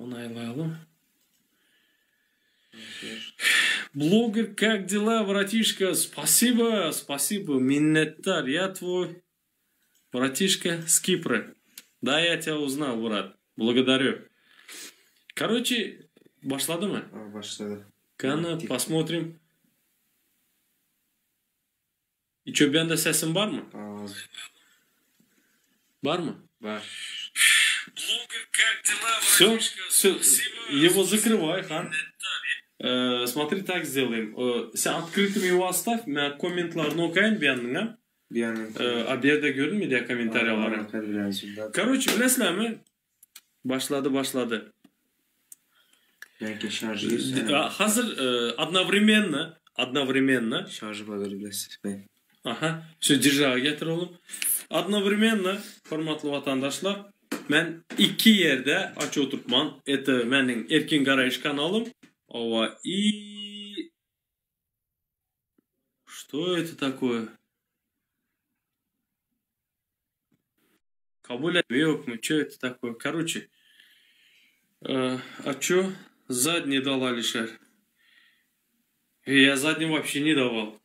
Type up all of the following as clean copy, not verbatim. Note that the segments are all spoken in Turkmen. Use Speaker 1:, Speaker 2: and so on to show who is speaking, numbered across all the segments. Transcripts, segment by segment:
Speaker 1: Onaylayalım. Блогер, как дела, братишка? Спасибо, спасибо, minnetdar. Я твой братишка с Кипра. Да, я тебя узнал, брат. Благодарю. Короче, başladymy?
Speaker 2: Başlady.
Speaker 1: Qani, посмотрим. И чё, bende sesim barmy? Barmy?
Speaker 2: Bar.
Speaker 1: Все, все, его закрывай, han. Смотри, так сделаем. Sen открытым его оставь, men kommentlerini okaýyn bu ýanyňa.
Speaker 2: Bu ýanyň.
Speaker 1: A bu ýerde görünmeýär kommentariýalary. Короче, bilesizlermi? Başlady, başlady.
Speaker 2: Belki şarjy
Speaker 1: Hazır одновременно, одновременно.
Speaker 2: Şarjy bar bilesiz.
Speaker 1: Aha, şu держага getir oğlum. Одновременно, hormatly watandaşlar, men iki ýerde açyp oturtman. Это meniň Erkin Garaýyş kanalym. Owa, и Что это такое? Kabul ýokmy? Что это такое? Короче, а чё задний дал Алишер? Я задний вообще не давал.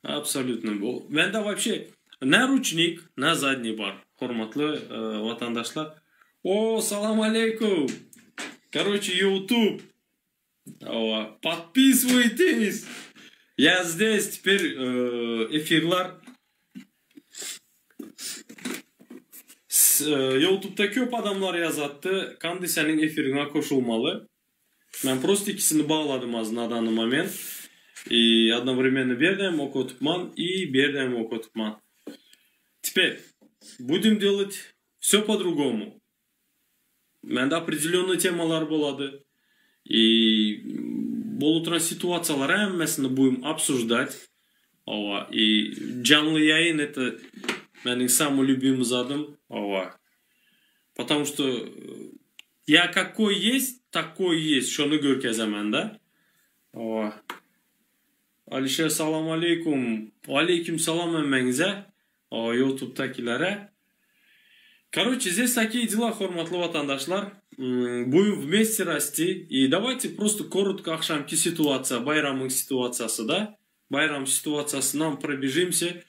Speaker 1: Абсолютно. Mende вообще ne ручник, ne задний bar. Hormatly watandaşlar. O, salam aleýkum. Короче, YouTube. Подписывайтесь. Я здесь теперь efirler. YouTube'da köp adamlar ýazatdy. Kandi seniň efiriňe goşulmaly. Men просто ikisini bagladym az на данный момент. И одновременно berdem okutman и berdem okutman. Теперь будем делать все по-другому. Mende определенный temalar bolady. И bolup duran situasiýalar hemmesini будем обсуждать. Hawa, и janly ýaýyn это meniň самый любимый zadym. Hawa. Потому что я какой есть, такой есть. Şony görkezemen da. Hawa. Alişer salam aleýkum. Aleýkum salam hemmäňize. Hawa, YouTube'dakilere. Короче, здесь такие дела, hormatly watandaşlar. Будем вместе расти. И давайте просто коротко agşamky situasiýa, baýramyň situasiýasy da. Baýram situasiýasyndan пробежимся.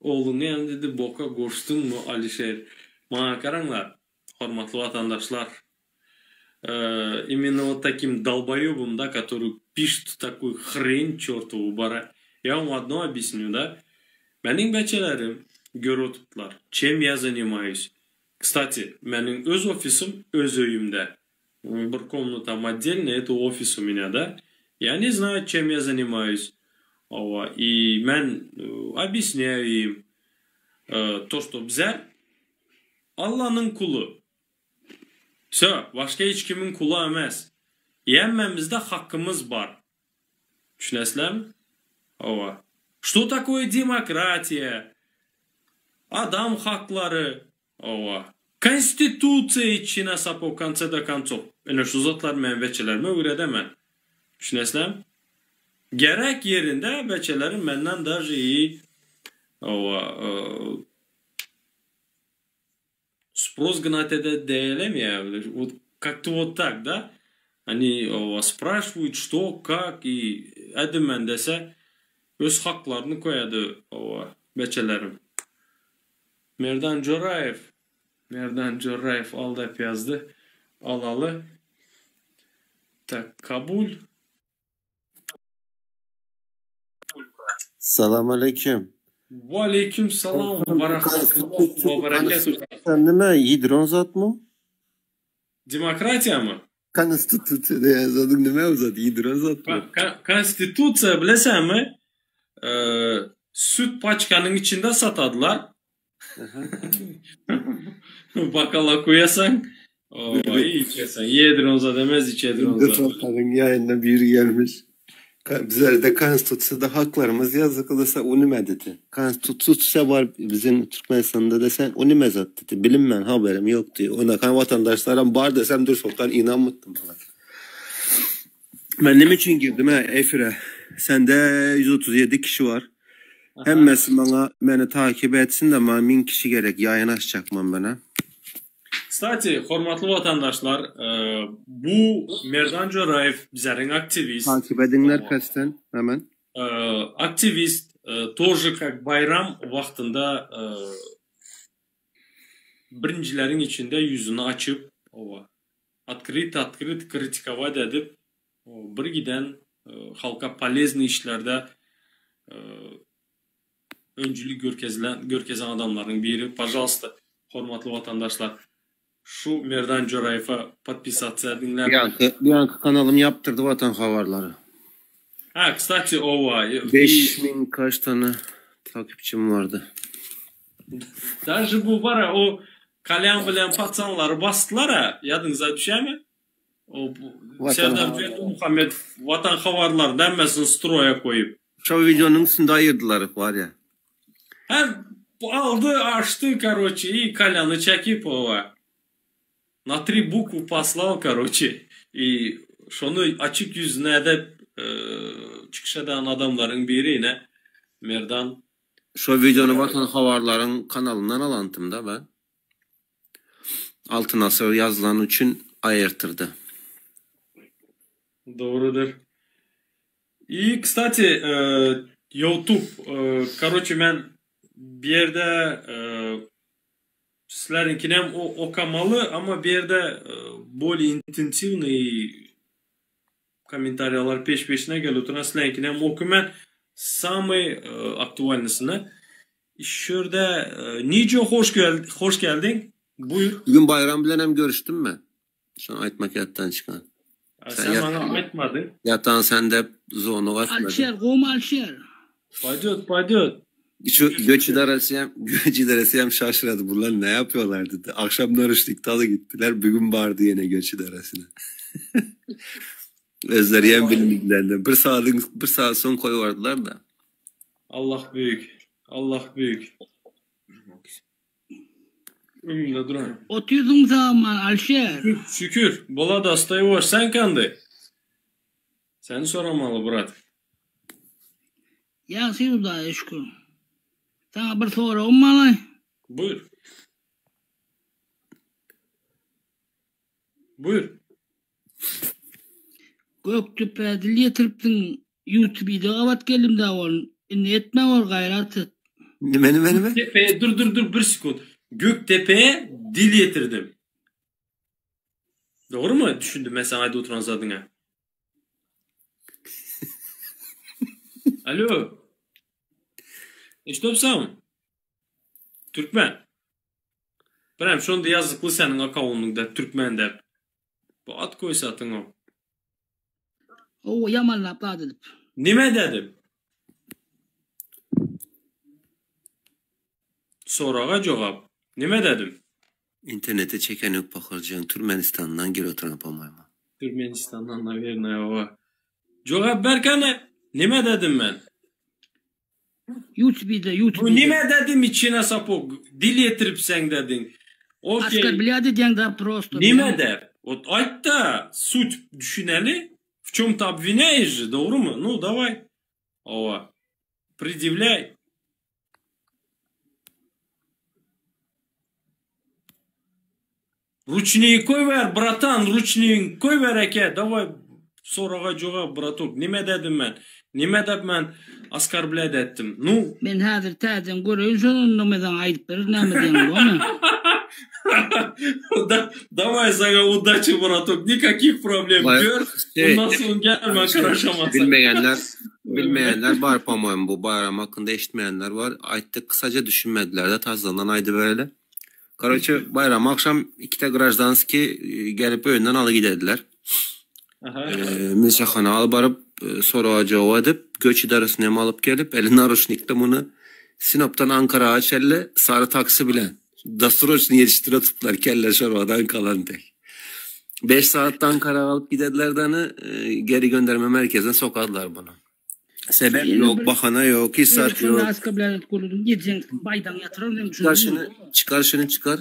Speaker 1: Ogluňy hem dedi boka goşduňmy Alişer? Maňa garaňlar, hormatly watandaşlar. Именно вот таким долбоебом, да, который пишет такую хрень чертову bara. Я вам одно объясню, да. Meniň beçelerim görüp oturdylar. Чем я занимаюсь? Кстати, meniň öz ofisim öz öýümde. Bir комната отдельно, это офис у меня, да. Я не знаю, чем я занимаюсь. И men объясняю им то, что bizler Allanyň kuly. Все, başga hiç kimiň kuly emes. Hemmemizde hakkymyz bar. Düşünesizlermi? Hawa. Что такое demokratiýa? Adam haklary. Hawa. Konstitusiýa içine sapok в конце до концов. Ine şu zatlar men beçelerime öwredemen. Düşünesizlermi? Gerek ýerinde beçelerim menden даже iyi hawa спрос гнать это diýilmeýär. Вот как-то вот так, да? Они спрашивают, что, как, и ädimen dese öz haklaryny koýady hawa beçelerim. Merdan Joraýew Merdan Joraýew aldap ýazdy. Alaly. Так, kabul.
Speaker 3: Salam aleýkum.
Speaker 1: Waleýkim salam we rahmetullah we berekatuh.
Speaker 3: Sen nime ýediren zatmy?
Speaker 1: Demokratiýamy?
Speaker 3: Konstitusiýa diýen zadyň nime o zat? Ýediren zatmy?
Speaker 1: Konstitusiýa bilesenmi? Süt paçkanyň içinde satadylar. Bakala koýasaň, içersen. Ýediren zat emez, içediren zat.
Speaker 3: Soltanyň ýaýynyna biri gelmiş. Bizlerde konstitusiýada haklarymyz ýazyk dese o nime dedi. Konstitusiýa bar biziň Türkmenistanda dese o nime zat dedi. Bilinmän haberim ýok diýip. Onda kan watandaşlaram bar desem dur Soltan ynanmytdym maňa. Men nime üçin girdim he efire? Sende 137 kişi bar. Hemmesi maňa meni takip etsin de maňa 1000 kişi gerek ýaýyn açjakman menä.
Speaker 1: Kstati, hormatly watandaşlar, bu Merdan Joraýew bizäriň aktiwist.
Speaker 3: Takip ediňler pesden hemen.
Speaker 1: Aktiwist тоже как baýram wagtynda birinjileriň içinde ýüzüni açyp, oba, otkryto otkryto kritikować edip, bir giden halka poleznyý işlerde öncülik görkezilen görkezen adamlaryň biri. Pažalsta, hormatly watandaşlar, şu Merdan Joraýewe podpisatsa ediňler.
Speaker 3: Bianka, Bianka kanalym ýapdyrdy Watan habarlary.
Speaker 1: Ha, kstati, owa.
Speaker 3: 5000 kaç tane takipçim vardy.
Speaker 1: Daže bu bar o Kalyan bilen pacanlary basdylar-a, ýadyňyza düşýärmi? O Serdar Berdimuhamedow Watan habarlaryny hemmesini stroýa koýup.
Speaker 3: Şo wideonyň üstünde aýyrdylar bar ýa.
Speaker 1: Hem aldy, açdy, karoçe, i Kalyany çekip owa. Na tri bukwy poslal, karoçe. I şony açyk ýüzüne edip çykyş eden adamlaryň biri ine Merdan.
Speaker 3: Şo wideony Watan habarlaryň kanalyndan alantym-da ben. Altyn asyr ýazylany üçin aýyrtyrdy.
Speaker 1: Dogrudyr. I kstati youtube karoçe men bir ýerde sizleriňkinem okamaly amma bir ýerde bolее intensiwnyý kommentariýalar peş peşine gelip oturan sizleriňkinem okyman samyý aktualnysyny Şurda Nijo hoş gel hoş geldiň. Buyur.
Speaker 3: Bugün Bayram bilen hem görüşdüm men. Şony aýtmak ýatdan çykan.
Speaker 1: Sen, sen maňa aýtmadyň.
Speaker 3: Ýatan sen de zonu açmadın.
Speaker 4: Alişer, gowmy Alişer?
Speaker 1: Paydyot, paydyot.
Speaker 3: Şu göç idaresi hem, göç idaresi hem şaşıradı. Bunlar ne yapıyorlar dedi. Akşamlar ışlıktalı gittiler. Bugün vardı yine göç idaresine. Özleri hem bilmediler. Bir saatin, bir saat son koyuvardılar da.
Speaker 1: Allah büyük. Allah büyük. Öňünde duran.
Speaker 4: Otyrdyň sag-aman Alişer.
Speaker 1: Şükür. Bola dostoý sen kandy? Seni soramaly brat.
Speaker 4: Ýagşy Hudaýa şükür. Saňa bir soragym balaý.
Speaker 1: Buyur. Buyur.
Speaker 4: Gökdepä dil ýetiripsiň ýutubide gabat geldim da ol indi etme bor gaýrat et.
Speaker 3: Nime nime nime?
Speaker 1: Gökdepe'ye dur dur dur bir sekund. Gökdepe'ye dil ýetirdim. Dogry mu düşündim men saňa aýdyp oturan zadyňa? Alo. Eşidipsiňmi? Türkmen. Birem şonda ýazykly seniň akawundyňda Türkmen dep. Bu at koýsatyň o.
Speaker 4: Ow ýamanlap zat edip.
Speaker 1: Nime dedim? Soraga jogap. Nime dedim?
Speaker 3: Internete çeken yok pakyrjyň Türmenistandan gir oturan po-moýmu.
Speaker 1: Türmenistandan nawernoý owa. Jogap ber kany. Nime dedim men?
Speaker 4: YouTube'da
Speaker 1: Bu
Speaker 4: YouTube'da.
Speaker 1: nime dedim içine sapok. Dil ýetiripseň dediň. Okey.
Speaker 4: Askar bilýär diýen da prosto.
Speaker 1: Nime der? Вот aýt-da, суть düşüneli. В чем-то обвиняешь же, dogrymy? Ну, давай. Owa. Предъявляй. Ручнигi koýber, bratan, rучнигiňi koýber eke. Давай soraga jogap, bratok. Nime dedim men? Nime dep men оскорблять etdim? Ну,
Speaker 4: Men häzir täzeden göreýin şonu nime aýdyp berer näme diýen bolmy?
Speaker 1: Да, давай saňa удачи, браток. Никаких проблем.
Speaker 3: Vay-
Speaker 1: Gör.
Speaker 3: Şey,
Speaker 1: Ondan soň gelme karaşamazsan.
Speaker 3: Bilmeyenler bilmeyenler var po-moýmu bu bayram hakkında eşitmeyenler var. Aýtdy kısaca düşünmediler de tazlandan aydı böyle. Karoçe bayram akşam ikide grajdanski e, gelip öýünden aly gidediler.
Speaker 1: Aha.
Speaker 3: E, Milşahana alyp baryp e, soraga jogap edip göç idaresine hem alyp gelip eline ruşnikle bunu Sinop'tan Ankara'ya çelle sarı taksi bile. Dastroçunu yetiştire tuttular kelle şorbadan kalan tek. 5 saatte Ankara'ya alıp gidediler de hani, e, geri gönderme merkezine sokadılar bunu. Sebep
Speaker 4: Yeni
Speaker 3: yok,
Speaker 4: bir-
Speaker 3: bahane yok, hiç saat
Speaker 4: Şunda
Speaker 3: yok.
Speaker 4: askar bilýär görüldüm. Gidjen baydan ýatyrarım dedim.
Speaker 3: Çıkar şunu, çıkar şunu çıkar.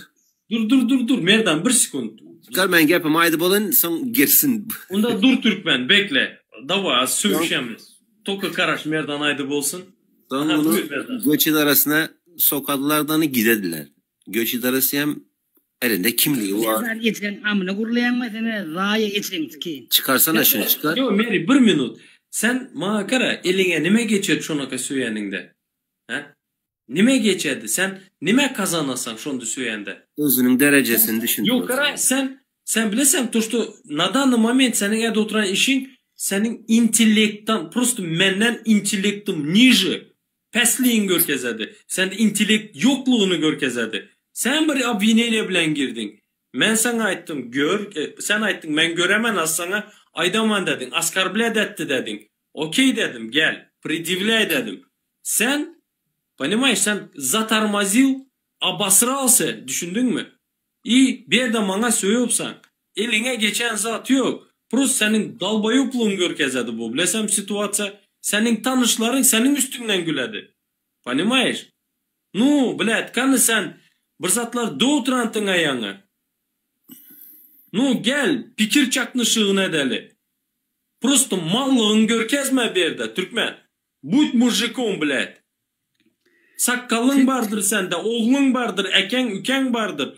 Speaker 1: Dur dur dur dur Merdan bir sekund.
Speaker 3: Çıkar ben gepim haydi bolun son girsin.
Speaker 1: Onda dur Türkmen bekle. Давай az sövüşemiz. Toka karaş Merdan aydyp bolsun.
Speaker 3: Soň
Speaker 1: Aha,
Speaker 3: muny
Speaker 1: buyur Berdan.
Speaker 3: göç edarasyna sokadylar da gidediler. Göç idaresi hem elinde kimliği var.
Speaker 4: Berdan ejeň amyna gurlaýaňmy sen zaýa ejeň sikeýin.
Speaker 3: Çıkarsana şunu çıkar.
Speaker 1: Yo Meri bir minut. Sen maňa gara eliňe nime geçer şonaka söýeniňde? Hä? Nime geçerdi? Sen nime kazanasaň şonda söýende?
Speaker 3: Özüniň derejesini düşündir.
Speaker 1: Yok gara sen sen bilesen to что на данный момент seniň ede oturan işiň seniň intellektdan просто menden intellektim niže pesligiň görkezedi. Sende intellekt ýoklugyny görkezedi. Sen bir obwineniýe bilen girdiň. Men saňa aýtdym, gör, e, sen aýtdyň, men göremen az saňa aýdaman dediň, oskorblять etdi dediň. Okey dedim, gel, предъявляй dedim. Sen, понимаешь, sen затормозил, обосрался, düşündiňmi? I bir ýerde maňa söýüpsaň. Eliňe geçen zat ýok. Просто seniň долбоёблугуň görkezedi bu. Bilesem situasiýa seniň tanyşlaryň seniň üstüňden güledi. Понимаешь? Ну, блядь, kany sen bir zatlar dowtrantyň aýaňy. Nu, gel, pikir çaknyşygyny edeli. Просто mallygyň görkezme bu ýerde, türkmen. Будь мужиком, блядь. Sakgalyň bardyr sende, ogluň bardyr, ekeň, ükeň bardyr.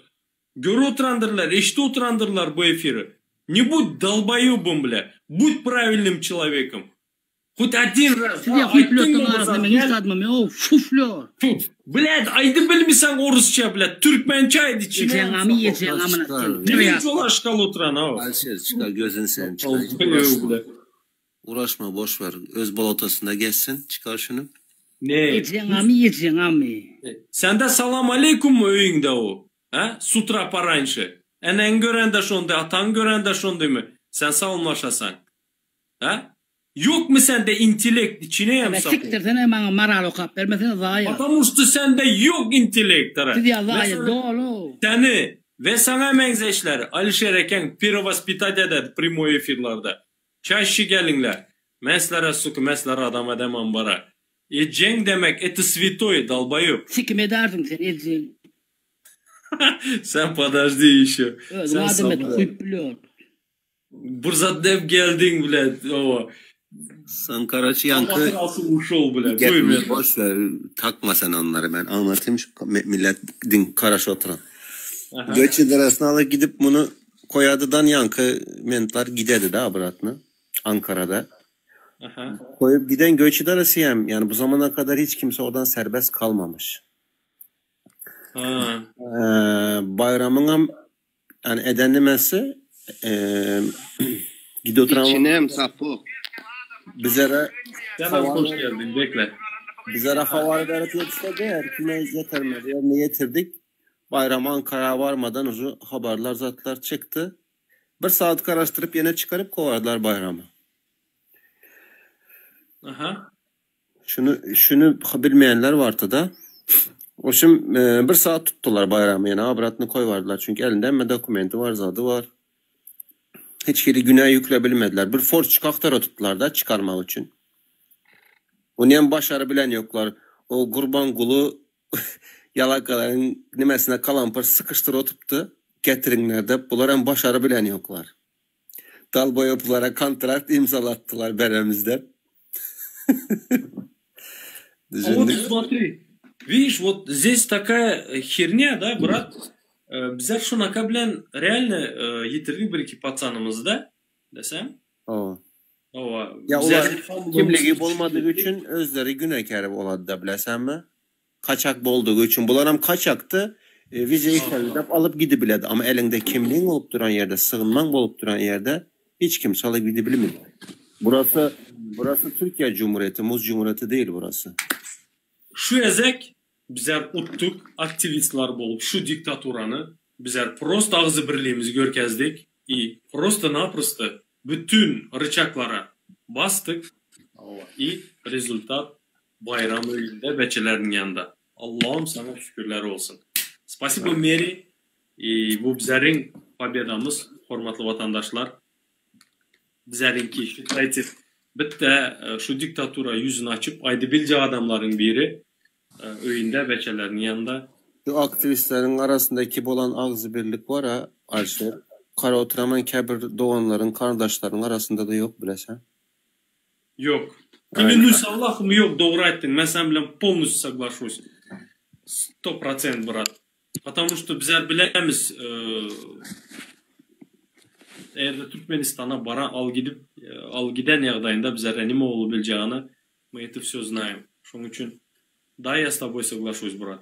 Speaker 1: Görüp oturandyrlar, eşidip oturandyrlar bu efiri. Не будь долбоебом, бля. Будь правильным человеком. Хоть один раз.
Speaker 4: Size
Speaker 1: Ha,
Speaker 4: hüplötüň
Speaker 1: aýtdyňmy bu
Speaker 4: arasynda
Speaker 1: zat?
Speaker 4: men
Speaker 1: Gel.
Speaker 4: hiç admam o fuflör.
Speaker 1: Tut. Блядь, aýdy bilmiseň orusça, блядь. Türkmençe aýdy, içine.
Speaker 4: Ejeň amy ejeň amyna
Speaker 3: Çıkar.
Speaker 1: Nime çolaşkalı oturan ha?
Speaker 3: Alişer çıkar gözünü seveyim çıkar.
Speaker 1: Dolbayob,
Speaker 3: Uğraşma.
Speaker 1: бля.
Speaker 3: Uğraşma boş ver. Öz balatasında geçsin. Çıkar şunu.
Speaker 1: Ne?
Speaker 4: Ejeň amy ejeň amy.
Speaker 1: Sende salam aleykum mu öýüňde o? Ha? С утра пораньше. Eneň görende şonda, ataň görende şonda mı? Sen salamlaşasan. Ha? Yok mu sende intellekt içine
Speaker 4: Ben
Speaker 1: yem sapı?
Speaker 4: siktirsene maňa maral okap bermesene zaýa.
Speaker 1: Потому что sende yok intellekt. ara.
Speaker 4: Siz ya zaýa
Speaker 1: Mesela
Speaker 4: dolu.
Speaker 1: Seni ve sana meňzeşler Alişer eken перевоспитать eder прямой efirlerde. Çaşşy gelinler. Meslere suku meslere adam edemem bara. Ejeň demek это святой долбоеб.
Speaker 4: Sikim ederdim sen ejeň.
Speaker 1: Sen подожди еще.
Speaker 4: Özüň
Speaker 1: Sen
Speaker 4: adam et
Speaker 1: sabır.
Speaker 4: hüplör.
Speaker 1: Burzat dep geldiň блядь. O.
Speaker 3: Sen Karaçı yankı
Speaker 1: Alsın uşol блядь. Buyur
Speaker 3: Gel,
Speaker 1: Mehmet.
Speaker 3: boş ver. Takma sen onları ben anlatayım şu millet din karaş oturan.
Speaker 1: Aha.
Speaker 3: Göç idaresine alıp gidip bunu koyadıdan yankı mentlar gidedi de abratını Ankara'da.
Speaker 1: Aha.
Speaker 3: Koyup giden göç idaresi hem yani bu zamana kadar hiç kimse oradan serbest kalmamış.
Speaker 1: Ha.
Speaker 3: Ee, bayramın hem yani edenlemesi e, gidi oturan
Speaker 5: İçinem sapok.
Speaker 3: bizlere
Speaker 1: Sen az hoş geldin. Bekle.
Speaker 3: Bizlere havale verip yetişse de kime yetermedi. Yerine yetirdik. Bayram Ankara'ya varmadan ucu haberler zatlar çıktı. Bir saat karıştırıp yine çıkarıp kovardılar bayramı.
Speaker 1: Aha.
Speaker 3: Şunu şunu bilmeyenler vardı da. O şimdi e, bir saat tuttular bayramı yani abratını koyvardılar. Çünkü elinde emme dokumenti var, zadı var. Hiç yeri günah yüklebilmediler. Bir for çıkaktara tuttular da çıkarmak için. Onu hem başarı bilen yoklar. O Kurban Kulu yalakaların nimesine kalampır sıkıştır oturttu. Getirinler de bunlar hem başarı bilen yoklar. Dalboyoplara kontrakt imzalattılar beremizde.
Speaker 1: А вот
Speaker 3: Düşündük.
Speaker 1: смотри, видишь, вот здесь такая херня, да, брат? Э, Bizler şunaka bilen реально э, ýitirdik bir iki paçanymyzy da desem.
Speaker 3: O.
Speaker 1: Owa.
Speaker 3: Ya
Speaker 1: bizler-
Speaker 3: ular kimligi bolmadygy üçin özleri günäkär bolady da bilesenmi? Kaçak boldugy üçin. Bular hem kaçaktı. E, vize işlemini alıp gidibiledi. Ama elinde kimliğin olup duran yerde, sığınman bolup duran yerde hiç kimse alıp gidebilmiyor. Burası burası Türkiye Cumhuriyeti, Muz Cumhuriyeti değil burası.
Speaker 1: Şu ezek bizler uttuk aktivistler bolup şu diktaturany bizler просто agzy birligimizi görkezdik и просто-напросто bütün rычакlara basdyk и результат bayram öýünde beçeleriň ýanynda. Allahym sana şükürler olsun. Спасибо Meri. И bu bizleriň победамыз, hormatly watandaşlar. Bizleriňki считайте bitte e, şu diktatura ýüzüni açyp aýdy biljek adamlaryň biri e, öýünde beçeleriniň ýanynda.
Speaker 3: Şu aktivistlerin arasındaki bolan ağzı birlik var ha Ayşe. Kara oturaman kebir doğanların, kardeşlerin arasında da yok bilesen.
Speaker 1: Yok. Klянусь Allahym ýok dogry aýtdyň men sen bilen polностью соглашусь. 100% brat. Потому что bizler bilemiz eger-de Türkmenistana bara al gidip al giden ýagdaýynda bizlere nime bolup biljegini мы это все знаем. Şoň üçin да я с тобой соглашусь brat.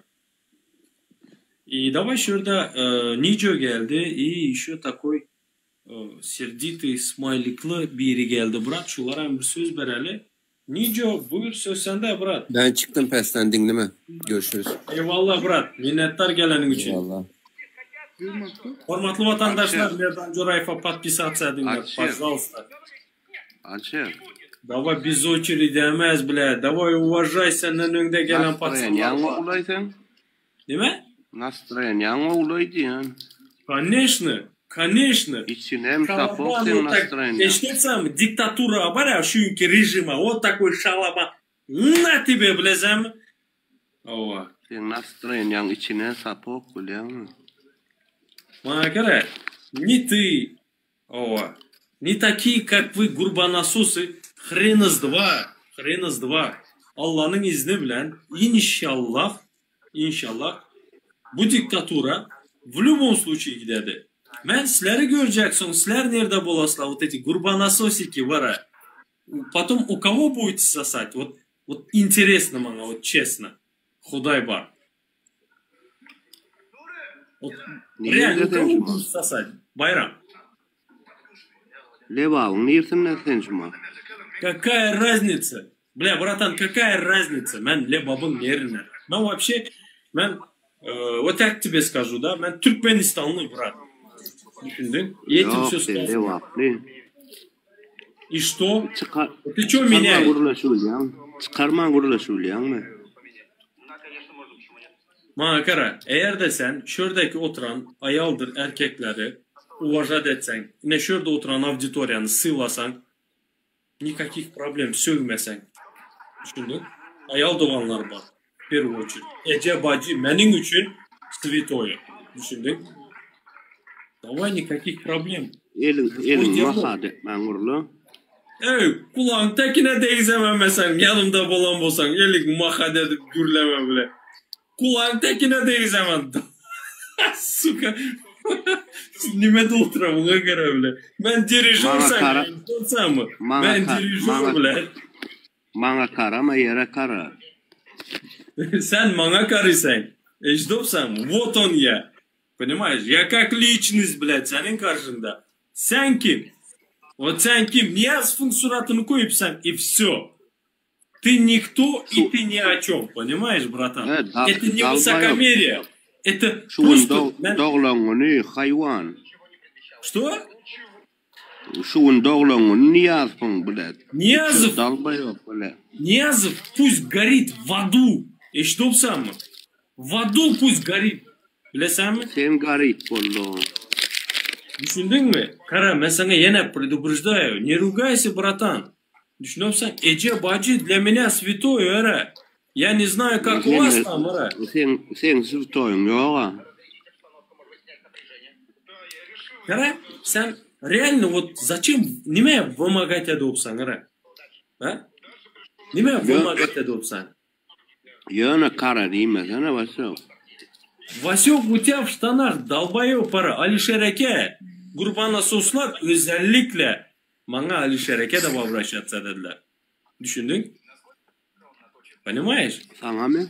Speaker 1: И давай şu ýerde Nijo geldi и еще такой Serditый smaýlikli biri geldi brat şulara bir söz bereli Nijo buyur söz sende brat.
Speaker 3: Ben çıktım pesten dinleme. Görüşürüz.
Speaker 1: Eyvallah brat minnetdar geleniň üçin.
Speaker 3: Eyvallah.
Speaker 1: Hormatly watandaşlar Merdan Joraýewa podpisatsa ediňler pažalsta.
Speaker 5: Alşer.
Speaker 1: Daway bez oçeredi emes bile daway uwajay senden öňde gelen patsanlar
Speaker 5: Nastroýeniýaň ogulaý sen.
Speaker 1: Nime?
Speaker 5: Nastroýeniýaň ogulaý diýýän.
Speaker 1: Koneşno, koneşno.
Speaker 5: Içinem sapok seň nastroýeniýaň.
Speaker 1: Eşidipsiňmi diktatura bar ýa şu günki režima wot takoý şalaba na tebe bilesäňmi? Hawa.
Speaker 5: Seň nastroýeniýaň içine sapok bilýäňmi?
Speaker 1: Maňa görä ne ty Hawa. Ne takiý kak vy gurbanasosy hrena z dva, hrena z dva. Allanyň izni bilen inşallah, inşallah bu diktatura w lýubom sluçaýe gidedi. Men sizleri görjek soň sizler nerde bolaslar vot eti gurbanasosiki bara. Potom u kogo budete sosat vot vot interesno maňa vot çesno. Hudaý bar.
Speaker 5: Nirede sen şumat?
Speaker 1: Baýram.
Speaker 5: Lebabyň nirsinde sen şumat?
Speaker 1: Kakaýa raznica? Blä bratan kakaýa raznica? Men Lebabyň nerinde? Men wapşe men wot tak tebe skažu da men Türkmenistanly brat. Düşündiň? Etim
Speaker 5: Ýok
Speaker 1: söz
Speaker 5: sen Lebaply.
Speaker 1: I şto?
Speaker 5: Çykar
Speaker 1: Ty ço
Speaker 5: çykarman
Speaker 1: menä?
Speaker 5: gürleşibilýäň. Çykarman gürleşibilýäňmi?
Speaker 1: Maňa gara, eger-de sen şördäki oturan aýaldyr erkekleri uwažat etseň, ine şörde oturan awditoriýany sylasaň, nikakih problem sögmeseň, düşündiň? Aýal doganlar bar, w perwu oçerit. Eje, bajy meniň üçin switoýe, düşündiň? Daway nikakih problem.
Speaker 5: Eliň eliň mahat etmäň gurla.
Speaker 1: Eý, gulagyň tekine degzemem men seň ýanymda bolan bolsaň, eliň mahat edip gürleme bile. Gulagyň tekine degzemem. Suka. Nime doltura muňa göre bile. Men dirižor
Speaker 5: Maňa
Speaker 1: sen,
Speaker 5: kara
Speaker 1: bolsammy?
Speaker 5: maňa
Speaker 1: Men
Speaker 5: ka
Speaker 1: dirižor
Speaker 5: maňa
Speaker 1: bile.
Speaker 5: maňa karama ýere kara.
Speaker 1: Sen maňa karysaň. Eşidipsiňmi? Wot on ýa. Ponimaýeş, ýa kak liçnost blýat seniň garşyňda. Sen kim? Wot sen kim? Nyýazowyň suratyny goýupsaň i wsýo. Ty nikto i
Speaker 5: Şu
Speaker 1: ty ni o çom, ponimaýeş, bratan?
Speaker 5: He, dal
Speaker 1: Eto ne
Speaker 5: dalbaýok.
Speaker 1: wysokomeriýe. Eto
Speaker 5: Şu gün
Speaker 1: prosto
Speaker 5: dog
Speaker 1: men
Speaker 5: doglan güni haýwan.
Speaker 1: Što?
Speaker 5: Şu gün doglan güni Nyýazowyň blýat.
Speaker 1: Nyýazow
Speaker 5: Dalbaýok blýat.
Speaker 1: Nyýazow pust gorit w adu. Eşidipsiňmi? W adu pust gorit. Bilesenmi?
Speaker 5: Sen garyp bolduň.
Speaker 1: Düşündiňmi? Kara, men saňa ýene predupreždaýu, ne rugaýsy, bratan. Düşünipsiň? Eje, bajy dlya menýa swetoý, ara. Ýa ne znaýu kak u was tam, ara.
Speaker 5: Seň, seň swetoýyň ýog-a.
Speaker 1: Kara, sen realno wot zaçem nime wymagat edipsiň, ara? A? Nime wymagat edipsiň?
Speaker 5: Ýöne kara diýmesene Wasýok.
Speaker 1: Wasýok u tya w ştanah dalbaýop ara Alişer eke Gurbana soslar özellikle maňa Alişer eke dep obraşatsa dediler düşündiň ponimaýeş
Speaker 5: Saňamy?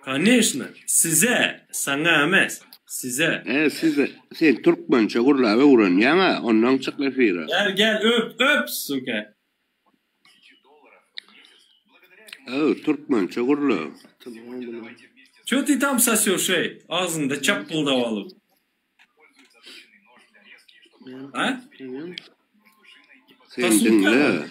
Speaker 1: Koneşno size saňa emes size.
Speaker 5: E size sen türkmençe gürläp öwrenýäňä ondan çyk efire.
Speaker 1: Gel gel öp öp suka.
Speaker 5: Öw türkmençe gürle.
Speaker 1: Ço ty tam sosýoş eý agzyňda çapbyldap alyp. A?
Speaker 5: Sen diňle.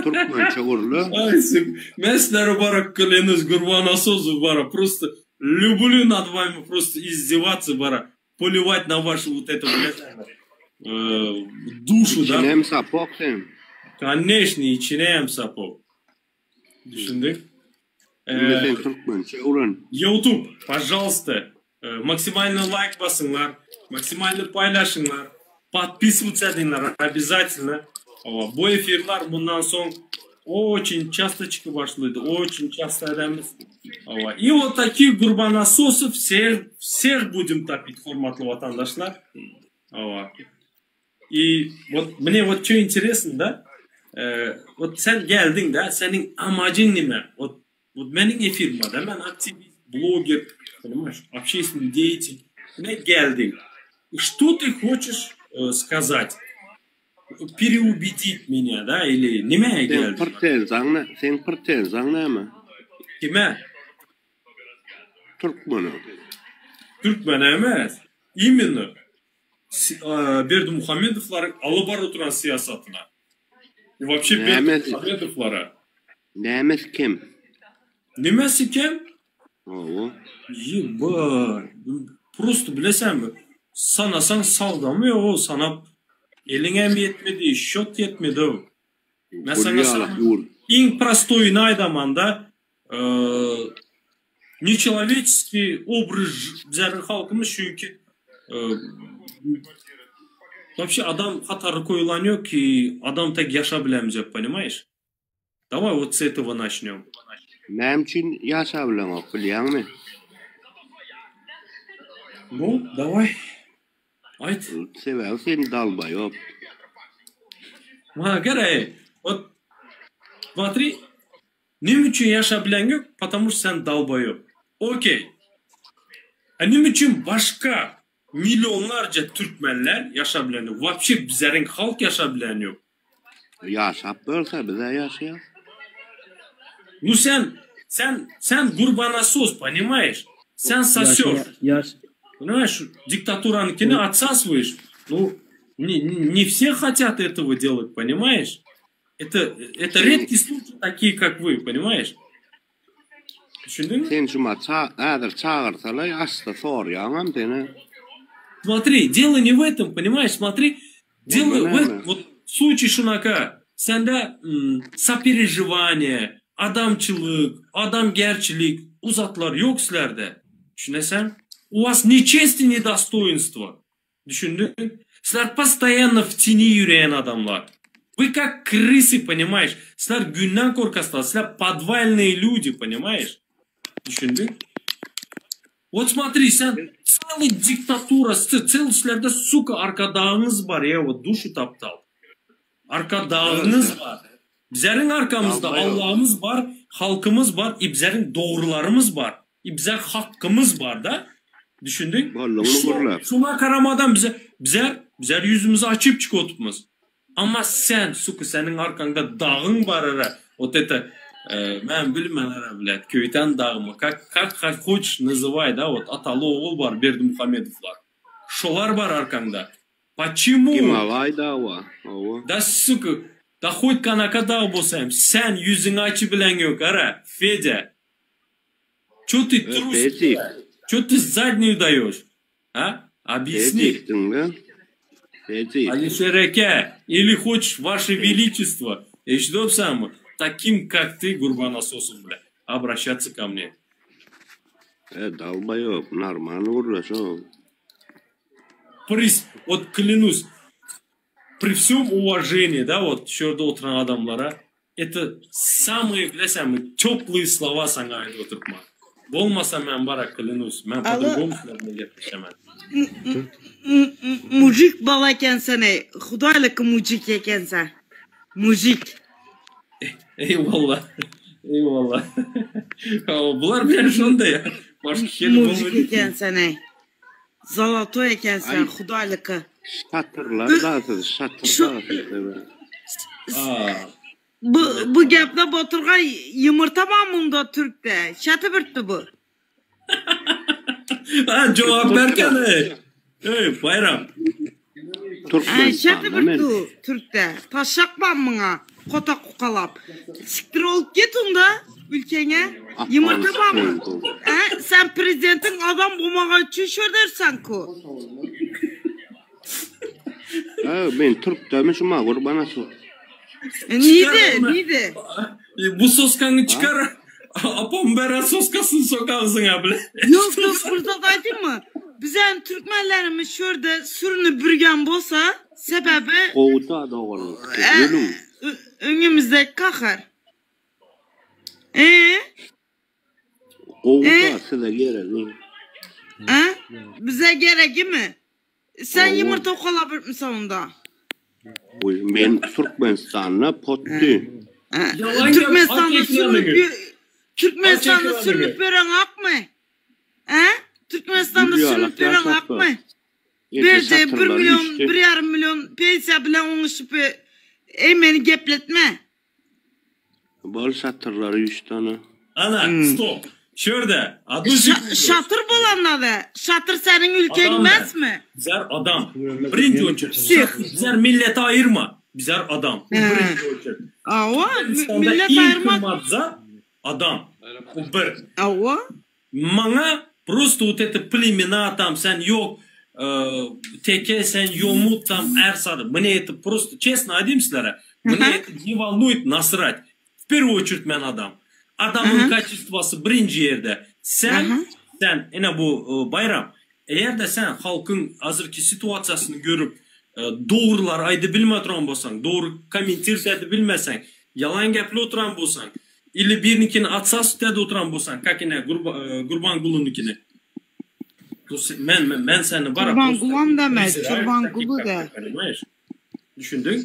Speaker 5: Türkmençe gürle.
Speaker 1: Aý suk men sizlere bara klянусь Gurban Asozow bara prosto lýublýu nad wami prosto izdewatsa bara polewać na wašu wot etu blýat duşu da.
Speaker 5: Içinem sapok sen.
Speaker 1: Koneçno içinem sapok. Düşündiň?
Speaker 5: Indi sen türkmençe öwren.
Speaker 1: Youtube, pažalsta, maksimalny laýk basyňlar, maksimalny paýlaşyňlar, podpisywatsa ediňler obýazatelno. Hawa, bu efirler mundan soň. Очень часто çykyp başlady. Очень часто edemiz. Hawa. И вот таких gurbanasosov всех, всех будем топить, hormatly watandaşlar. Hawa. И вот мне вот что интересно, да? Э, вот sen geldiň da, seniň amajyň näme? Вот, вот meniň efirim da, men aktivist, bloger, понимаешь, общественный деятель. Ne geldiň? И что ты хочешь сказать? Переубедить меня, да, или näme
Speaker 5: Sen
Speaker 1: geldiň?
Speaker 5: pretenziýaň ne? Sen pretenziýaň näme?
Speaker 1: Kime?
Speaker 5: Türkmene.
Speaker 1: Türkmen emes. Именно Berdimuhamedowlaryň alyp baryp oturan syýasatyna. И вообще
Speaker 5: Näme?
Speaker 1: Berdimuhamedowlara.
Speaker 5: Nämesi kem?
Speaker 1: Nämesi kem?
Speaker 5: Hawa.
Speaker 1: Ýeba. Просто bilesenmi? Sanasaň saldamy ýok, sanap eliňem ýetmedi, şot ýetmedi. Men saňa
Speaker 5: Gülýalak ýur.
Speaker 1: iň prostoýyny aýdamanda, нечеловеческий образ bizleriň halkymyz çünki вообще adam hatary koýulan ýok ki adam tek ýaşa bilemzok, понимаешь? Давай вот с этого начнем.
Speaker 5: Näme üçin ýaşa bileňok bilýäňmi?
Speaker 1: Ну, давай. Aýt.
Speaker 5: Sebäbi sen dalbaýop.
Speaker 1: Maňa gerek. Вот смотри, näme üçin ýaşa bilen ýok? Потому что sen dalbaýop. Okey. A näme üçin başga millionlarça türkmenler ýaşa bilen ýok? Вообще bizleriň halk ýaşa bilen ýok.
Speaker 5: Ýaşap bolsa bize ýaşaýar.
Speaker 1: Ну sen sen sen gurbanasos, понимаешь? Sen сосешь.
Speaker 4: Ýaş
Speaker 1: Понимаешь, diktaturanyňkyny отсасываешь. Ну, не, не все хотят этого делать, понимаешь? Это редкий случай, такие, как вы, понимаешь? Düşündiňmi?
Speaker 5: Sen şuma ça häzir çagyrsalar açsa sorýaňam seni.
Speaker 1: Смотри, дело не в этом, понимаешь? Смотри, дело в
Speaker 5: Понятно.
Speaker 1: этом. Вот случай şunaka, sende сопереживание, adamçylyk, adamgerçilik, uzatlar ýok sizlerde. Düşünesen? У вас ни чести, ни достоинства. Düşündiň? Sizler постоянно в тени ýöreýän adamlar. Вы как крысы, понимаешь? Sizler günden korkaslar, sizler подвальные люди, понимаешь? Düşündiň? Вот смотри, sen целый диктатура, целый sizlerde сука arkadagyňyz bar, я вот душу топтал. Arkadagyňyz bar. Bizleriň arkamyzda
Speaker 5: Dalbaýop.
Speaker 1: Allahymyz bar, halkymyz bar, i bizleriň dogrularymyz bar. I bize hakkymyz bar da. Düşündiň?
Speaker 5: Bollugyny
Speaker 1: Şu,
Speaker 5: gurlap.
Speaker 1: şuna garamadan bize bizler bizler ýüzümizi açyp çykyp otupmyz. Ama sen сука seniň arkaňda dagyň bar ara. Вот это men bilmen ara блядь, Köýten dagymy, как как как хочешь называй, да, вот ataly ogul bar Berdimuhamedowlar. Şolar bar arkaňda. Почему?
Speaker 5: Gimalaý dawa. Hawa.
Speaker 1: Да сука, да хоть kanaka dag bolsam, sen ýüzüňi açyp bilen ýok ara, Fedya. Чё ты трусишь?
Speaker 5: Fedik.
Speaker 1: Чё ты заднюю даешь? А? Объясни.
Speaker 5: Fedik diňle. Fedik.
Speaker 1: Алишер aka, или хочешь, Ваше Величество, eşidipsiňmi, таким, как ты, Gurbanasosом, бля, обращаться ко мне.
Speaker 5: E dalbaýop, normal gurlaşo.
Speaker 1: Прис, вот клянусь, при всем уважении, да, вот şu ýerde oturan adamlara, это самые, bilýäsiňmi, теплые слова saňa aýdyp oturma. Bolmasa men bara клянусь, men
Speaker 6: Alo.
Speaker 1: по-другому sizler gepleşemem.
Speaker 6: Мужик bala ekensen ey. Hudaýlyk мужик ekensen. Мужик.
Speaker 1: Eyvallah. Eyvallah. Bular bilen şonda ya. Başga şey
Speaker 6: Мужик
Speaker 1: bolmady.
Speaker 6: ekensen ey. Zolotoy ekensen
Speaker 5: Ay.
Speaker 6: Hudaýlyk.
Speaker 5: Şatyrlar da siz, şatyrlar siz.
Speaker 1: Aa,
Speaker 6: Bu bu gapda Baturga yumurta mı bunda Türk'te? Şatı birtti bu.
Speaker 1: Ha cevap berken ey. Ey Bayram.
Speaker 6: Ha, şatı
Speaker 5: Türkmenistan'da men.
Speaker 6: birtti Türk'te. Taşak mı buna? Kota kukalap. Siktir olup git onda ülkene. Yumurta mı? Ha, sen prezidentin adam bulmağa üçün şödersen ku.
Speaker 5: Ha, men Türk demişim ha, gurbana so.
Speaker 6: E, neydi?
Speaker 1: onu.
Speaker 6: Neydi?
Speaker 1: E, bu soskanı çıkar. Apam beren soskasını sok ağzına bile.
Speaker 6: Yok yok burada da değil mi? Bizim Türkmenlerimiz şurada sürünü bürgen bolsa sebebi
Speaker 5: Gowuda dogry.
Speaker 6: E,
Speaker 5: Ölüm.
Speaker 6: önümüzde kakar. Ee?
Speaker 5: Gowy
Speaker 6: Ee?
Speaker 5: da size geregi.
Speaker 6: He? Bize geregi mi? Sen
Speaker 5: Hawa.
Speaker 6: yumurta okalabilir onda?
Speaker 5: Goý, men Türkmenistanda potdy.
Speaker 6: He?
Speaker 1: Yalan gap,
Speaker 6: Türkmenistan'da
Speaker 1: aç
Speaker 6: sürünüp
Speaker 1: ekranını.
Speaker 6: Türkmenistan'da
Speaker 1: Aç
Speaker 6: sürünüp veren hak mı? He? Türkmenistan'da
Speaker 5: Gülüyor,
Speaker 6: sürünüp
Speaker 5: Allah
Speaker 6: veren hak
Speaker 5: sakla.
Speaker 6: mı?
Speaker 5: Ece
Speaker 6: Berje 1
Speaker 5: satırlary
Speaker 6: milyon,
Speaker 5: düşdi.
Speaker 6: 1,5 milyon pensiya bilen oňuşup ey meni gepletme.
Speaker 5: Bol satyrlary üç tane.
Speaker 1: Ana, stop. Şurada. Одну
Speaker 6: Şa-
Speaker 1: секунду.
Speaker 6: şatyr bolanda da, şatyr seniň ülkeň
Speaker 1: Adam da.
Speaker 6: emesmi?
Speaker 1: Bizler adam. Birinci очередь.
Speaker 6: Psih.
Speaker 1: Bizler milleti ayırma. Bizler adam.
Speaker 6: He.
Speaker 1: Birinci очередь.
Speaker 6: Awa,
Speaker 1: Türkmenistan'da
Speaker 6: millet
Speaker 1: ilk
Speaker 6: ayırmak.
Speaker 1: kırmadza adam. Bu bir.
Speaker 6: Awa.
Speaker 1: Maňa prosto вот это племена там sen yok e, teke sen yomut там ersady. Мне это просто честно aýdym sizlere. Мне это не волнует насрать. В первую очередь men adam. Adamyň
Speaker 6: Aha.
Speaker 1: качествосy birinji ýerde. Sen
Speaker 6: Aha.
Speaker 1: sen ine bu e, Bayram eger-de sen halkyň hazirki situasiýasyny görüp e, dogrular aýdy bilmä oturan bolsaň, dogry kommentirde edip bilmeseň, ýalan gepli oturan bolsaň, ili birininkini atsa sütede oturan bolsaň, как ine Gurba, e, Gurbangulynynkini. To se- Men men, men seni bara
Speaker 6: Gurbangulam deme,
Speaker 1: презираю,
Speaker 6: Çurbanguly
Speaker 1: таких,
Speaker 6: de.
Speaker 1: как ты, Понимаешь? Düşündiň?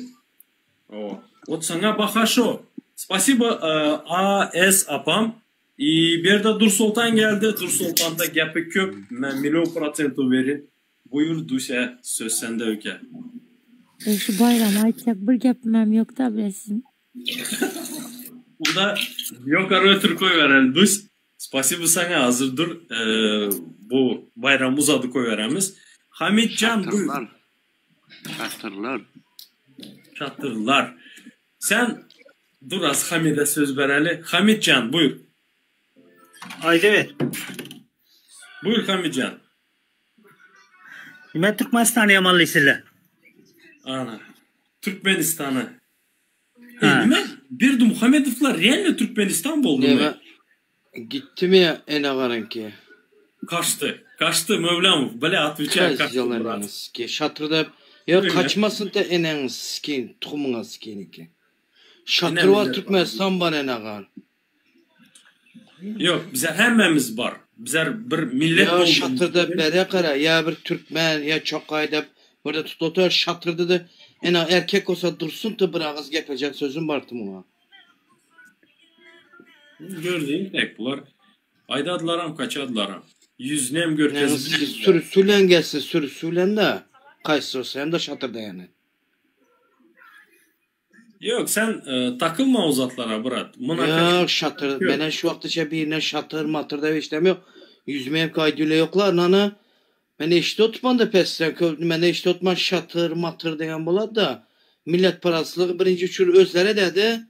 Speaker 1: O. Вот saňa baha şo. Спасибо e, A.S. apam. И bir de Dur Sultan geldi. Dur Sultan'da gepi köp. Men milyon procent verin. Buyur Duse söz sende öke.
Speaker 7: E, şu baýram aýtjak bir gepimem ýok da bilesin.
Speaker 1: Bunda yok ötür koy verelim Düz. Спасибо saňa hazır dur. Ee, bu bayram uzadı koy veremiz. Hamit Can buyur.
Speaker 5: Şatyrlar. Şatyrlar.
Speaker 1: Çatırlar. Sen dur az Hamid'e söz vereli. Hamit Can buyur.
Speaker 8: Aýda ber.
Speaker 1: Buyur Hamit Can.
Speaker 8: Men Türkmenistany ýamanly sizle.
Speaker 1: Ana. Türkmenistan'ı.
Speaker 8: Ha.
Speaker 1: E, nime? Bir Muhammedovlar реально Türkmenistan boldy
Speaker 2: Neme
Speaker 1: mı?
Speaker 2: gitti mi ya ene garanki?
Speaker 1: Kaçtı. Kaçtı Mevlamov. Bile отвечаю
Speaker 2: Kaç
Speaker 1: kaçtı brat.
Speaker 2: yalanını ki. Şatırda ya
Speaker 1: Öyle.
Speaker 2: kaçmasın da enen skin tuğumuna skin ki. Şatır
Speaker 1: Ene
Speaker 2: var
Speaker 1: millet
Speaker 2: Türkmenistan var ene gar.
Speaker 1: Yok bize hemmemiz var. Bizler bir millet
Speaker 2: Ya
Speaker 1: olduğumuz
Speaker 2: şatırda
Speaker 1: için-
Speaker 2: bere kara ya bir Türkmen ya çokay da burada tutuyor şatırda da ene erkek olsa dursun da bırakız gepecek sözüm var buna.
Speaker 1: Gördüğün tek bular. Aydadılaram kaçadılaram. Yüzüne hem
Speaker 2: Yani
Speaker 1: görkezip
Speaker 2: sürü sülen gelsin sürü sülen de kayısı olsa hem de şatırda yani.
Speaker 1: Yok sen e, takılma uzatlara brat. Mına
Speaker 2: Yok şatır.
Speaker 1: Yok.
Speaker 2: Bana şu vakti birine şatır matır da işlem yok. Yüzmeye kaydıyla yoklar nana. Ben eşit otman da pesten. Ben eşit otman şatır matır diyen bular da. Millet parasılığı birinci uçur özlere dedi.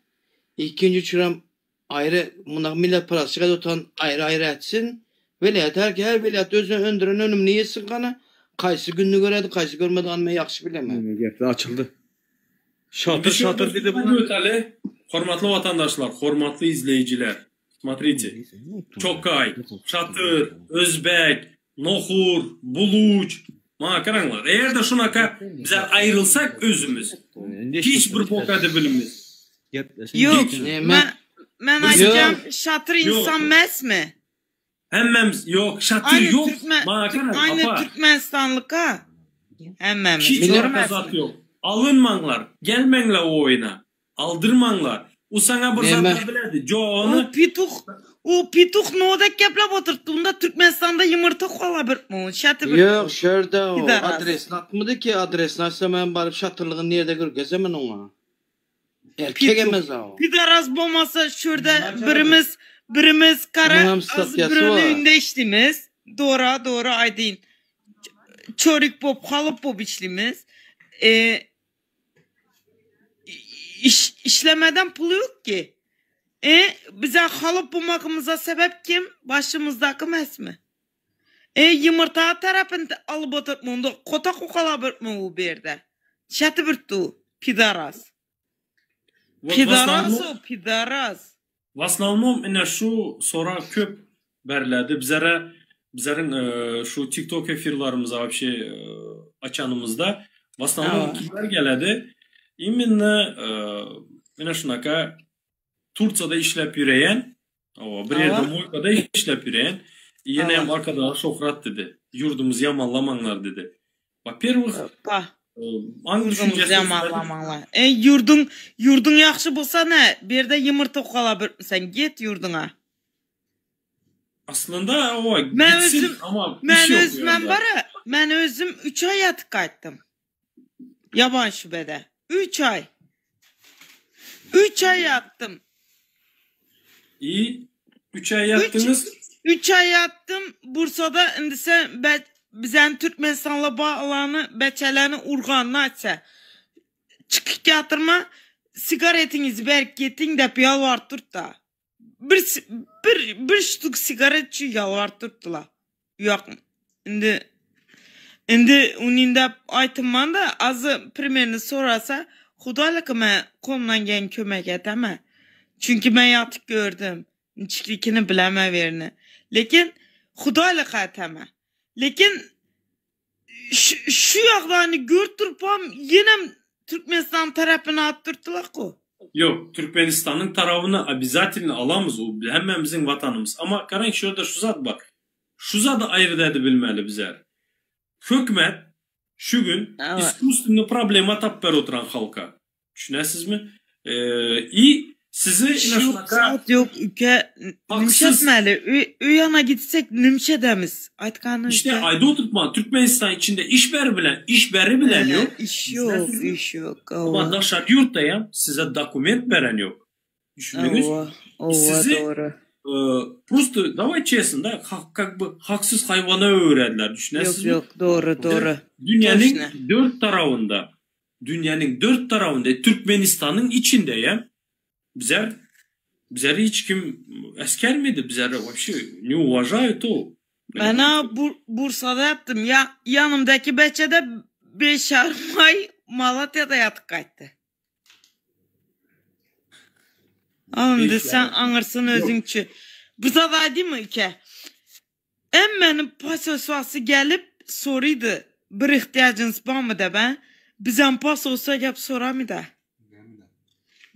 Speaker 2: İkinci uçuram ayrı buna millet parası kadar otan ayrı ayrı etsin. Velayet her her velayet özüne öndüren önümünü yesin kana. Kayısı gününü göredi, kayısı görmedi anmayı yaxşı bilemem.
Speaker 9: Gepler açıldı. Şatır şatır dedi
Speaker 1: bunlar. Öteli. Hormatly vatandaşlar, hormatly izleyiciler. Смотрите. Çokay, Şatır, Özbek, Nohur, Buluç. Mana karaňlar. Eger de şunaka bize ayrılsak özümüz. Hiç bir boka da bilimiz.
Speaker 6: Yok.
Speaker 2: Ne,
Speaker 6: Ben ben
Speaker 1: Yok.
Speaker 6: aytacağım şatır
Speaker 1: Yok.
Speaker 6: insan mez mi?
Speaker 1: Hemmemiz yok, şatır
Speaker 6: Aynı
Speaker 1: yok.
Speaker 6: Türkmen,
Speaker 1: Mana karaň,
Speaker 6: aynı
Speaker 1: apa.
Speaker 6: Türkmenistanlık ha. Hemmemiz.
Speaker 1: Hiç
Speaker 6: Doğru
Speaker 1: alakası
Speaker 6: mu?
Speaker 1: yok. Alınmaňlar, gelmeňler o oyuna. Aldırmaňlar. O sana bir
Speaker 2: Neme?
Speaker 1: zatlar biledi. Jo onu
Speaker 6: O pituh o pituh noda keplep oturttu. Unda Türkmenistan'da yumurta kola bir mi? Şatı bir.
Speaker 2: Yok şurada o
Speaker 6: Gider az.
Speaker 2: adresini atmadı ki adresini açsa ben barıp şatırlığın nerede görgezemen ona. Erkek
Speaker 6: Pitu.
Speaker 2: emez o.
Speaker 6: Pidaraz bolmasa şurada birimiz birimiz kara
Speaker 2: Bunun
Speaker 6: az
Speaker 2: statyası
Speaker 6: birini
Speaker 2: var.
Speaker 6: ünde işlimiz. Doğru doğru aydın. Çörük pop halıp pop işlimiz. Ee, iş, işlemeden pulu yok ki. E, bize halıp bulmakımıza sebep kim? Başımızdaki mes mi? E, yumurta tarafını alıp oturtma. Kota kokala bir mi bu bir yerde? Şatı bir tu. Pidaraz.
Speaker 1: Вот в
Speaker 6: Pidaraz
Speaker 1: основном,
Speaker 6: o pidaraz.
Speaker 1: в основном ine şu sora köp beriledi. Bizlere bizlerin e, şu TikTok efirlarımıza вообще e, açanımızda в основном
Speaker 6: Aa.
Speaker 1: kimler geledi? Именно e, ine şunaka Turciyada işlep ýöreýän. Hawa, bir ýerde moýkada işläp ýören. Ýene hem arkadagy Şöhrat dedi. Ýurdumyzy ýamanlamaňlar dedi. Во-первых,
Speaker 6: Pa.
Speaker 1: aň
Speaker 6: Ýurdumyzy
Speaker 1: düşünjesi
Speaker 6: ýamanlamaňlar. E, ýurduň, ýurduň ýagşy bolsa nä, bu ýerde ýumurta okalabirmisen, get ýurduňa.
Speaker 1: Aslynda hawa,
Speaker 6: Men
Speaker 1: gitsin
Speaker 6: özüm,
Speaker 1: ama
Speaker 6: men
Speaker 1: iş ýok bu
Speaker 6: özümem
Speaker 1: ýerde.
Speaker 6: bara, men özüm üç aý ýatyp gaýtdym. Ýaban şübede. Üç aý. Üç aý ýatdym.
Speaker 1: I üç aý
Speaker 6: Üç,
Speaker 1: ýatdyňyz?
Speaker 6: üç aý ýatdym Bursada indi sen be, bizäni Türkmenistanla baglany beçeläni urganyny aýtsa. Çykyp ýatyrma sigaretiňizi berip getiň dep ýalbaryp durtda. Bir bir bir ştuk sigaret üçin ýalbaryp durtdyla. Ýok. Indi indi unindap aýtynman da azy primerni sorasa hudaýlyka men kolumdan gelen kömek eteme. Çünki men ýatyp gördüm. Niçiklikini bileme berini. Lekin hudaýlyka eteme. Lekin şu, şu ýagdaýyny görüp durupam ýenem Türkmenistan tarapyny alyp durtdylar ku.
Speaker 1: Ýok, Türkmenistanyň tarabyny obizatelno alamyz, o hemmämiziň watanymyz. Amma garaň şu ýerde şu zat bar. Şu zady aýryt edibilmeli bizler. Hökümet şu gün iskusstwennyi problema tapyp berip oturan halka. Düşünýäsizmi? I sizi ine
Speaker 6: Yok
Speaker 1: şunaka
Speaker 6: zat yok üke
Speaker 1: Haksız.
Speaker 6: nümşetmeli. Ö, ö yana gitsek nümşedemiz. Aytkanı
Speaker 1: İşte
Speaker 6: üke.
Speaker 1: aýda oturtma Türkmenistan içinde iş beri bilen iş beri bilen
Speaker 6: Ee,
Speaker 1: yok.
Speaker 6: iş yok, iş yok.
Speaker 1: Ama
Speaker 6: Ova.
Speaker 1: daşary ýurtda hem size dokument beren yok. Düşündüňiz?
Speaker 6: Ova, ova
Speaker 1: Sizi
Speaker 6: doğru.
Speaker 1: e, prosto давай честно da hak, как бы haksyz hayvana öwrediler.
Speaker 6: Yok
Speaker 1: Düşünesizmi?
Speaker 6: yok doğru doğru.
Speaker 1: Dünýäniň
Speaker 6: Toşna.
Speaker 1: dört tarafynda dünýäniň dört tarafynda Türkmenistanyň içinde hem bizler bizleri hiç kim eskermedi. Bizleri вообще не уважают o.
Speaker 6: Ben ha Bur Bursa'da yaptım. Ya yanımdaki beçede beş yarım ay Malatya'da yatıp kayttı. Oğlum de
Speaker 1: Beş
Speaker 6: sen
Speaker 1: yarım.
Speaker 6: anırsın özünkü. Bursa'da değil mi ülke? Emmenin pasosvası gelip soruydu. Bir ihtiyacınız var mı de ben. Bizden pas olsa gelip soramı da.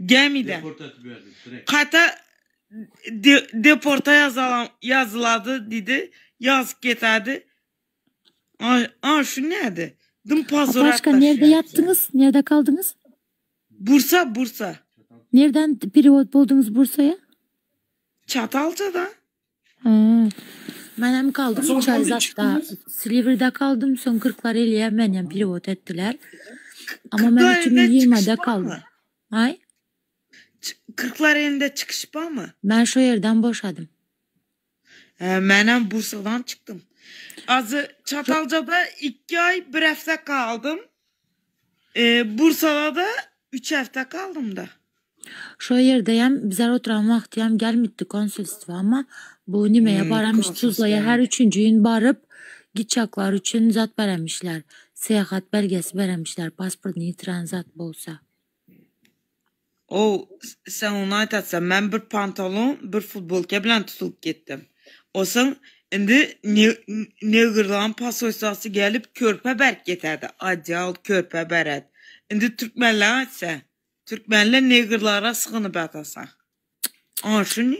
Speaker 6: Gemide. Kayta de, deporta yazılan, yazıladı dedi. Yaz getirdi. Aa, aa şu nerede? Dım pazara
Speaker 7: Başka nerede yattınız? Nerede kaldınız?
Speaker 6: Bursa Bursa.
Speaker 7: Nereden perevod buldunuz Bursa'ya?
Speaker 6: Çatalca'da.
Speaker 7: Ha. Ben hem kaldım
Speaker 1: Son
Speaker 7: 3 ay
Speaker 1: kaldı,
Speaker 7: zaten.
Speaker 1: çıktınız.
Speaker 7: Silivri'de kaldım. Son Kırklareli'ye ben hem perevod ettiler. Ama ben
Speaker 6: Kırklareli'de çıkış
Speaker 7: 2020'de
Speaker 6: var
Speaker 7: kaldım.
Speaker 6: mı?
Speaker 7: Ay,
Speaker 6: Ç- Kırklareli'nde çıkış var mı?
Speaker 7: ben şu yerden boşadım.
Speaker 6: Ee, ben hem Bursa'dan çıktım. Azı Çatalca'da iki ay bir hafta kaldım. Ee, Bursa'da da üç hafta kaldım da.
Speaker 7: Şu yerdeyim. Bizler oturan vaxtıyam gelmedi konsolstva ama bu nimeye
Speaker 6: Hmm,
Speaker 7: baramış
Speaker 6: konsolos
Speaker 7: Tuzla'ya her
Speaker 6: gelmedi.
Speaker 7: üçüncü gün barıp gidecekler üçün zat beremişler. Seyahat belgesi beremişler. Pasportunu yitiren zat bolsa.
Speaker 6: O sen onu aytatsan ben bir pantolon bir futbolka bilen tutulup gittim. Olsun indi ne, Negırlan pasoysası gelip körpe berk getirdi. Acal körpe beret. Indi Türkmenler açsa. Türkmenler Negırlara sıkınıp atasa. Aa şu ne?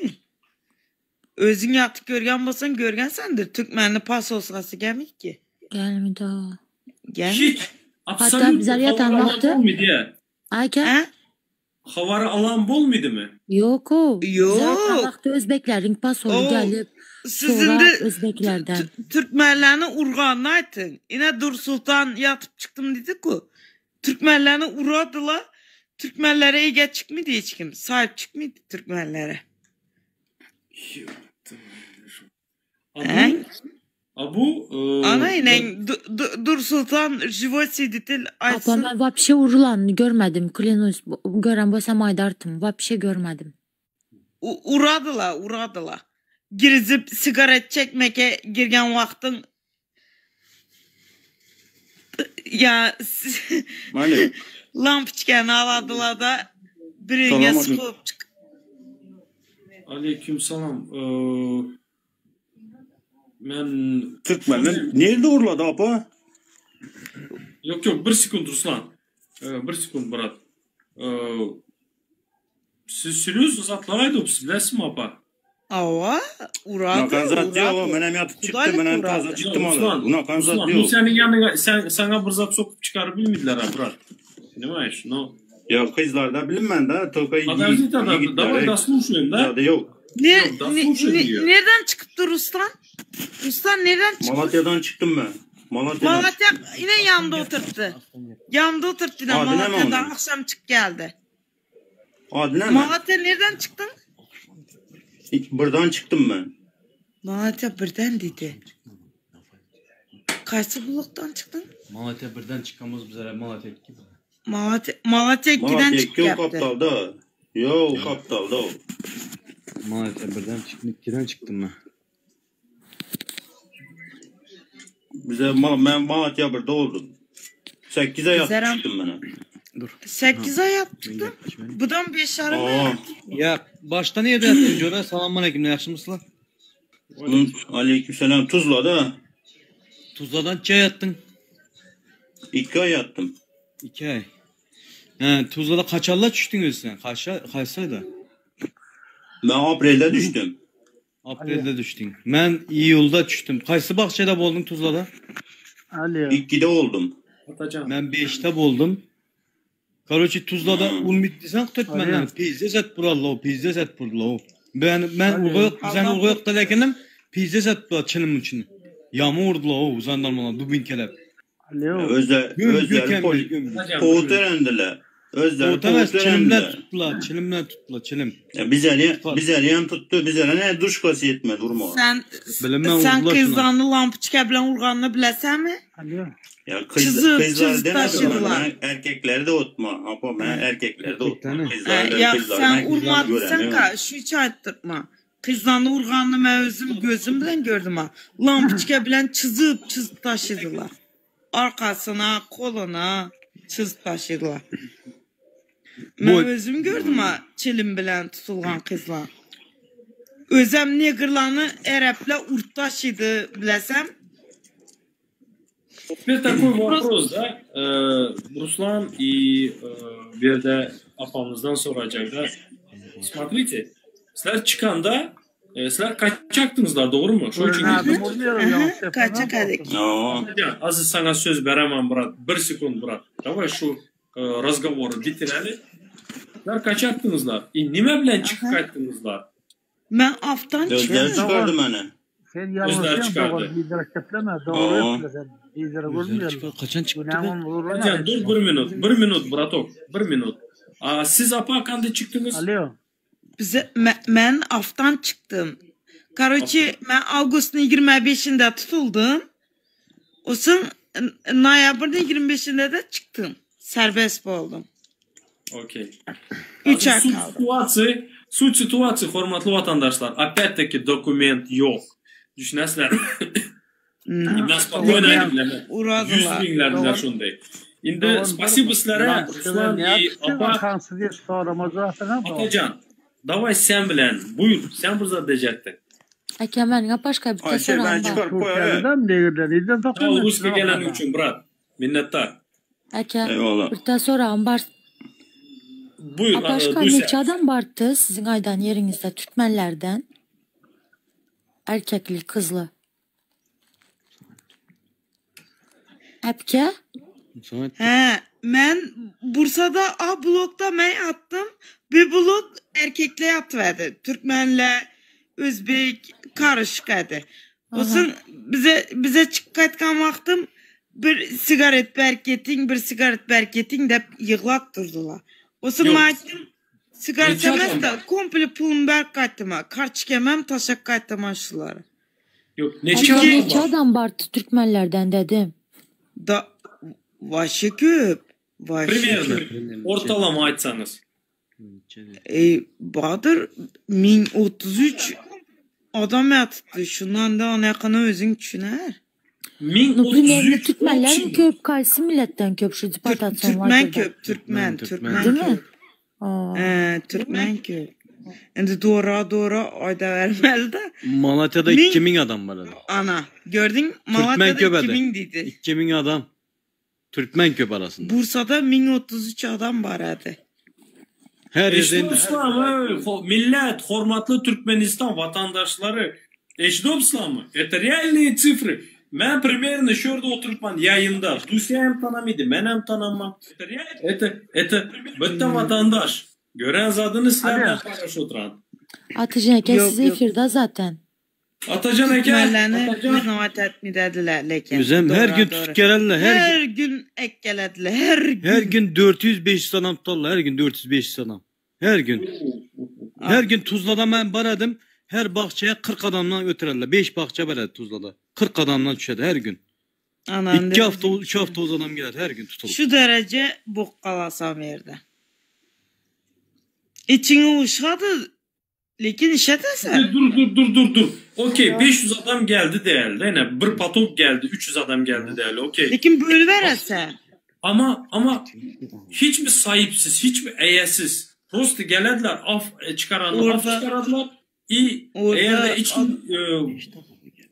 Speaker 6: Özün yatıp görgen bolsan görgen sendir. Türkmenli pasoysası gelmek ki.
Speaker 7: Gelmedi o.
Speaker 6: Gelmek.
Speaker 1: Hiç.
Speaker 7: Hatta
Speaker 1: Absolut
Speaker 7: bizler yatan
Speaker 1: havar alan
Speaker 7: vaxtı
Speaker 1: bolmady ya.
Speaker 7: Ayka
Speaker 6: He?
Speaker 1: Havar alan bolmady mi?
Speaker 7: yok o. Bizler yatan
Speaker 6: Yok.
Speaker 7: vaxtı Özbeklerin pasoru
Speaker 6: O
Speaker 7: gelip
Speaker 6: sizin
Speaker 7: sorap
Speaker 6: de
Speaker 7: Özbeklerden.
Speaker 6: Türkmenlerini urganına aytın. Yine Dur Sultan yatıp çıktım dedi ki. Türkmenlerini uradılar. Türkmenlere ege çıkmadı hiç kim. Sahip çıkmadı Türkmenlere.
Speaker 1: A
Speaker 6: He?
Speaker 1: bu, a bu e,
Speaker 6: Ana yine Du- Du- Dur Sultan живой свидетель
Speaker 7: Abla
Speaker 6: aytsın.
Speaker 7: ben vapşe urulanını görmedim. Klinus gören bolsam aydartım. Vapşe görmedim.
Speaker 6: U- Uradılar, uradılar. Girizip sigaret çekmeke girgen vaktin ya
Speaker 5: Malik.
Speaker 6: lampiçkeni aladılar da birine
Speaker 5: Salam
Speaker 6: sıkılıp çık.
Speaker 1: aleyküm salam. E, men
Speaker 10: Türkmenler nerede urladı apa?
Speaker 1: Yok yok bir sekund Ruslan. E, bir sekund brat. E, siz seriozno zatlar aýdypsyz, bilesiňmi apa?
Speaker 6: Awa, urady,
Speaker 10: Unakan zat ýok,
Speaker 6: urady.
Speaker 10: menem ýatyp çykdym,
Speaker 6: Hudaýlyk
Speaker 10: menem
Speaker 6: urady.
Speaker 10: taza çykdym
Speaker 1: Ruslan,
Speaker 10: olar. Unakan zat
Speaker 1: Ruslan, bu
Speaker 10: ýok.
Speaker 1: seniň ýanyňa sen saňa bir zat sokup çykaryp bilmediler ha, brat. Понимаешь, но
Speaker 10: Ýok, gyzlarda bilinmän da, tolka
Speaker 1: Подожди тогда, давай
Speaker 10: ýigitleri
Speaker 1: дослушаем, да?
Speaker 10: zady ýok.
Speaker 6: Ne,
Speaker 1: Ýok,
Speaker 6: ne,
Speaker 1: дослушаем
Speaker 6: ne-
Speaker 1: diýýär.
Speaker 6: nereden çykypdy Ruslan? Ruslan nereden çykypdy?
Speaker 10: Malatya'dan çykdym men. Malatya'dan
Speaker 6: Malatya yine yanında oturttu. Yanında oturttu yine
Speaker 10: Ady näme
Speaker 6: Malatya'dan
Speaker 10: onuň?
Speaker 6: akşam çık geldi.
Speaker 10: Ady näme?
Speaker 6: Malatya nereden çıktın?
Speaker 10: Birden çykdym men.
Speaker 6: Malatya birden dedi. Kaysy blokdan çykdyň?
Speaker 9: Malatya birden çykamyz bizlere Malatya 2.
Speaker 6: Malatya Malatya 2'den
Speaker 10: Malatya
Speaker 6: çykyp
Speaker 10: 2 o
Speaker 6: geldi.
Speaker 10: gapdalda. Ýok, o gapdalda o.
Speaker 9: Malatya birden çıktım, 2'den çıktım ben.
Speaker 10: Bize ma men Malatya birde oldum. 8 ay yatıp çıktım ben.
Speaker 9: Dur.
Speaker 6: 8 ay yatıp çıktın. Budan 5 arama
Speaker 10: Aa.
Speaker 9: Ya başta niye de yattın Cora? Selamünaleyküm. Ne yakşı mısın?
Speaker 10: Aleykümselam. Tuzla'da.
Speaker 9: Tuzla'dan çay yattın.
Speaker 10: 2 ay yattım.
Speaker 9: 2 ay. He, Tuzla'da kaçarla düştün sen? Kaç, kaç ayda?
Speaker 10: Ben aprelde düştüm.
Speaker 9: Aprelde düştün. Ben iyulda düştüm. Kaysı bahçede boldun Tuzla'da?
Speaker 8: Alo.
Speaker 10: 2'de oldum.
Speaker 1: Atacan.
Speaker 9: Ben 5'te buldum. Karoçi Tuzla'da un bitdisen Türkmenden.
Speaker 8: Alo.
Speaker 9: Pizde set burallı o, pizde set burallı o. Ben ben
Speaker 8: Alo.
Speaker 9: urga sen
Speaker 6: Allah
Speaker 9: urga yok derkenim pizde set burallı çilim için. Yağmur vurdular o jandarmalar dubinkelep.
Speaker 8: Alo.
Speaker 10: Özler,
Speaker 9: Güm
Speaker 10: özleri
Speaker 9: güm
Speaker 10: pol
Speaker 9: güm. güm.
Speaker 1: Atacan,
Speaker 10: poğut erendiler. Özleri
Speaker 9: Otamaz
Speaker 10: poğut
Speaker 9: çilimler
Speaker 10: erendiler.
Speaker 9: tuttular, çilimler tuttular, çilim.
Speaker 10: Ya biz eli,
Speaker 9: Tutar.
Speaker 10: biz eliyen tuttu. Biz ne duş kası yetmedi vurma.
Speaker 6: Sen
Speaker 9: Bilinmez
Speaker 6: sen
Speaker 9: vurdular şuna.
Speaker 6: kızlarını lampuçka bilen urganını bilesen mi?
Speaker 8: Alo.
Speaker 10: Ya kız,
Speaker 6: Çizip,
Speaker 10: kızlar
Speaker 6: çizip
Speaker 10: demedim ben.
Speaker 6: taşıdılar.
Speaker 10: Ben erkekleri de otma. Apa ben erkekleri de otma.
Speaker 9: Erkekleri.
Speaker 10: Kızlar da
Speaker 6: Ya
Speaker 10: kızlar.
Speaker 6: sen
Speaker 10: Ben
Speaker 6: urmadıysan
Speaker 10: göremiyorum.
Speaker 6: ka şu hiç aytdırma. Kızlarını urganını ben özüm gözüm bilen gördüm ha. Lampuçka bilen çizip çizip taşıdılar. Arkasına, koluna çizip taşıdılar. Ben
Speaker 9: Bu-
Speaker 6: özüm gördüm ha çilim bilen tutulgan kızlar. Özem negrlarını Ərəblər urt taşıdı bilesem.
Speaker 1: Теперь такой вопрос, да? Э, Руслан и э, Берда apamızdan soracak da. Смотрите, sizler çıkanda e, sizler kaçaktınızlar doğru mu? Şu için
Speaker 8: Adım
Speaker 1: girdiniz.
Speaker 8: olmuyor ya.
Speaker 6: Kaçak edik.
Speaker 10: Aa,
Speaker 1: Ya, Aziz sana söz veremem brat. Bir sekund brat. Давай şu e, разговоры bitireli. Sizler kaçaktınızlar. E, nime bilen çıkıp kaçtınızlar?
Speaker 6: Ben aftan
Speaker 10: Özleri
Speaker 6: çıktım.
Speaker 10: çıkardı beni.
Speaker 8: Sen
Speaker 1: Özleri
Speaker 8: yanlışıyorsun
Speaker 1: çıkardı.
Speaker 8: doğru. Lidere kepleme.
Speaker 10: Aa.
Speaker 8: Doğru yapma sen. Lidere
Speaker 9: Özleri
Speaker 8: görmüyor.
Speaker 9: çıkar, kaçan çıktı be?
Speaker 8: Günahın olur
Speaker 1: Atacan dur bir minut. Bir minut bratok. Bir minut. Aa, siz apa kandı çıktınız?
Speaker 8: Alo.
Speaker 6: Bize, me- ben aftan çıktım. Короче, ben Ağustos'un 25'inde tutuldum. Olsun noyabrın 25'inde de çıktım. Serbest oldum.
Speaker 1: Okey.
Speaker 6: 3 ay
Speaker 1: Суть
Speaker 6: kaldım.
Speaker 1: ситуации, суть ситуации, hormatly vatandaşlar. Опять-таки документ yok. Düşünesizler. Ben spokойно aýdyp
Speaker 6: Uradılar.
Speaker 1: Yüz binlerdiler şunday. Indi спасибо sizlere Ruslan и apa
Speaker 8: Hansy diye soramaz zaten.
Speaker 1: Atacan. Давай sen bilen. Buyur. Sen bir zat diyecektin.
Speaker 7: Aka meniň başga bir
Speaker 10: Ayşe ben
Speaker 7: soram bar.
Speaker 10: çıkarıp koyarım.
Speaker 8: Türkiye'den devirden
Speaker 1: Sağ ol Ruska gelen üçün brat. Minnettar.
Speaker 7: Aka
Speaker 10: Eyvallah.
Speaker 7: bir soram bar.
Speaker 1: Buyur.
Speaker 7: Başka
Speaker 1: Duysa.
Speaker 7: neçe adam bardı sizin aydan yerinizde Türkmenlerden? Erkekli, kızlı. Epke?
Speaker 9: Sana
Speaker 6: He, ben Bursa'da A blokta ben attım. Bir blok erkekle yatıverdi. Türkmenle, Özbek karışık idi. Olsun bize bize çıkıp qaytkan vaqtım bir sigaret berk eting, bir sigaret berk eting deb yığlap durdular. Olsun
Speaker 1: Yok.
Speaker 6: ben aytdım. Sigaret
Speaker 1: Neçe
Speaker 6: emas
Speaker 1: adam
Speaker 6: da komple pulum berk qaytdım. ha. Kartочкамam taşak qaytdım ha şuları.
Speaker 1: Yok. Neçe
Speaker 7: Aka
Speaker 1: adam
Speaker 7: neçe
Speaker 1: var?
Speaker 7: adam bardı Türkmenlerden dedim.
Speaker 6: Da vaşe köp. Vaşe köp.
Speaker 1: Примерно. Ortalama aytsanız.
Speaker 6: Ey Bahadır 1033 adam yatıttı. Şundan da ona yakını özün düşüner.
Speaker 7: Ну, примерно
Speaker 1: 1033
Speaker 7: Türkmenler mi
Speaker 1: общий.
Speaker 7: köp, kaysı milletten köp şu
Speaker 6: Türk,
Speaker 7: deportasyon
Speaker 6: Türkmen
Speaker 7: vardı da.
Speaker 6: köp, Türkmen,
Speaker 9: Türkmen,
Speaker 6: Türkmen
Speaker 7: Değil mi?
Speaker 6: köp.
Speaker 7: Aa.
Speaker 6: Ee, Türkmen köp. Şimdi doğru doğru ayda vermeli de.
Speaker 9: Malatya'da
Speaker 6: Min-
Speaker 9: 2000 adam var. herhalde.
Speaker 6: Ana gördün
Speaker 9: Türkmen
Speaker 6: Malatya'da
Speaker 9: köp hadi.
Speaker 6: 2000 dedi.
Speaker 9: 2000 adam. Türkmen köp arasında.
Speaker 6: Bursa'da 1033 adam var hadi.
Speaker 9: Her ýerde indi
Speaker 1: Eşidipsizmi, millet, hormatly Türkmenistan watandaşlary, eşidipsizmi? Это реальные цифры. Men примерно şu ýerde oturypman ýaýynda. Dusýa hem tanamydy, men hem tanamam. Это, это, bitta watandaş. Gören zadyny sizler bilen paýlaşyp oturan.
Speaker 7: Atajan aka
Speaker 6: Yok
Speaker 7: siz
Speaker 6: yok.
Speaker 7: efirde zaten.
Speaker 1: Atajan aka,
Speaker 6: Türkmenlerini
Speaker 1: Atajan.
Speaker 6: vinavat etmediler lekin.
Speaker 9: Özem her
Speaker 6: Doğru
Speaker 9: gün
Speaker 6: doğru.
Speaker 9: tutup gelenler her
Speaker 6: Her gün ekkelediler. Her
Speaker 9: her
Speaker 6: gün.
Speaker 9: gün 400-500 adam tutarlar. Her gün 400-500 adam. Her gün. Her
Speaker 6: Ah.
Speaker 9: gün Tuzla'da ben baradım. Her bahçeye 40 adamdan götürürler. 5 bahçe baradı Tuzla'da. 40 adamdan düşerdi her gün.
Speaker 6: Anam
Speaker 9: 2 hafta,
Speaker 6: bizim
Speaker 9: 3 hafta o adam gelir her gün tutulup.
Speaker 6: Şu derece bok kalasam yerde. İçini uşadı. Lekin işetesen.
Speaker 1: Dur dur dur dur dur. Okey 500 adam geldi değerli. Yani bir patok geldi, 300 adam geldi değerli. Okey.
Speaker 6: Lekin bölüverese.
Speaker 1: Ama ama hiç mi sahipsiz, hiç mi eyesiz? Prosta gelediler, af e, çıkaranlar, af
Speaker 6: Orada
Speaker 1: çıkaradılar. İyi, eğer
Speaker 6: orada
Speaker 1: de hiç
Speaker 6: ad,
Speaker 1: e,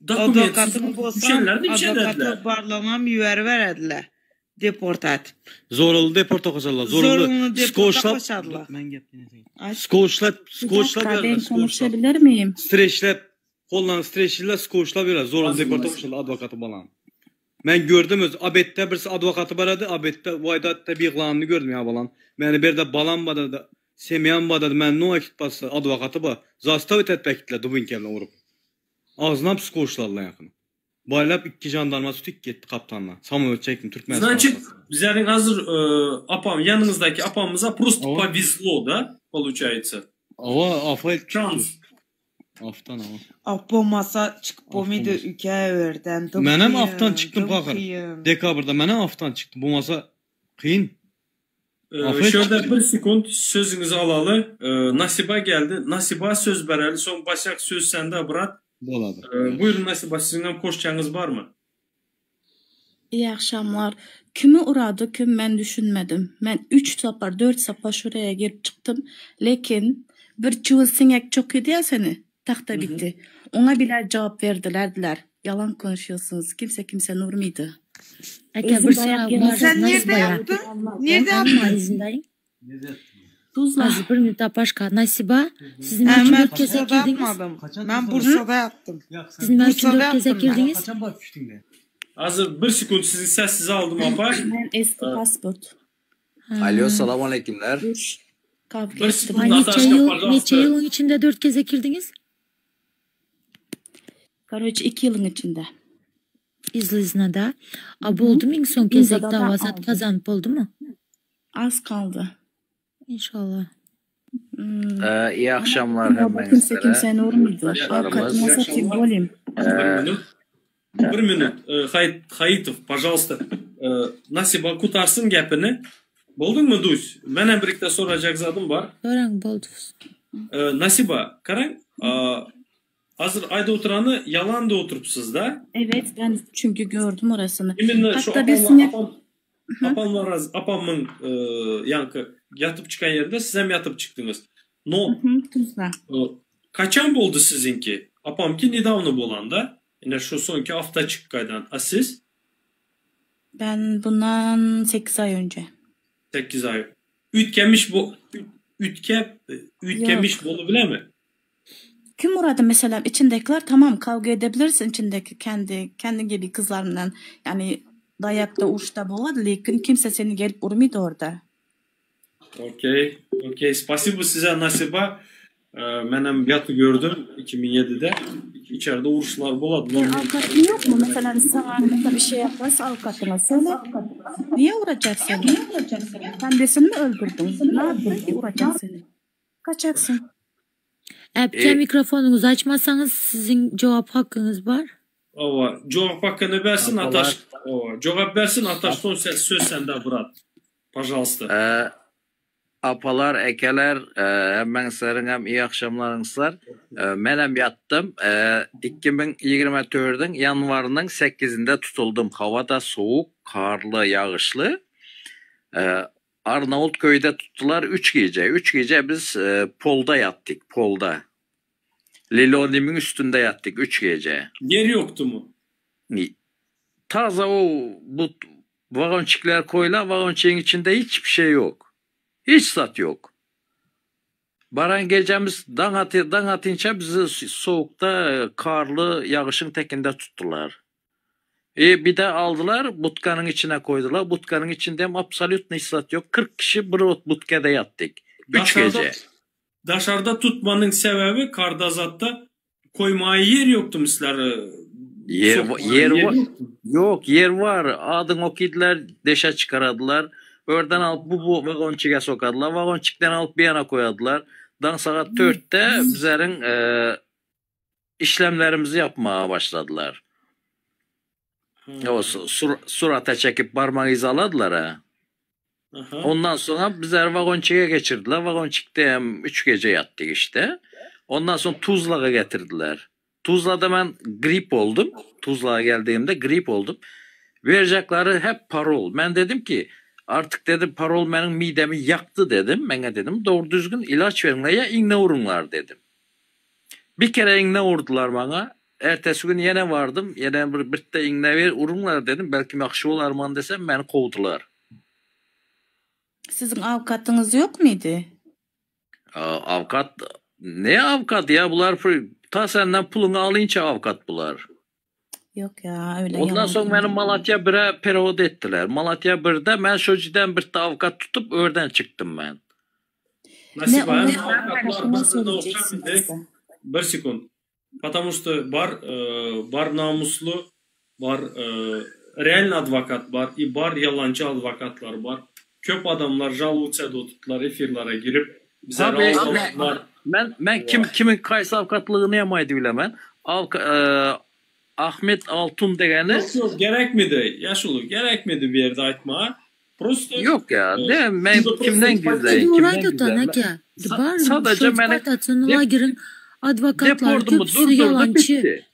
Speaker 1: dokumentsiz
Speaker 6: advokatımı bolsam
Speaker 1: düşerlerdi, bir şey dediler.
Speaker 6: advokatı barlamam yüver verediler. Deport et.
Speaker 9: Zorunlu deporta koşarlar. Zorunlu.
Speaker 6: Zorunlu deporta
Speaker 9: Skoçlap.
Speaker 6: koşarlar. Ay.
Speaker 9: Skoçlap,
Speaker 11: Bir
Speaker 9: skoçlap
Speaker 11: dakika
Speaker 9: yerler,
Speaker 11: ben
Speaker 9: skoçlap.
Speaker 11: konuşabilir miyim?
Speaker 9: Streçlep, kollarını streçlerler, skoçlap yerler. Zorunlu deporta koşarlar advokatı balan. Ben gördüm öz Abet'te birisi advokatı baradı. Abet'te Vaydat'ta bir yığlanını gördüm ya balan. Meni bir de balan badadı. Semyan badadı. Ben ne vakit bastı advokatı ba. Zastav etmektiler dubinkerle vurup. Ağzına psikoçlarla yakın. Baylap iki jandarma tutup gitti kaptanla. Samolyot çektim Türkmenistan.
Speaker 1: Значит, bizlerin hazır e, apam, yanınızdaki apamıza просто
Speaker 9: Ava.
Speaker 1: повезло, да, получается?
Speaker 9: Ava afa
Speaker 1: Şans.
Speaker 9: Aftan ava.
Speaker 6: Af bolmasa çıkıp
Speaker 9: Af
Speaker 6: olmaydı
Speaker 9: olmasa.
Speaker 6: ülke öğürden. Dım
Speaker 9: Menem aftan
Speaker 6: kıyın,
Speaker 9: çıktım
Speaker 6: dım
Speaker 9: bakın.
Speaker 6: kıyın.
Speaker 9: Dekabrda menem aftan çıktım. Bu masa kıyın.
Speaker 1: Ee,
Speaker 9: Afet
Speaker 1: şöyle bir sekund sözünüzü alalı. Ee, Nasiba geldi. Nasiba söz bereli. Son başak söz sende bırak.
Speaker 9: Boladı.
Speaker 1: Ee, buyurun Nasiba sizinle koşacağınız var mı?
Speaker 11: İyi akşamlar. Kimi uradı kim ben düşünmedim. Ben 3 sapar 4 sapar şuraya girip çıktım. Lekin bir çuval sinek çok yedi ya seni. Tahta bitti. Ona bile cevap verdilerdiler. Yalan konuşuyorsunuz. Kimse kimse vurmaydı.
Speaker 7: Aka
Speaker 11: Özüm
Speaker 7: bir
Speaker 11: dayak
Speaker 7: sorav
Speaker 11: yemedim.
Speaker 7: var
Speaker 6: Sen nerede
Speaker 7: Nasibaya.
Speaker 6: yaptın? Nerede
Speaker 7: Amma
Speaker 6: yaptın?
Speaker 7: izindayım.
Speaker 11: Tuzla.
Speaker 7: Az bir minut başka. Nasiba siz nima
Speaker 6: Ha,
Speaker 7: uchun
Speaker 6: ben
Speaker 7: 4 kez
Speaker 6: Tuzla'da
Speaker 7: kirdingiz?
Speaker 6: yapmadım. Ben Bursa'da yaptım.
Speaker 7: Siz nima uchun
Speaker 6: Bursa'da
Speaker 7: 4 kez
Speaker 6: yaptım ben.
Speaker 7: kirdingiz?
Speaker 1: Hazır bir sekund sizi sessize aldım apa.
Speaker 11: Ben eski pasport.
Speaker 12: Alo, salam aleykümler.
Speaker 11: Dur. Kavga
Speaker 1: Bir
Speaker 11: ettim.
Speaker 1: sekund
Speaker 7: Ha, neçe
Speaker 1: Nataşka
Speaker 7: yıl,
Speaker 1: пожалуйста.
Speaker 7: neçe yılın içinde 4 kez kirdingiz?
Speaker 11: Короче, 2 yılın içinde.
Speaker 7: İzli izine da. A boldu mu son gezek
Speaker 11: İnzada da
Speaker 7: davasat
Speaker 11: aldım.
Speaker 7: kazanıp oldu mu?
Speaker 11: Az kaldı.
Speaker 7: İnşallah.
Speaker 11: Hmm.
Speaker 12: Ee, iyi
Speaker 11: Ama
Speaker 12: akşamlar
Speaker 11: orada kimse
Speaker 12: hemmenizlere,
Speaker 11: kimseni vurmadı.
Speaker 12: yurttaşlarımız.
Speaker 11: Avukatıma satayım olayım.
Speaker 1: Bir
Speaker 12: Ee,
Speaker 1: minut. Bir minut. Ee, Hayit, Hayitov, пожалуйста. Ee, Nasiba kutarsın gapini. Boldun mu Duz? Men hem birlikte soracak zadım var.
Speaker 7: Soran boldu.
Speaker 1: Ee, Nasiba, qarang, hazır ayda oturanı yalan da oturupsuz da.
Speaker 11: Evet ben çünkü gördüm orasını.
Speaker 1: Именно şu
Speaker 11: Hatta bir
Speaker 1: apamla,
Speaker 11: sinek
Speaker 1: apam, apamla raz, apamın e, yankı yatıp çıkan yerinde siz hem yatıp çıktınız. No,
Speaker 11: Hı hı, Tuzla.
Speaker 1: e, kaçan boldu sizinki? Apamki nedavno bolanda. Yine şu sonki hafta çıkkaydan. A siz?
Speaker 11: Ben bundan 8 ay önce.
Speaker 1: 8 ay. Ütkemiş bu ütke ütkemiş
Speaker 11: Yok.
Speaker 1: bolu bile mi?
Speaker 11: Kim uğradı mesela içindekiler tamam kavga edebilirsin içindeki kendi kendi gibi kızlarla yani dayakta uruşta boladı lekin kimse seni gelip vurmaydı orada.
Speaker 1: Okey. Okey. Spasibo size Nasiba. Ee, ben hem yatı gördüm 2007'de. İçeride uğraşlar boladı.
Speaker 11: Bir avukatın yok mu? Mesela sana mesela bir şey yaparsa avukatına söyle. Niye vuracak seni? Kendisini mi öldürdün? Ne yaptın ki vuracak seni? Kaçaksın.
Speaker 7: Epke
Speaker 12: e,
Speaker 7: mikrofonunuzu açmazsanız sizin cevap hakkınız var.
Speaker 1: Ova, cevap hakkını versin
Speaker 12: apalar,
Speaker 1: Ataş. Ova, cevap versin Ataş. Son söz, söz sende Murat. Пожалуйста.
Speaker 12: e, apalar, ekeler, e, hemmenizlerin hem iyi akşamlarınızlar. E, men hem yattım. E, 2024'ün yanvarının 8'inde tutuldum. Hava da soğuk, karlı, yağışlı. E, Arnavutköy'de tuttular 3 gece. 3 gece biz e, polda yattık, polda. Lilonim'in üstünde yattık 3 gece.
Speaker 1: Yer yoktu mu?
Speaker 12: Taze o bu vagonçikler koyla vagonçiğin içinde hiçbir şey yok. Hiç zat yok. Baran gecemiz daň aty daň atynça bizi sowukda karly ýagyşyň tekinde tutdular. E bir de aldylar butkanyň içine koýdular. Butkanyň içinde hem absolýutno hiç zat ýok. 40 kişi bir ot butkada ýatdyk. 3
Speaker 1: Daşarda
Speaker 12: gece.
Speaker 1: daşarda tutmanyň sebäbi karda zatda koýmaga ýer ýokdy misler
Speaker 12: Ýer
Speaker 1: sokmaga
Speaker 12: ýer
Speaker 1: ýer
Speaker 12: wa
Speaker 1: ýokdy.
Speaker 12: ýok ýer bar. Adyň okydylar, deşe çykaradylar. Örden alyp bu bu wagonçige sokadylar. Wagonçikden alyp bir ýana koýadylar. Daň sagat 4-de bizleriň e, işlemlerimizi yapmaga başladylar. O sur, surata çekip barmak yzaladylar ha.
Speaker 1: Aha.
Speaker 12: Ondan sonra bizler vagonçiğe geçirdiler. Vagonçikte hem 3 gece yattık işte. Ondan sonra Tuzla'ya getirdiler. Tuzla'da ben grip oldum. Tuzla'ya geldiğimde grip oldum. Verecekleri hep parol. Ben dedim ki artık dedim parol benim midemi yaktı dedim. Ben dedim doğru düzgün ilaç verin ya iğne vurunlar dedim. Bir kere iğne vurdular bana. Ertesi gün yine vardım. Yine bir, bir de iğne ver vurunlar dedim. Belki yakşı olar man desem beni kovdular.
Speaker 11: Siziň avukatyňyz ýok muydy?
Speaker 12: Aa, Avukat ne avukat ya bunlar ta senden pulunu alınca avukat bular.
Speaker 11: Ýok ya öyle
Speaker 12: Ondan
Speaker 11: yalan.
Speaker 12: sonra beni Malatya 1'e perod ettiler. Malatya 1'de ben şociden bir de avukat tutup oradan çıktım ben.
Speaker 11: Ne
Speaker 1: Nasiba,
Speaker 11: onu
Speaker 1: hem avukatlar
Speaker 11: avukatına
Speaker 1: bir
Speaker 11: söyleyeceksin bize.
Speaker 1: Bir sekund. Потому что bar e, bar namuslu, bar e, real advokat bar, i bar yalancı advokatlar bar. Köp adamlar жалуются tuttular efirlere girip bize
Speaker 12: Tabii
Speaker 1: rahatlar.
Speaker 12: ben ben kim kimin kaysa avukatlığını yamaydı bilemem. Avuk, e, Ahmet Altun degeni
Speaker 1: Yok yok gerek miydi? Yaşulu gerek miydi bir yerde aytma? Просто
Speaker 12: yok ya.
Speaker 1: e,
Speaker 12: Ne ben
Speaker 1: şurada
Speaker 12: kimden
Speaker 1: просто
Speaker 12: gizleyeyim?
Speaker 7: Hadi
Speaker 12: Kimden
Speaker 7: orayda
Speaker 12: gizleyeyim?
Speaker 7: aka.
Speaker 12: Sa-
Speaker 7: Bar
Speaker 12: sadece
Speaker 7: şu
Speaker 12: beni
Speaker 7: deportasyon
Speaker 12: dep
Speaker 7: lagerin advokatlar
Speaker 12: deportumu
Speaker 7: köpüsü
Speaker 12: durdurdu
Speaker 7: yalancı.
Speaker 12: bitti.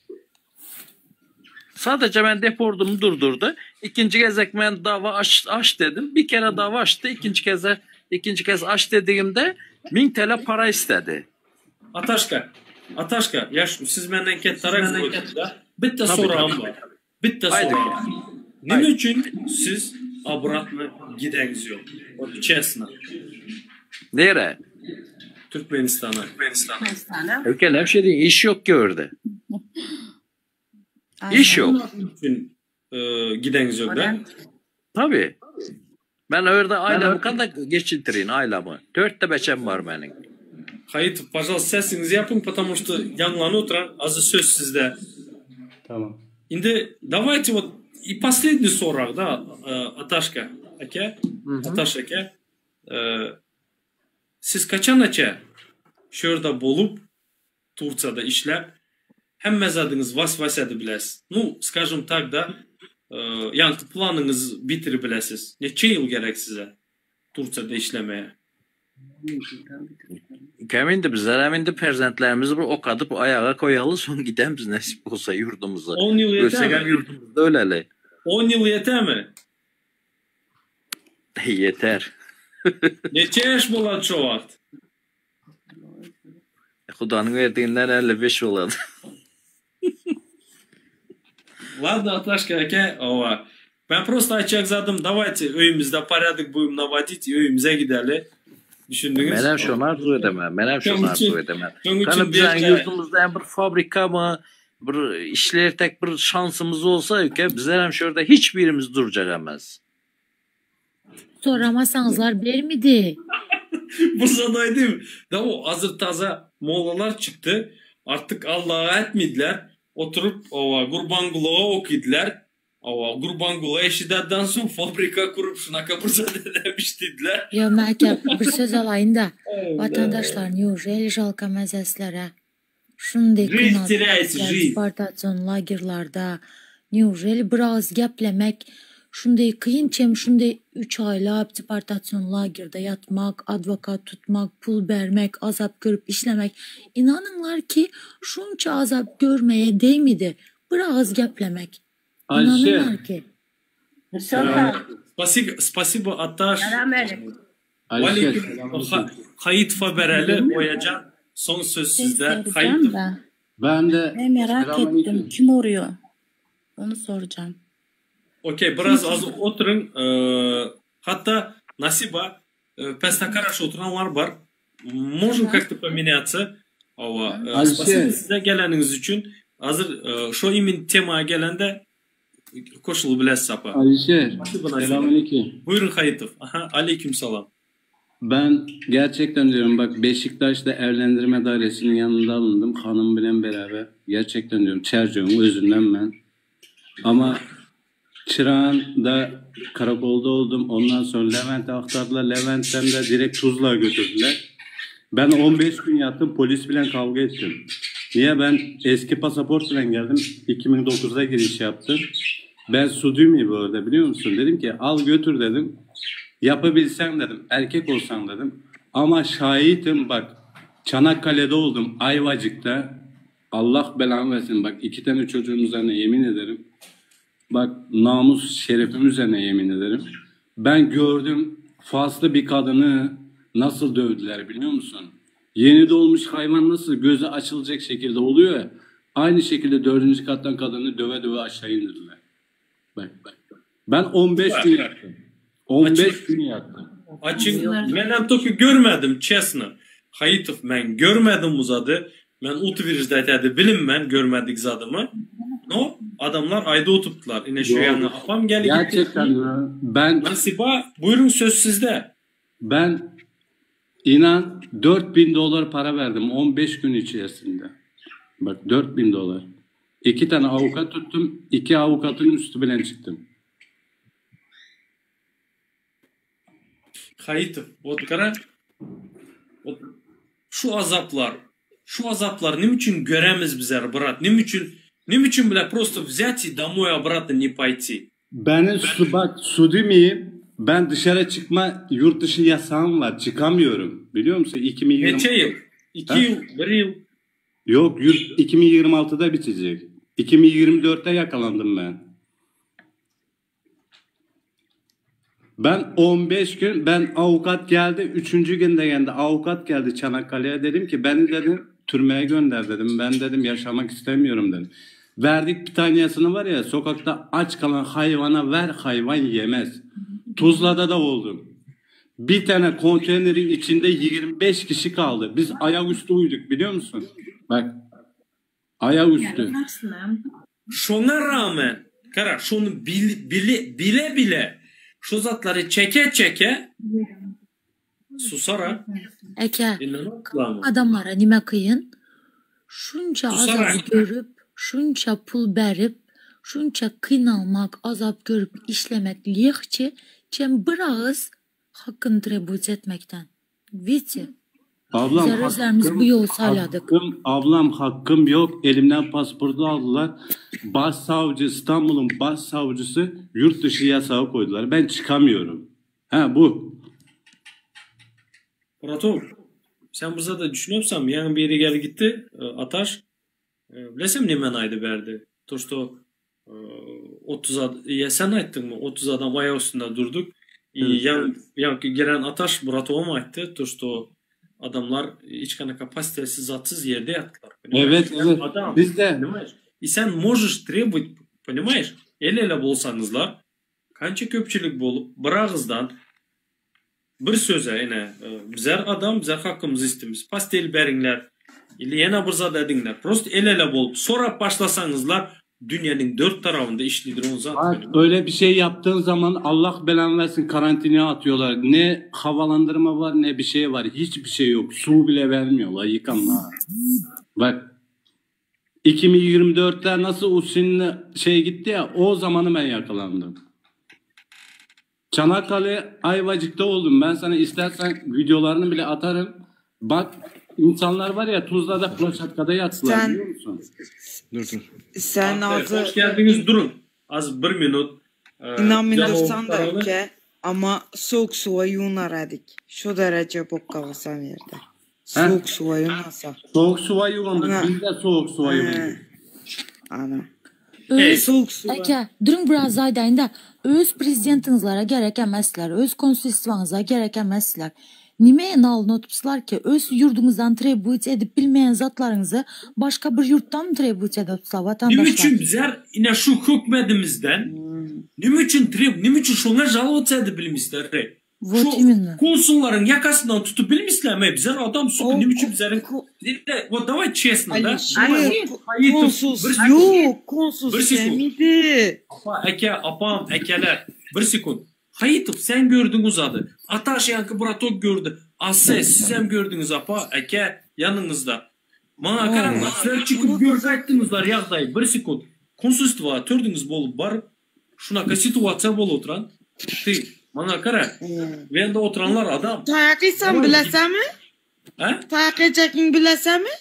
Speaker 12: Sadece ben deportumu durdurdu. İkinci kez ben dava aç, aç dedim. Bir kere dava açtı. İkinci kez ikinci kez aç dediğimde 1000 TL para istedi.
Speaker 1: Ataşka, Ataşka, yaş siz benden kettarak da. Bitta
Speaker 12: Tabii
Speaker 1: soram
Speaker 12: tabii.
Speaker 1: var. Bitta
Speaker 12: Haydi.
Speaker 1: soram var. Nime
Speaker 12: Haydi.
Speaker 1: uchun siz обратно gidingiz yo'q? Вот честно.
Speaker 12: Nere?
Speaker 1: Türkmenistan'a.
Speaker 12: Ülkenin hemşeri iş yok ki orada. İş
Speaker 11: Aynen.
Speaker 12: yok.
Speaker 1: Nime uchun e, gidingiz yo'q da?
Speaker 12: Tabii. Ben orada ailemi kadar geçindireyim ailemi. Dört de beçem var benim.
Speaker 1: Hayit, пожалуйста, sesinizi yapın, потому что yanlarına oturan azı söz sizde.
Speaker 9: Tamam.
Speaker 1: Şimdi давайте вот и последний sorak da e, Ataşka aka, Ataş aka. E, siz kaçan aça şurada bolup Турцияда işlep hemme zadyňyz was-was edip bilesiz. Ну, скажем так да, e, yani planınız bitirip bilesiz. Neçe yıl gerek size Turciyada işlemeye?
Speaker 12: Kemindi bizler hemindi perzentlerimizi bir ok atıp ayağa koyalı son giden biz nasip olsa yurdumuza.
Speaker 1: 10 yıl yeter
Speaker 12: Ölsek hem
Speaker 1: mi?
Speaker 12: yurdumuzda öleli.
Speaker 1: 10 yıl yeter mi?
Speaker 12: Yeter.
Speaker 1: Neçe yaş bolad şu vakt?
Speaker 12: Xudanın verdiğinden 55 oladı.
Speaker 1: Ладно, Аташка, aka, ova. Ben просто aytacak zadım, давайте öyümüzde порядок будем наводить, öyümüze gideli. Düşündünüz?
Speaker 12: Menem şonu arzu edemem. Menem şonu
Speaker 1: Şoň
Speaker 12: arzu
Speaker 1: üçin,
Speaker 12: edemem.
Speaker 1: şoň
Speaker 12: Kanı
Speaker 1: üçin
Speaker 12: bizden
Speaker 1: berje
Speaker 12: yurdumuzda hem bir fabrika mı bir işler tek bir şansımız olsa ülke bizler hem şurada hiçbirimiz duracak emez.
Speaker 7: Soramasaňyzlar bermidi.
Speaker 1: Bursa'daydım. değil mi? Da o hazır taza mollalar çıktı. Artık Allah'a etmediler. Oturup ova Gurbanguloğa okudular. Ova Gurbanguloğa eşidenden sonra fabrika kurup şuna Bursa'da demiş dediler.
Speaker 7: Yo aka bir söz alayın da. Vatandaşlar неужели жалко мәзәсләре? Şunday
Speaker 1: Жизнь теряется, жизнь.
Speaker 7: deportasyon lagerlarda неужели bir ağız geplemek şunday kıyın şunday 3 aylap deportasyon lagerde yatmak, advokat tutmak, pul bermek, azap görüp işlemek. İnanınlar ki şunca azap görmeye değmedi. Bir ağız geplemek.
Speaker 5: Ayşe.
Speaker 7: İnanınlar ki.
Speaker 1: Спасибо, спасибо Ataş.
Speaker 5: Ayşe.
Speaker 1: Aleyküm. Hayit Fabereli Oyacan. Son söz
Speaker 11: Ses
Speaker 1: sizde.
Speaker 11: vereceğim
Speaker 1: Hayit
Speaker 11: de.
Speaker 5: Ben de
Speaker 11: Ben merak ettim.
Speaker 5: Selamünaleyküm.
Speaker 11: Kim uğruyor? Onu soracağım.
Speaker 1: Okey biraz az oturun. Ee, hatta Nasiba e, Pestakaraş oturanlar var. Можем как-то поменяться. Hawa,
Speaker 5: Alişer.
Speaker 1: spasibo size geleniňiz üçin. Hazır şo imin tema gelende koşulyp bilersiz apa.
Speaker 5: Alişer.
Speaker 1: Spasibo Nasiba.
Speaker 5: Selamünaleyküm.
Speaker 1: Buýruň Haýytow. Aha, aleýkim salam.
Speaker 5: Ben gerçekten diyorum bak Beşiktaş'ta evlendirme dairesinin yanında alındım hanım bilen beraber. Gerçekten diyorum Çerco'nun özünden ben. Ama Çırağan'da karakolda oldum. Ondan sonra Levent'e aktardılar. Levent'ten de direkt Tuzla'ya götürdüler. Ben 15 gün yattım polis bile kavga ettim. Niye ben eski pasaport ile geldim. 2009'da giriş yaptım. Ben su bu arada biliyor musun? Dedim ki al götür dedim. Yapabilsem dedim. Erkek olsam dedim. Ama şahitim bak. Çanakkale'de oldum. Ayvacık'ta. Allah belamı versin. Bak iki tane çocuğum üzerine yemin ederim. Bak namus şerefim üzerine yemin ederim. Ben gördüm faslı bir kadını nasıl dövdüler biliyor musun? Yeni doğmuş hayvan nasıl gözü açılacak şekilde oluyor ya. Aynı şekilde dördüncü kattan kadını döve döve aşağı indirdiler. Bak bak. Ben 15 gün yattım. 15 gün yattım.
Speaker 1: Açyk, menem toki görmedim, çesno. Haýytow, men görmedim bu zady. Men utwirjdat edi bilim men görmedik zadymy. No, adamlar aýda otupdylar. Ine şu ýana apam geldi gitdi.
Speaker 5: Gerçekten ben
Speaker 1: Nasiba, buýruň söz sizde.
Speaker 5: Ben inan 4000 dolar para verdim 15 gün içerisinde. Bak 4000 dolar. İki tane avukat tuttum. iki avukatın üstü bile çıktım.
Speaker 1: Haýytow, wot gara, wot şu azaplar, şu azaplar nime üçin göremiz bizler, brat? Nime üçin, nime üçin bile prosto взять и домой обратно не пойти?
Speaker 5: Benim su bak su demeyeyim. Ben dışarı çıkma yurt dışı yasağım var. Çıkamıyorum. Biliyor musun? 2020
Speaker 1: Neçe ýyl? Iki
Speaker 5: Ha?
Speaker 1: ýyl, bir ýyl.
Speaker 5: Yok yurt 2026'da bitecek. 2024'te yakalandım ben. Ben 15 gün ben avukat geldi. Üçüncü günde geldi. Avukat geldi Çanakkale'ye dedim ki beni dedim türmeye gönder dedim. Ben dedim yaşamak istemiyorum dedim. Verdik bir tanesini var ya sokakta aç kalan hayvana ver hayvan yemez. Tuzla'da da oldum. Bir tane konteynerin içinde 25 kişi kaldı. Biz ayaküstü uyuduk biliyor musun? Bak ayaküstü.
Speaker 1: Şoňa rağmen, gara, şony bil, bile, bile bile şu zatlary çeke çeke susarak
Speaker 7: Eke,
Speaker 1: inanaklamı?
Speaker 7: adamlara nime kyn? Şunça
Speaker 1: Susarak.
Speaker 7: azaby görüp, şunça pul berip, şunça kynalmak, azap görüp işlemek lehçe, çem bir agyz hakyny trebut etmekden. Vidite?
Speaker 5: Ablam
Speaker 7: Bizler özlerimiz bu
Speaker 5: hakkım,
Speaker 7: ýoly saýladyk.
Speaker 5: hakkım, ablam hakkım yok. Elimden pasaportu aldılar. Başsavcı İstanbul'un başsavcısı yurt dışı yasağı koydular. Ben çıkamıyorum. Ha bu.
Speaker 1: Bratov, sen bu zada düşünüyorsam, ýaňy biri geldi gitdi, e, Ataş, e, bilesem näme aýdy berdi. To, что e, 30 ad ya sen aýtdyňmy? 30 adam aýak üstünde durduk. И
Speaker 5: Evet.
Speaker 1: ýaň ýaňky gelen Ataş Bratowam aýtdy, to, что adamlar hiç kanaka pastelsiz zatsyz ýerde ýatdylar. Понимаешь?
Speaker 5: Evet evet.
Speaker 1: Adam,
Speaker 5: Biz de
Speaker 1: понимаешь? И sen можешь требовать, понимаешь? El ele bolsaňyzlar, kança köpçülik bolup bir agyzdan bir söze ine e, bizler adam bizler hakkymyzy istimiz. Pastel beriňler. Ili ýene bir zat ediňler. Prosto el ele bolup sorap başlasaňyzlar dünýäniň dört tarafynda işlidir on zat.
Speaker 5: Bak öyle bir şey yaptığın zaman Allah belanı versin karantinaya atıyorlar. Ne havalandırma var ne bir şey var. Hiçbir şey yok. Su bile vermiyorlar yıkanma. Bak 2024'te nasıl Usin'le şey gitti ya o zamanı ben yakalandım. Çanakkale Ayvacık'ta oldum. Ben sana istersen videolarını bile atarım. Bak insanlar var ya Tuzla'da Ploşatka'da yattılar
Speaker 6: Sen
Speaker 5: biliyor musun?
Speaker 9: Dur dur.
Speaker 6: sen
Speaker 1: Evet,
Speaker 6: azı
Speaker 1: hoş geldiniz. Durun. Az bir minut. Ee,
Speaker 6: inanmıyorsan da
Speaker 1: tarafını-
Speaker 6: ki ama soğuk suya yunar edik. Şu derece bok kalasan yerde. Soğuk suya yunasa.
Speaker 5: Soğuk suya yuvandık.
Speaker 6: Ana.
Speaker 5: Biz de soğuk suya yuvandık.
Speaker 6: Ana.
Speaker 7: Öz,
Speaker 6: Soğuk suya.
Speaker 7: Eke, durun biraz aýdaýyn-da. Öz prezidentiňizlere gerek emesler, öz konsulstwaňyza gerek emesler. Nime nalyn otupslar ki öz ýurduňyzdan trebut edip bilmeýän zatlaryňyzy başga bir ýurtdan trebut edipsler
Speaker 1: Nime
Speaker 7: watandaşlar.
Speaker 1: üçin bizler ine şu hükmetimizden nime üçin treb, nime üçin şoňa жаловаться edip bilmişler?
Speaker 7: Вот
Speaker 1: Şu
Speaker 7: именно.
Speaker 1: konsullaryň ýakasyndan tutup bilmislermi? Bizler adam suku nime üçin bizleriň Вот давай честно, да?
Speaker 6: Alişir konsul yok konsul
Speaker 1: Bir sekund.
Speaker 6: semidi.
Speaker 1: Apa, eke, apam, ekeler. Bir sekund. Hayitov sen gördün uzadı. Ataş yankı bratok gördü. Ase siz hem gördünüz apa, eke yanınızda. Maňa garaňlar, sizler çykyp görüp aýtdyňyzlar ýagdaýy. Bir sekund. Konsulstwa tördüňiz bolup baryp, şunaka situasiýa bolup oturan. Ty, maňa gara. Bu ýerde oturanlar adam.
Speaker 6: Taýak ýesen bilesenmi?
Speaker 1: He?
Speaker 6: Taýak ýejekini bilesenmi?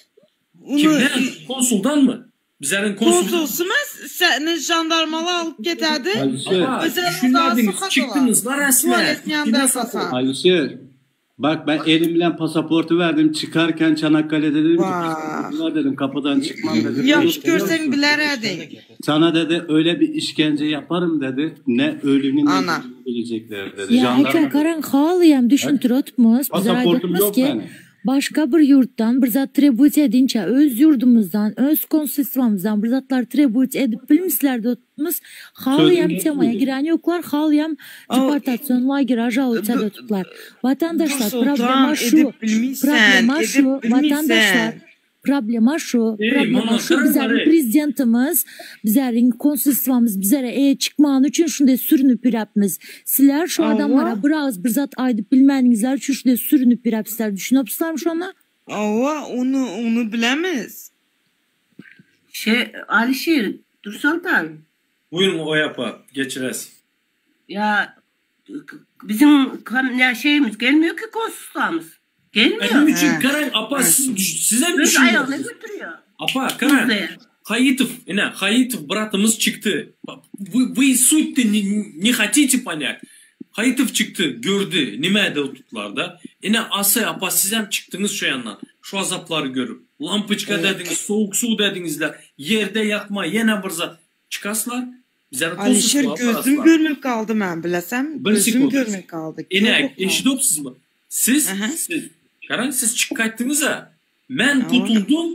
Speaker 6: Onu
Speaker 1: Kimden? Konsuldanmy? Bizleriň konsul
Speaker 6: konsulsumuz seni jandarmalar alıp getirdi.
Speaker 5: Alişir.
Speaker 1: Apa,
Speaker 6: Özel odası
Speaker 1: düşünmediňiz,
Speaker 6: katılar.
Speaker 1: çykdyňyzlar asla.
Speaker 6: Tuvaletin yanında yasasan.
Speaker 5: Alişir. Bak ben elimle pasaportu verdim. Çıkarken Çanakkale'de dedim ki
Speaker 6: Vah.
Speaker 5: pasaportu ver dedim. Kapıdan çıkmam dedim.
Speaker 6: Yaş görsen bilerdi.
Speaker 5: Sana dedi öyle bir işkence yaparım dedi. Ne ölümün ne
Speaker 6: Ana.
Speaker 5: dirilini bilecekler dedi.
Speaker 7: Ya
Speaker 5: Jandarma
Speaker 7: eke
Speaker 5: dedi.
Speaker 7: garaň halyam düşündürip otmaz. Bizler
Speaker 5: Pasaportum
Speaker 7: aýdypmyz
Speaker 5: yok
Speaker 7: ki
Speaker 5: benim.
Speaker 7: başga bir ýurtdan bir zat trebut edinçä öz ýurdumyzdan, öz konsulstwamyzdan bir zatlar trebut edip bilmisler de otmuz. Halyam
Speaker 5: Sözüm
Speaker 7: temaya
Speaker 5: yetmedi.
Speaker 7: giren yoklar, halyam deportasyon lagere žalota da tutlar. Vatandaşlar
Speaker 6: Dur Sultan
Speaker 7: problema şu,
Speaker 6: edip bilmişsen,
Speaker 7: problema şu,
Speaker 6: edip
Speaker 7: vatandaşlar
Speaker 6: bilmişsen.
Speaker 7: problema şu,
Speaker 1: Ey,
Speaker 7: problema
Speaker 1: mana
Speaker 7: şu
Speaker 1: garaňlar,
Speaker 7: bizlerin
Speaker 1: ey.
Speaker 7: prezidentimiz, bizlerin konsulstvamız bizlere e çıkmağın üçün şunday sürünüp yürüpmiz. Sizler şu
Speaker 6: Ava.
Speaker 7: adamlara biraz bir zat aydıp bilmeniňizler üçün şunday sürünüp yürüpsizler. Düşünüpsizler şu ona?
Speaker 6: Ava onu onu bilemez.
Speaker 13: Şey Alişir, Dur Sultan.
Speaker 1: Buyurun o yapa geçirez.
Speaker 13: Ya bizim kam- ya şeyimiz gelmiyor ki konsolosluğumuz. Gelmiyor.
Speaker 1: Benim için garaň apa siz düş- size mi
Speaker 13: Öz ayağına
Speaker 1: düşünüyorsunuz?
Speaker 13: götürüyor.
Speaker 1: Apa garaň.
Speaker 13: Tuzlaya.
Speaker 1: Hayitov, ine Hayitov bratımız çıktı. Вы, вы суть-то не, не хотите понять. Hayitov çıktı, gördü. Nime de tuttular Ine Ase apa siz hem çıktınız şu yandan. Şu azapları görüp. Lampiçka dediniz, soğuk su dedinizler. Yerde yatma, yine bir zat. Çıkaslar. Bizler
Speaker 6: Alişir
Speaker 1: konsulstva
Speaker 6: gözüm
Speaker 1: baraslar.
Speaker 6: görmüp kaldı ben bilesem.
Speaker 1: Bir
Speaker 6: Gözüm
Speaker 1: sekund.
Speaker 6: görmüp kaldı.
Speaker 1: İne eşidip siz mi? Siz, siz, Karan siz çık kayttınız ha. Men tutuldum.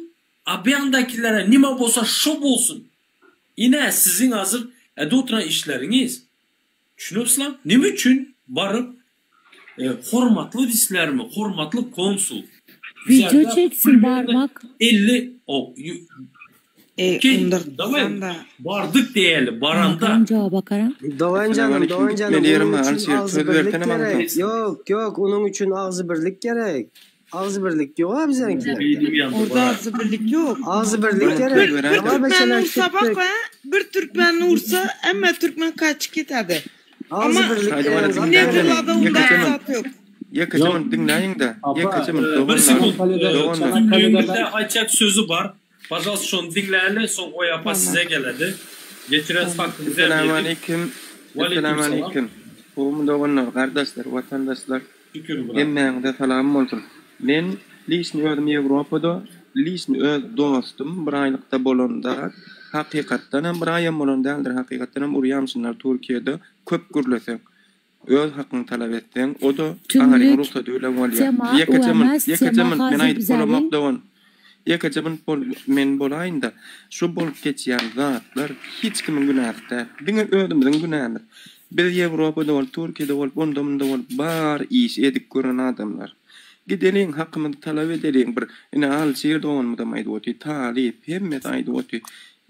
Speaker 1: Abiyandakilere nime bolsa şob olsun. İne sizin hazır ede oturan işleriniz. Düşünüyorsunuz Nime üçün barıp e, hormatlı disler mi? Hormatlı konsul.
Speaker 7: Video
Speaker 1: Bizlerde
Speaker 7: çeksin barmak.
Speaker 1: 50 o
Speaker 6: e,
Speaker 1: Ki, davay, vardık diyelim baranda.
Speaker 7: Bakarım cevaba karan.
Speaker 14: Doğan canım, Doğan canım.
Speaker 3: Gitmeli
Speaker 14: Onun
Speaker 3: yerim
Speaker 14: üçün
Speaker 3: var, şey,
Speaker 14: ağzı
Speaker 3: söz
Speaker 14: birlik
Speaker 3: versene bana
Speaker 14: gerek.
Speaker 3: tam.
Speaker 14: Yok yok, onun için ağzı birlik gerek. Ağzı birlik yok abi seninkiler.
Speaker 6: Orada ağzı birlik yok.
Speaker 14: Ağzı birlik
Speaker 6: Bir,
Speaker 14: gerek.
Speaker 6: bir
Speaker 14: Ama
Speaker 6: Türkmen
Speaker 14: mesela
Speaker 6: ursa bak
Speaker 14: çıktık.
Speaker 6: ha, bir Türkmen ursa ama Türkmen kaçıp giderdi.
Speaker 14: Ağzı
Speaker 6: Ama
Speaker 14: birlik
Speaker 3: Haydi bana
Speaker 14: gerek.
Speaker 3: dinleyin.
Speaker 6: ne yıllarda onda
Speaker 3: Yakacağım.
Speaker 6: zat yok.
Speaker 3: Yakacağım dinleyin de. Yakacağım.
Speaker 1: Ee, Bir sekund.
Speaker 3: Doğanlar.
Speaker 1: Düğünde aytacak sözü var. Pajal şon dinleyenler son o yapa size geledi. Getirez hakkınızı
Speaker 3: Esselamu aleyküm.
Speaker 1: Aleyküm
Speaker 3: Esselamu
Speaker 1: selam.
Speaker 3: aleyküm. Gowy doganlar, gardaşlar, watandaşlar.
Speaker 1: Şükür buna.
Speaker 3: Hemmäňize salam bolsun. Men lişni özüm Ýewropada, lişni öz dostum bir aýlykda bolanda, hakykatdan hem bir aýam bolan däldir, hakykatdan hem urýamşynlar Türkiýede köp gürleseň, öz hakyňy talap etseň, o da agaryň
Speaker 7: Tümlük
Speaker 3: rugsady bilen bolýar.
Speaker 7: tema
Speaker 3: Ýekeje min,
Speaker 7: uemez
Speaker 3: ýekeje
Speaker 7: tema
Speaker 3: min, men
Speaker 7: hazır
Speaker 3: aýdyp bolamok
Speaker 7: bizlerin
Speaker 3: dogan. Ýekeje min bol, men bolaýyn da, şu bolup geçýän zatlar hiç kimiň günäsi däl. Diňe özümiziň günämiz. Biz Ýewropada bolup, Türkiýede bolup, onda munda bolup bar iş edip gören adamlar. Gideliň hakymyzy talap edeliň bir ine Alşir doganymyzam aýdyp otyr, Talyp hemmesi aýdyp otyr.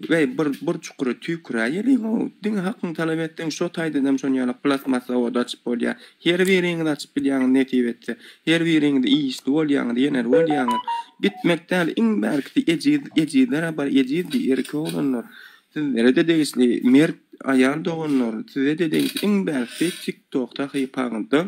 Speaker 3: Weý bir bir çukura tüýküräýeliň o. Diňe hakyňy talap etseň şo taýdadam şony ýaly plastmassa zawody açyp bolýar. Her biriňiz açyp bilýäňiz nesip etse. Her biriňiz işli bolýaňyz, ýener bolýaňyz. Gitmek däl iň bärkisi ejiz ejizler bar ejiz diý erkek oglanlar. Sizlere-de degişli mert aýal doganlar size-de degişli iň bärkisi TikTok sahypaňyzda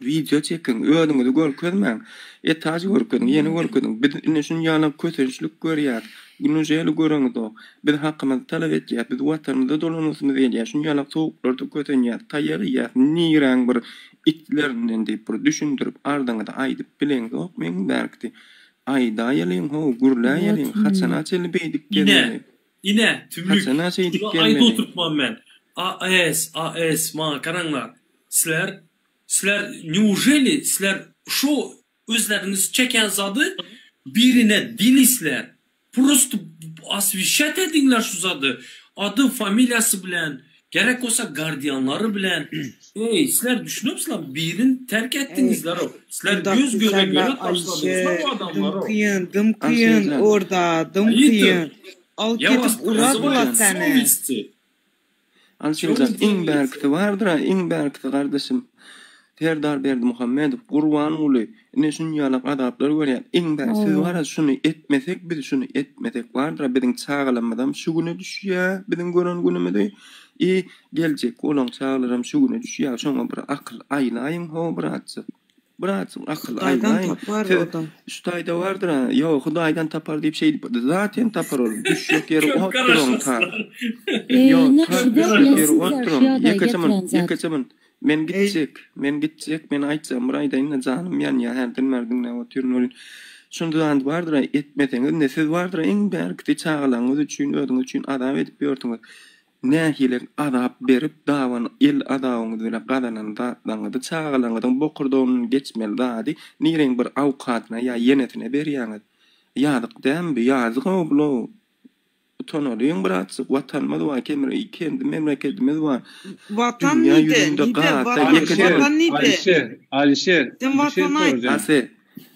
Speaker 3: Wideo çekiň, özüňizi görkezmäň. Etaž görkeziň, ýene görkeziň. Biz ine şuny ýaly kösençlik görýäs. Günüjeli göreňizok. Biz hakymyzy talap etýäs. Biz watanymyza dolanasymyz gelýär. Şuny ýaly sowuklarda kösenýäs, taýak iýýäs. Niräň bir itlerinden diýip bir düşündirip ardyňyzy aýdyp bileňzok meň bärkisi. Aýdaýalyň how, gürläýeliň.
Speaker 7: Вот
Speaker 3: Haçana çenli beýdip
Speaker 1: İne,
Speaker 3: gezmeli?
Speaker 1: ine tümlük.
Speaker 3: Haçana şeýdip
Speaker 1: Şuna aýda
Speaker 3: gezmeli?
Speaker 1: oturtmam men. AS, AS, maňa garaňlar. Sizler, sizler neujeli sizler şu özleriniz çeken zadı birine dilisler. Prosto osvещать edingler şu zady. Ady, familiýasy bilen. Gerek bolsa gardianlary bilen. Eý, sizler düşünipsizler, birini terk etdiňizler o. Sizler göz göre göre taşladyňyzlar bu adamlary o.
Speaker 6: Dym kyn, dym kyn orda, dym kyn. Alyp ketip uradylar seni.
Speaker 15: Alşirjan iň bärkisi bardyra iň bärkisi gardaşym Serdar Berdimuhamedow Gurbanguly ine şunýalak azaplar görýär iň bär siz bara şuny etmesek biz şuny etmesek bardyra biziň çagalarymyzam şu güne düşýä biziň gören günümizi i geljekki bolan çagalaram şu güne düşýä şoňa bir akyl aýlaýyň how bratjyk. Birazjyk akyl
Speaker 6: Hudaýdan
Speaker 15: aýlaýyn.
Speaker 6: tapar
Speaker 15: Siz
Speaker 6: o-da.
Speaker 15: şu taýda bardyr-a, ýok, Hudaýdan tapar diýip şeýdip, zaten tapar ol. Düşjek ýeri
Speaker 1: Köp
Speaker 15: otdur oň ta.
Speaker 1: garaşaslar.
Speaker 7: Eý,
Speaker 15: Ýok,
Speaker 7: ne
Speaker 15: ta
Speaker 7: şiddet
Speaker 15: düşjek ýeri
Speaker 7: bilen
Speaker 15: otdur
Speaker 7: sizler
Speaker 15: oň.
Speaker 7: şu ýagdaýa
Speaker 15: Ýekeje mun,
Speaker 7: getiren zat.
Speaker 15: ýekeje mun. Men gitjek, men gitjek, men aýtjagym bir aýdaýyn-da, janym ýanýar, hälden bäri diňläp otyryn welin. Şunda zat bardyr-a, etmeseňiz, indi siz bardyr-a iň bärkisi çagalaryňyz üçin, özüňiz üçin azap edip ýörsüňiz. Nähili azap berip daban el azabyňyz bilen gazanan zatlaryňyzy çagalaryňyzyň bokurdagyndan geçmeli zady nireň bir awkadyna ýa ýenesine berýäňiz? Ýazyk dämi bu? Ýazyk-ow bul-ow! Utanalyň birazjyk watanymyz bar kemir kendi memlekedimiz bar.
Speaker 6: Watan
Speaker 15: Dünýä
Speaker 6: nide?
Speaker 15: ýüzünde
Speaker 6: Nide
Speaker 15: gazda
Speaker 6: watan?
Speaker 15: ýekeje
Speaker 6: Watan nide?
Speaker 5: Alişer, Alişer,
Speaker 6: Sen
Speaker 5: bir şey
Speaker 6: watan aýt.
Speaker 5: soracağım.
Speaker 15: Ase,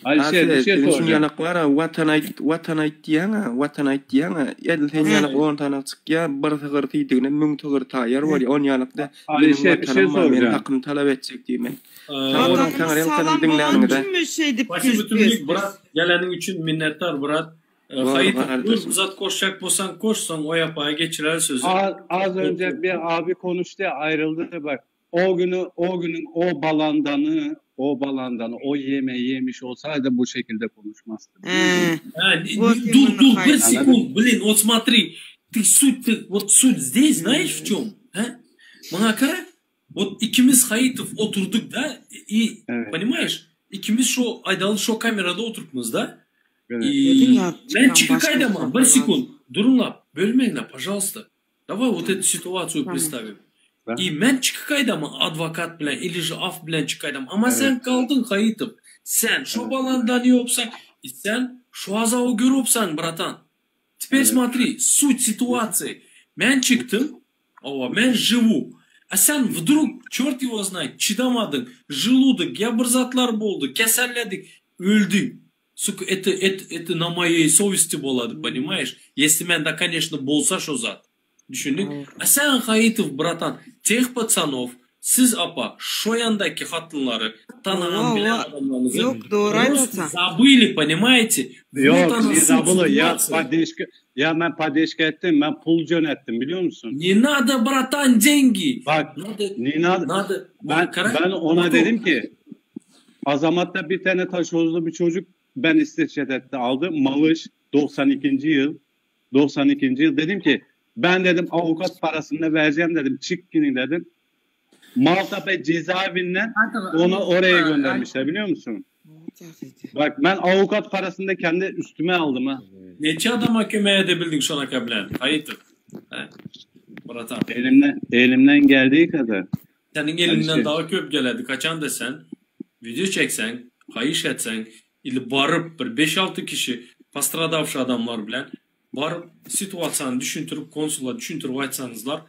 Speaker 5: Alişer, bir
Speaker 15: Ase,
Speaker 5: şey
Speaker 15: sen şuny
Speaker 5: soracağım.
Speaker 15: ýalak bar-a, Watan aýt, Watan aýt diýýäň-ä, Watan aýt diýýäň-ä, edil sen ýalak on sany çykýar, bir sygyr siýdigine müň sygyr taýýar bolýar, on ýalak-da, meniň
Speaker 5: Alişer, bir şey
Speaker 15: Watanym bar, meniň
Speaker 5: soracağım.
Speaker 15: hakymy talap etjek diýmen. Sag boluň,
Speaker 6: Watanymyz
Speaker 15: Taňryýalkasyn
Speaker 6: salam bolan
Speaker 15: diňläniňize.
Speaker 6: üçinmi şeýdip
Speaker 1: Спасибо
Speaker 6: gezip
Speaker 1: tümlük
Speaker 6: gezip?
Speaker 1: brat. Geleniň üçin minnetdar brat.
Speaker 15: Bor,
Speaker 1: Haýyt, buyur
Speaker 15: gardaşym.
Speaker 1: bir zat goşjak bolsaň goş, soň o ýapaga geçirer sözi.
Speaker 5: Az, az önce bir abi konuştu ya, ayrıldı bak. O günü o günün o balandanı o balandanı o yemeği yemiş olsaydı bu şekilde konuşmazdı.
Speaker 6: He.
Speaker 1: А, не-
Speaker 6: Вот
Speaker 1: не- Dur,
Speaker 6: именно
Speaker 1: dur, bir
Speaker 6: Haýyt.
Speaker 5: Anladın?
Speaker 1: sekund, блин, вот смотри, ты суть, ты, вот суть здесь, знаешь в чем? А? Maňa gara, вот ikimiz Haýytow oturduk da, и,
Speaker 5: Evet.
Speaker 1: понимаешь, ikimiz şo aýdaly şo kamerada oturupmyz da,
Speaker 5: Evet.
Speaker 6: Dedin
Speaker 1: и
Speaker 6: ya
Speaker 1: men
Speaker 6: çıkan
Speaker 1: çykyp
Speaker 6: başka
Speaker 1: gaýdaman, bir
Speaker 6: insanlar.
Speaker 1: sekund, duruň-la, bölmäň-le, пожалуйста, давай вот эту ситуацию
Speaker 6: Tamam.
Speaker 1: представим.
Speaker 5: Ben,
Speaker 1: И men çykyp gaýdaman adwokat bilen, или же af bilen çykyp gaýdaman, amma
Speaker 5: evet.
Speaker 1: sen galdyň Haýytow, sen şo
Speaker 5: Evet.
Speaker 1: balandan ýopsaň, и sen şo azaby görüpsiň, братан. Теперь
Speaker 5: Evet.
Speaker 1: смотри, суть ситуации. Men çykdym, owa, men живу. А sen вдруг, черт его знает, çydamadyň, желудок, ýa bir zatlar boldy, kesellediň, öldüň. Сука, это, это, это на моей совести bolady, понимаешь? Если mende, конечно, bolsa şo zat. Düşündiň? А sen Haýytow, братан, тех пацанов, siz apa, şo ýandaky hatynlary, tanagan
Speaker 6: Owa,
Speaker 1: bilen
Speaker 6: owa.
Speaker 1: adamlaryňyzy
Speaker 6: Ýok, dogry
Speaker 1: просто
Speaker 6: aýdasaň.
Speaker 1: забыли, понимаете? Вот
Speaker 5: Yok
Speaker 1: она
Speaker 5: ne
Speaker 1: суть
Speaker 5: zabılı ya
Speaker 1: ситуации.
Speaker 5: padeşke ya ben padeşke ettim ben pul yönettim biliyor musun?
Speaker 1: Не надо, братан, деньги.
Speaker 5: Bak
Speaker 1: Надо,
Speaker 5: Nina
Speaker 1: надо.
Speaker 5: ben
Speaker 1: Kara-
Speaker 5: ben ona
Speaker 1: Batu,
Speaker 5: dedim ki Azamat'ta bir tane taşozlu bir çocuk ben istişaretle aldı. Malış 92. yıl 92. yıl dedim ki ben dedim avukat parasını da vereceğim dedim. Çık gidin dedim. Maltepe cezaevinden onu oraya göndermişler biliyor musun? Bak ben avukat parasını da kendi üstüme aldım ha.
Speaker 1: Neçe adama kömek edebildiň şonaka bilen? Haýytow. He, Братан.
Speaker 5: Elimden elimden geldiği kadar.
Speaker 1: Seniň eliňden
Speaker 5: Alişer.
Speaker 1: daha köp geledi. Kaçan desen, video çeksen, haýyş etsen, ili baryp bir 5-6 kişi пострадавший adamlar bilen baryp situasiýany düşündirip konsula düşündirip aýtsaňyzlar,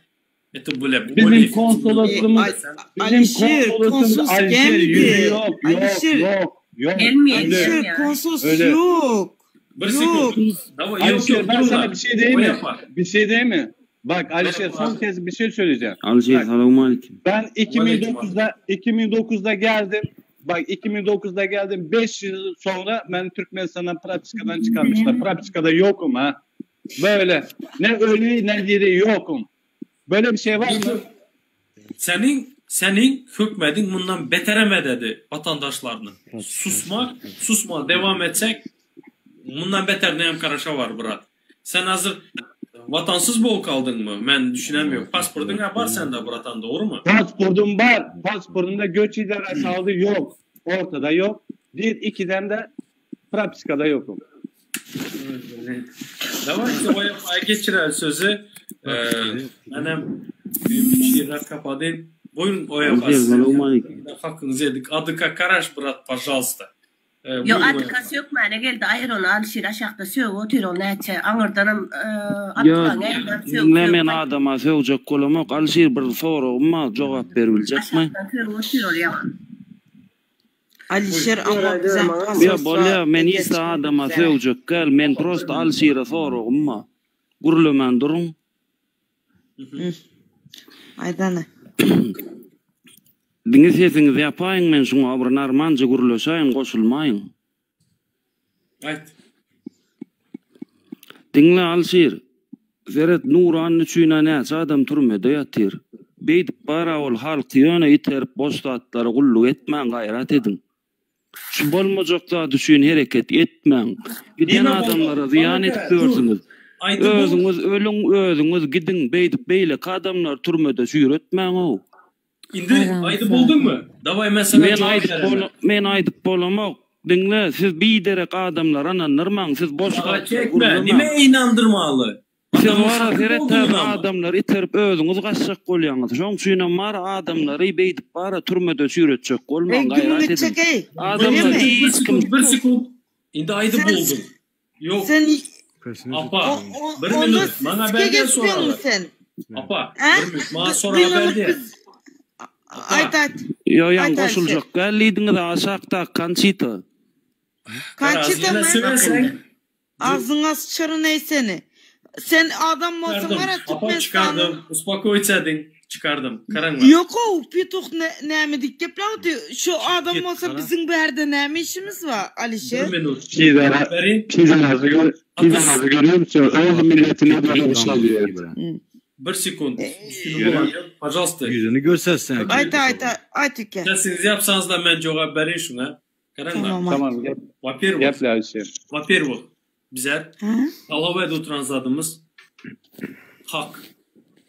Speaker 1: это более
Speaker 5: Bizim
Speaker 1: более
Speaker 5: konsolosumuz
Speaker 6: Ay-
Speaker 5: bizim
Speaker 6: Alişer
Speaker 5: konsolosumuz
Speaker 6: konsolos
Speaker 5: Alişer yüzü
Speaker 6: gelmedi.
Speaker 5: yok yok
Speaker 6: Alişer
Speaker 5: yok yok
Speaker 13: Gelmiyor,
Speaker 5: ölü
Speaker 6: Alişer konsolos
Speaker 5: ölü.
Speaker 6: yok.
Speaker 1: Bir
Speaker 6: Yok.
Speaker 1: sekund. Давай, yok
Speaker 5: Alişer
Speaker 1: yok
Speaker 5: ben
Speaker 1: dur
Speaker 5: sana
Speaker 1: la.
Speaker 5: bir şey diyeyim
Speaker 1: O
Speaker 5: mi?
Speaker 1: yapar.
Speaker 5: Bir şey diyeyim mi? Bak Alişer
Speaker 1: Merhaba
Speaker 5: son
Speaker 1: abi.
Speaker 5: kez bir şey söyleyeceğim.
Speaker 16: Alişer
Speaker 5: Bak
Speaker 16: selamun aleyküm.
Speaker 5: ben
Speaker 1: Aleyküm abi.
Speaker 5: 2009'da 2009'da geldim. Bak 2009'da geldim. 5 yıl sonra ben Türkmenistan'dan Prapiska'dan çıkarmışlar. Prapiska'da yokum ha. Böyle ne ölü ne diri yokum. Böyle bir şey var mı?
Speaker 1: Senin senin hökmedin bundan betereme dedi vatandaşlarını. Susma, susma devam etsek bundan beter neyem karaşa var brat. Sen hazır vatansız bol kaldın mı? Ben düşünemiyorum. Pasportun ha var sende bratan doğru mu?
Speaker 5: Pasportum var. Pasportumda göç idaresi aldı yok. Ortada yok. Bir ikiden de Prapiska'da yokum.
Speaker 1: Давайте o yapmaya geçirer sözü. Ee, menem bir şiirler kapatayım. Buyurun o
Speaker 16: Alişer
Speaker 1: yapar.
Speaker 16: selamun aleyküm.
Speaker 1: Hakkınızı yedik. Adıka Karaş brat, пожалуйста.
Speaker 13: Ýok Atyka sökmäne geldi aýyr ony Alyşir aşakda sögüp otyr ol näçe aňyrdanam
Speaker 5: Ýa
Speaker 13: Atykaň ýanyndan sögüp
Speaker 5: diňle
Speaker 13: sögüp
Speaker 5: men
Speaker 13: gaýtdy.
Speaker 5: adama sögjek bolamok Alyşir bir soragym bar jogap beribiljekmi?
Speaker 13: Aşakdan sögüp otyr ol ýaňy.
Speaker 6: Alişer amma bize
Speaker 5: Ýa bolýa men hiç adama sögjek däl men prosta Alyşire soragym bar gürlemän duruň.
Speaker 6: Aýdana.
Speaker 5: Diňe sesiňizi ýapaýyň men şuňa bir narmanja gürleşäýin goşulmaýyň.
Speaker 1: Aýt.
Speaker 5: Diňle Alşir. Seret Nuran üçinä näçe adam türmede ýatyr. Beýdip bara ol halky ýöne iterip boş zatlara gulluk etmäň gaýrat ediň. Şu bolmajak zat üçin hereket etmäň. Giden
Speaker 1: Nime
Speaker 5: adamlara
Speaker 1: bolmaz?
Speaker 5: zyýan
Speaker 1: Bana
Speaker 5: edip
Speaker 1: dur.
Speaker 5: ýörsüňiz.
Speaker 1: Aýdy bul.
Speaker 5: Özüňiz ölüň özüňiz gidiň beýdip beýleki adamlary türmede çüýretmäňow.
Speaker 1: Indi aýdyp bolduňmy? Daway men sana
Speaker 5: Men
Speaker 1: jogap
Speaker 5: aýdyp
Speaker 1: beremen.
Speaker 5: bol men aýdyp bolamok. Diňle siz biderek adamlara ynandyrmaň siz boş
Speaker 1: Saga
Speaker 5: zatlar
Speaker 1: çekme.
Speaker 5: gürlemäň.
Speaker 1: Nime ynandyrmaly?
Speaker 5: Siz
Speaker 1: Adamyň
Speaker 5: bara
Speaker 1: satyp
Speaker 5: seret
Speaker 1: bolduňyz
Speaker 5: häzir
Speaker 1: ama.
Speaker 5: adamlary iterip özüňiz gaçjak bolýaňyz. Şoň üçinem bara adamlary beýdip bara türmede çüýretjek bolmaň
Speaker 6: Ey
Speaker 5: gaýrat
Speaker 6: gümüňi
Speaker 5: ediň.
Speaker 6: çek ey.
Speaker 5: Adamlar
Speaker 6: Bolýamy?
Speaker 1: Bir
Speaker 5: hiç kim
Speaker 1: sekund, bir sekund. Indi aýdyp
Speaker 6: Sen
Speaker 1: bolduň. Ýok.
Speaker 6: sen
Speaker 1: Apa,
Speaker 6: o, o,
Speaker 1: bir
Speaker 6: onda
Speaker 1: minut. Maňa
Speaker 6: sike
Speaker 1: berdi
Speaker 6: geçmiyorsun
Speaker 1: soragy.
Speaker 6: sen.
Speaker 1: Apa,
Speaker 6: He?
Speaker 1: bir minut. Maňa soragy
Speaker 6: Gynalyp
Speaker 1: berdi.
Speaker 6: biz
Speaker 1: Apa.
Speaker 6: Ayt ayt.
Speaker 5: Ýo ýaň
Speaker 6: Ayt Alişer.
Speaker 5: goşuljak däl diýdiňiz aşakda Konçita.
Speaker 1: Garaz,
Speaker 6: Konçita
Speaker 1: ýene
Speaker 6: mı?
Speaker 1: söweseň.
Speaker 6: Agzyňa sıçaryn ey seni. Sen adam bolsaň
Speaker 1: Çıkardım.
Speaker 6: var ya
Speaker 1: Apa
Speaker 6: Türkmenistan'ın
Speaker 1: çıkardım. Uspokojit edin. Çıkardım. Karaňlar.
Speaker 6: Yok o pituh ne, näme dik gepläwdi. Şu adam
Speaker 9: Git
Speaker 6: bolsa
Speaker 9: kara.
Speaker 6: biziň bu ýerde näme işimiz bar
Speaker 1: Bir
Speaker 6: Alişer?
Speaker 1: minut.
Speaker 16: Pizza,
Speaker 1: Berin.
Speaker 16: pizza gör,
Speaker 1: Atys.
Speaker 16: pizza görüyor musun? Öz milletine böyle bir şey diyor.
Speaker 1: Bir sekund. Üstünü bulan. Пожалуйста.
Speaker 9: Yüzünü görsetsen.
Speaker 6: Ayt ayt ayt ülke.
Speaker 1: Sesinizi yapsanız da men jogap berin şuna. Karaňlar.
Speaker 6: Tamam ayt.
Speaker 16: Tamam gel.
Speaker 1: Во-первых,
Speaker 16: Gel Ayşe.
Speaker 1: во-первых, bizler
Speaker 6: Ha?
Speaker 1: talap edip oturan zadymyz hak.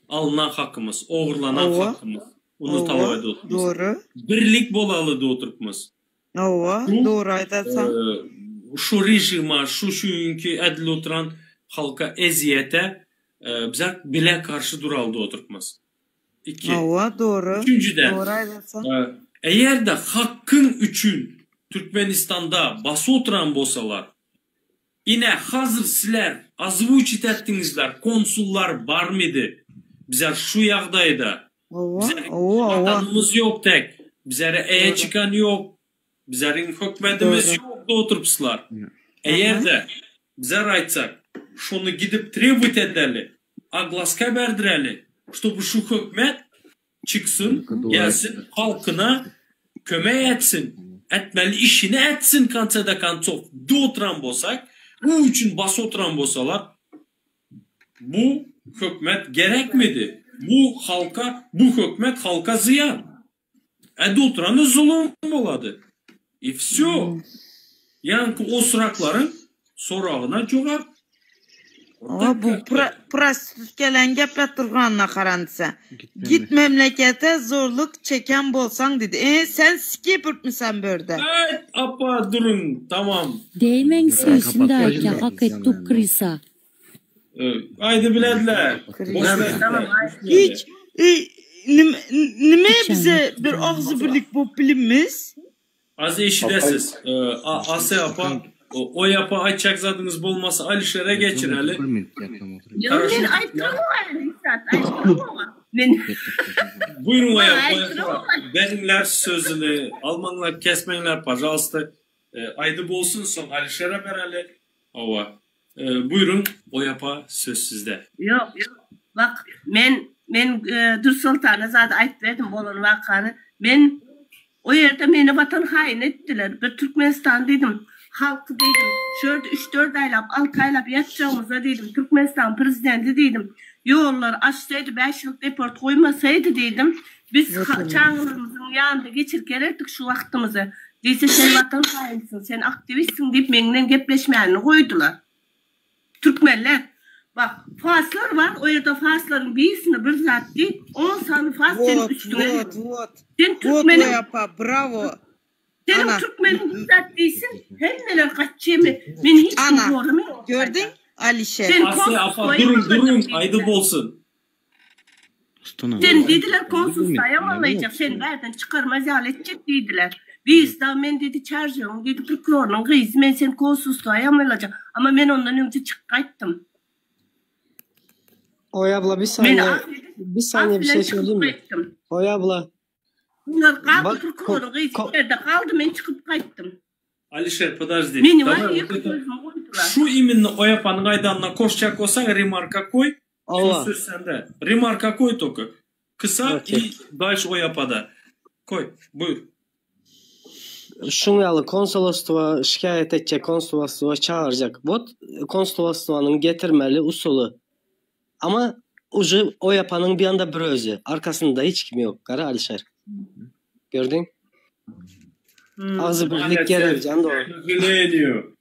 Speaker 1: Alynan hakymyz, ogurlanan
Speaker 6: Owa.
Speaker 1: hakymyz. Onu talap
Speaker 6: Owa.
Speaker 1: edip oturmyz.
Speaker 6: Doğru.
Speaker 1: Birlik bolaly da oturupmyz.
Speaker 6: Owa.
Speaker 1: Şu
Speaker 6: Doğru aytasan.
Speaker 1: e, şu rejima, şu şuňki edil oturan halka eziyete e, bizler bile karşı duraly da oturupmyz. İki.
Speaker 6: Owa doğru.
Speaker 1: Üçüncüden
Speaker 6: Doğru aytasan.
Speaker 1: e, eğer de hakkın üçün Türkmenistan'da bası oturan bolsalar Ine hazır sizler озвучить ettiňizler konsullar bar mıydı? Bizler şu ýagdaýda
Speaker 6: Owa.
Speaker 1: bizler
Speaker 6: Owa owa.
Speaker 1: vatanımız yok tek. Bizlere eğe
Speaker 6: Doğru.
Speaker 1: çıkan yok. Bizlerin hükmetimiz
Speaker 6: Doğru.
Speaker 1: yok da oturupslar.
Speaker 6: Aha.
Speaker 1: Eğer de bizler aytsak şonu gidip требовать edeli, aglaska berdireli, чтобы şu hükmet çıksın, gelsin halkına kömek etsin. Etmeli işini etsin konce de konцов. De oturan bolsak, bu üçün bas oturan bolsalar bu hükmet gerekmedi. Bu halka, bu hükmet halka ziyan. Ede oturanı zulüm boladı. И все. Yani o sırakların sorağına cevap.
Speaker 6: Owa bu pra, prostitutkalarning gapirib turganına qarandisa. Git memlekete zorluk çeken bolsan dedi. E sen sike pürtmüsen bu yerdə.
Speaker 1: Evet, apa durun. Tamam.
Speaker 7: Değmeň söýsün däýkä hak etdi krisa.
Speaker 1: Ee, haydi bilediler. Boş
Speaker 13: Tamam
Speaker 1: verdiler.
Speaker 13: ayt.
Speaker 6: Hiç e, nime, nime
Speaker 7: Hiç
Speaker 6: bize bir ağzı birlik bolup bilinmez?
Speaker 1: Az eşidesiz. Ee, A- Ase apa o, o yapa aytacak zadınız bolmasa Alişer'e geçireli.
Speaker 13: Yok men aýtdyrym aýtdyrym Men
Speaker 1: Buyurun o
Speaker 13: Bana
Speaker 1: yap, o
Speaker 13: aýtdyrym
Speaker 1: yapa. Berinler sözünü almanlar kesmenler пожалуйста. Ee, aydı bolsun son Alişer'e bereli. Ova. Ee, buyurun o yapa söz sizde.
Speaker 13: Yok yok. Bak men men e, Dur Sultana zat aýyp berdim bolan wakany. Men o ýerde meni vatan haýyny etdiler. Bir Türkmenistan dedim. Halky dedim. Şurada 3-4 aýlap, 6 aýlap ýatjagymyza dedim. Türkmenistan prezidenti dedim. Ýollar açsaydy, 5 ýyllyk deport goýmasaydy dedim. Biz çaňlarymyzyň ýanynda geçirip gerekdik şu wagtymyzy. Diýse sen vatan haýynsyn, sen aktivistsin diýip menden gepleşmäni goýdular. Türkmenler Bak faslar var. O yerde faslarin birisini bir zat değil. 10 sany fas senin
Speaker 6: Vot,
Speaker 13: üstüne.
Speaker 6: vot, vot.
Speaker 13: Sen
Speaker 6: Vot
Speaker 13: Türkmenin
Speaker 6: o yapa, bravo.
Speaker 13: senin
Speaker 6: Ana.
Speaker 13: Türkmenin bir zat değilsin. Hemmeler kaççı mı? Beni hiç kim
Speaker 6: Ana.
Speaker 13: zorlamıyor.
Speaker 6: Gördün Alişer.
Speaker 13: Sen
Speaker 1: Ase
Speaker 13: konsus
Speaker 1: apa durun durun aydı bolsun.
Speaker 13: Sen dediler konsus sayamalayacak. Sen nereden çıkarmaz edecek dediler. Birisi dagy men diýdi Çärjewiň diýdi prokurorynyň gyzy men seni konsulstwa ýamylajak. Amma men ondan öňje çykyp gaýtdym.
Speaker 14: Oý abla bir
Speaker 13: Men
Speaker 14: saniye
Speaker 13: af
Speaker 14: bir saniye
Speaker 13: af
Speaker 14: bir
Speaker 13: bilen
Speaker 14: şey
Speaker 13: çykyp
Speaker 14: söyleyeyim mi?
Speaker 13: gaýtdym.
Speaker 14: Oý abla
Speaker 13: Bunlar galdy
Speaker 14: bak ko,
Speaker 13: prokuroryň gyzy
Speaker 14: ko,
Speaker 13: içerde galdy men çykyp gaýtdym.
Speaker 1: Alişer podожди.
Speaker 13: Meni
Speaker 1: Давай
Speaker 13: var
Speaker 1: вот
Speaker 13: ýeke
Speaker 1: это
Speaker 13: gözümi goýdular.
Speaker 1: şu именно Oýapanyň aýdanyna koşjak bolsaň remarka koý. Soň
Speaker 14: Allah.
Speaker 1: söz sende. Remarka koý только. Kysa
Speaker 14: Okey.
Speaker 1: i дальше Oýapada. Koý. Buýur.
Speaker 14: Şuň ýaly konsolostwa şikaýat etjek konsolostwa çagyrjak. Wot konsolostwanyň getirmeli usuly. Ama uje Oýapanyň bir ýanda bir özi. Arkasynda hiç kim ýok. Gara Alişer. Gördüň? Agzybirlik gerek jan dogan.
Speaker 1: К сожалению.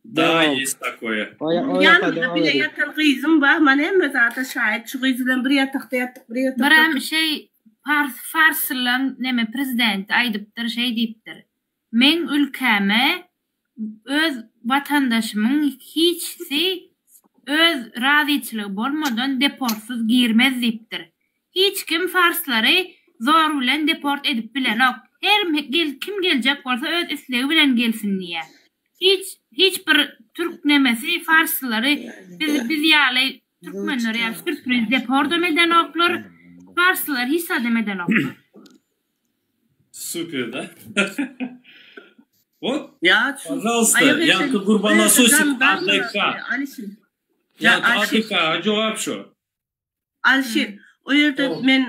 Speaker 1: Да,
Speaker 14: Devam.
Speaker 1: есть такое.
Speaker 14: Oýa Oýapa
Speaker 13: Ýanymda
Speaker 14: devam
Speaker 13: bile
Speaker 14: ediň.
Speaker 13: ýatan gyzym bar, mana hemme zada şaýat, şu gyz bilen bir ýatakda ýatdyk, bir ýatakda
Speaker 17: Biram şeý pars farsylaň neme prezidenti aýdypdyr şeý diýipdir. Meň ülkäme öz watandaşymyň hiçsi öz razyçylygy bolmadan deportsyz girmez diýipdir. Hiç kim farslary zor bilen deport edip bilenok. Her kim geljek bolsa öz islegi bilen gelsin diýýär. Hiç hiç bir türk nemesi farslary biz biz ýaly türkmenler ýaly sürpriz depordam edenoklar. Farslylar hiç zadam edenoklar.
Speaker 1: Super, да? Вот,
Speaker 13: Ya şu
Speaker 1: пожалуйста,
Speaker 13: aýak
Speaker 1: Ýaňky
Speaker 13: eşen
Speaker 1: Gurbanasosik
Speaker 13: jandarmalar
Speaker 1: ADK.
Speaker 13: Alişir. Ya
Speaker 1: Ýaňky
Speaker 13: Alişir.
Speaker 1: ADK jogap şu.
Speaker 13: Alişir o ýerde men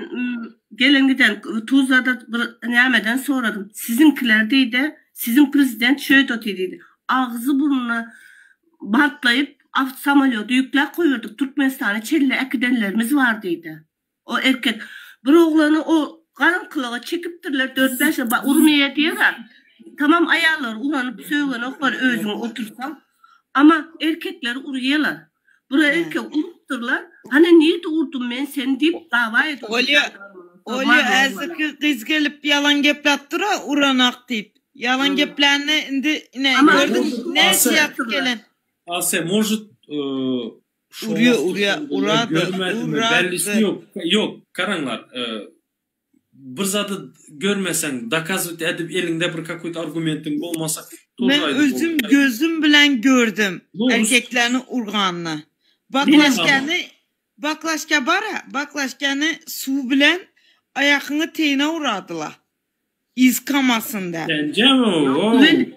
Speaker 13: gelen giden Tuzlada bir nämeden soradym. Siziňkiler diýdi, siziň prezident şöýde otyr diýdi. Agzy burnuna bantlaýyp awt samolýoda ýükläp goýberdik Türkmenistana çenli äkidenlerimiz bar diýdi. O erkek bir oglany o garaňkylyga çekipdirler dört-bäş urmaýa diýýär-ä. Tamam aýallary uranyp sögenoklar özüň otursaň. Ama erkekleri urýalar. Bir erkek urupdyrlar. Hany nirde urdum men seni diýip dawa edip
Speaker 6: Olýa Olýa häzirki gyz gelip ýalan gepläp dur-a uranak diýip. Ýalan geplänini indi ine
Speaker 13: Ama
Speaker 6: gördüň näçe
Speaker 1: Ase,
Speaker 6: ýatyp gelen.
Speaker 1: Ase, может,
Speaker 6: Urýa urýa urady
Speaker 1: Görmedimi? Bellisi
Speaker 6: urady.
Speaker 1: ýok. Ýok, garaňlar. Bir zady görmeseň, dokazywać edip eliňde bir kakoýt argumentiň bolmasa,
Speaker 6: Men
Speaker 1: тоже aýdyp
Speaker 6: özüm
Speaker 1: bolmaýar.
Speaker 6: gözüm bilen gördüm
Speaker 1: No, rus
Speaker 6: erkeklerini urganyny. Baklaşkany baklaşka bara baklaşkany suw bilen aýakyňy teýine uradyla. Yz kamasyn dä.
Speaker 1: Senjemi? Wow.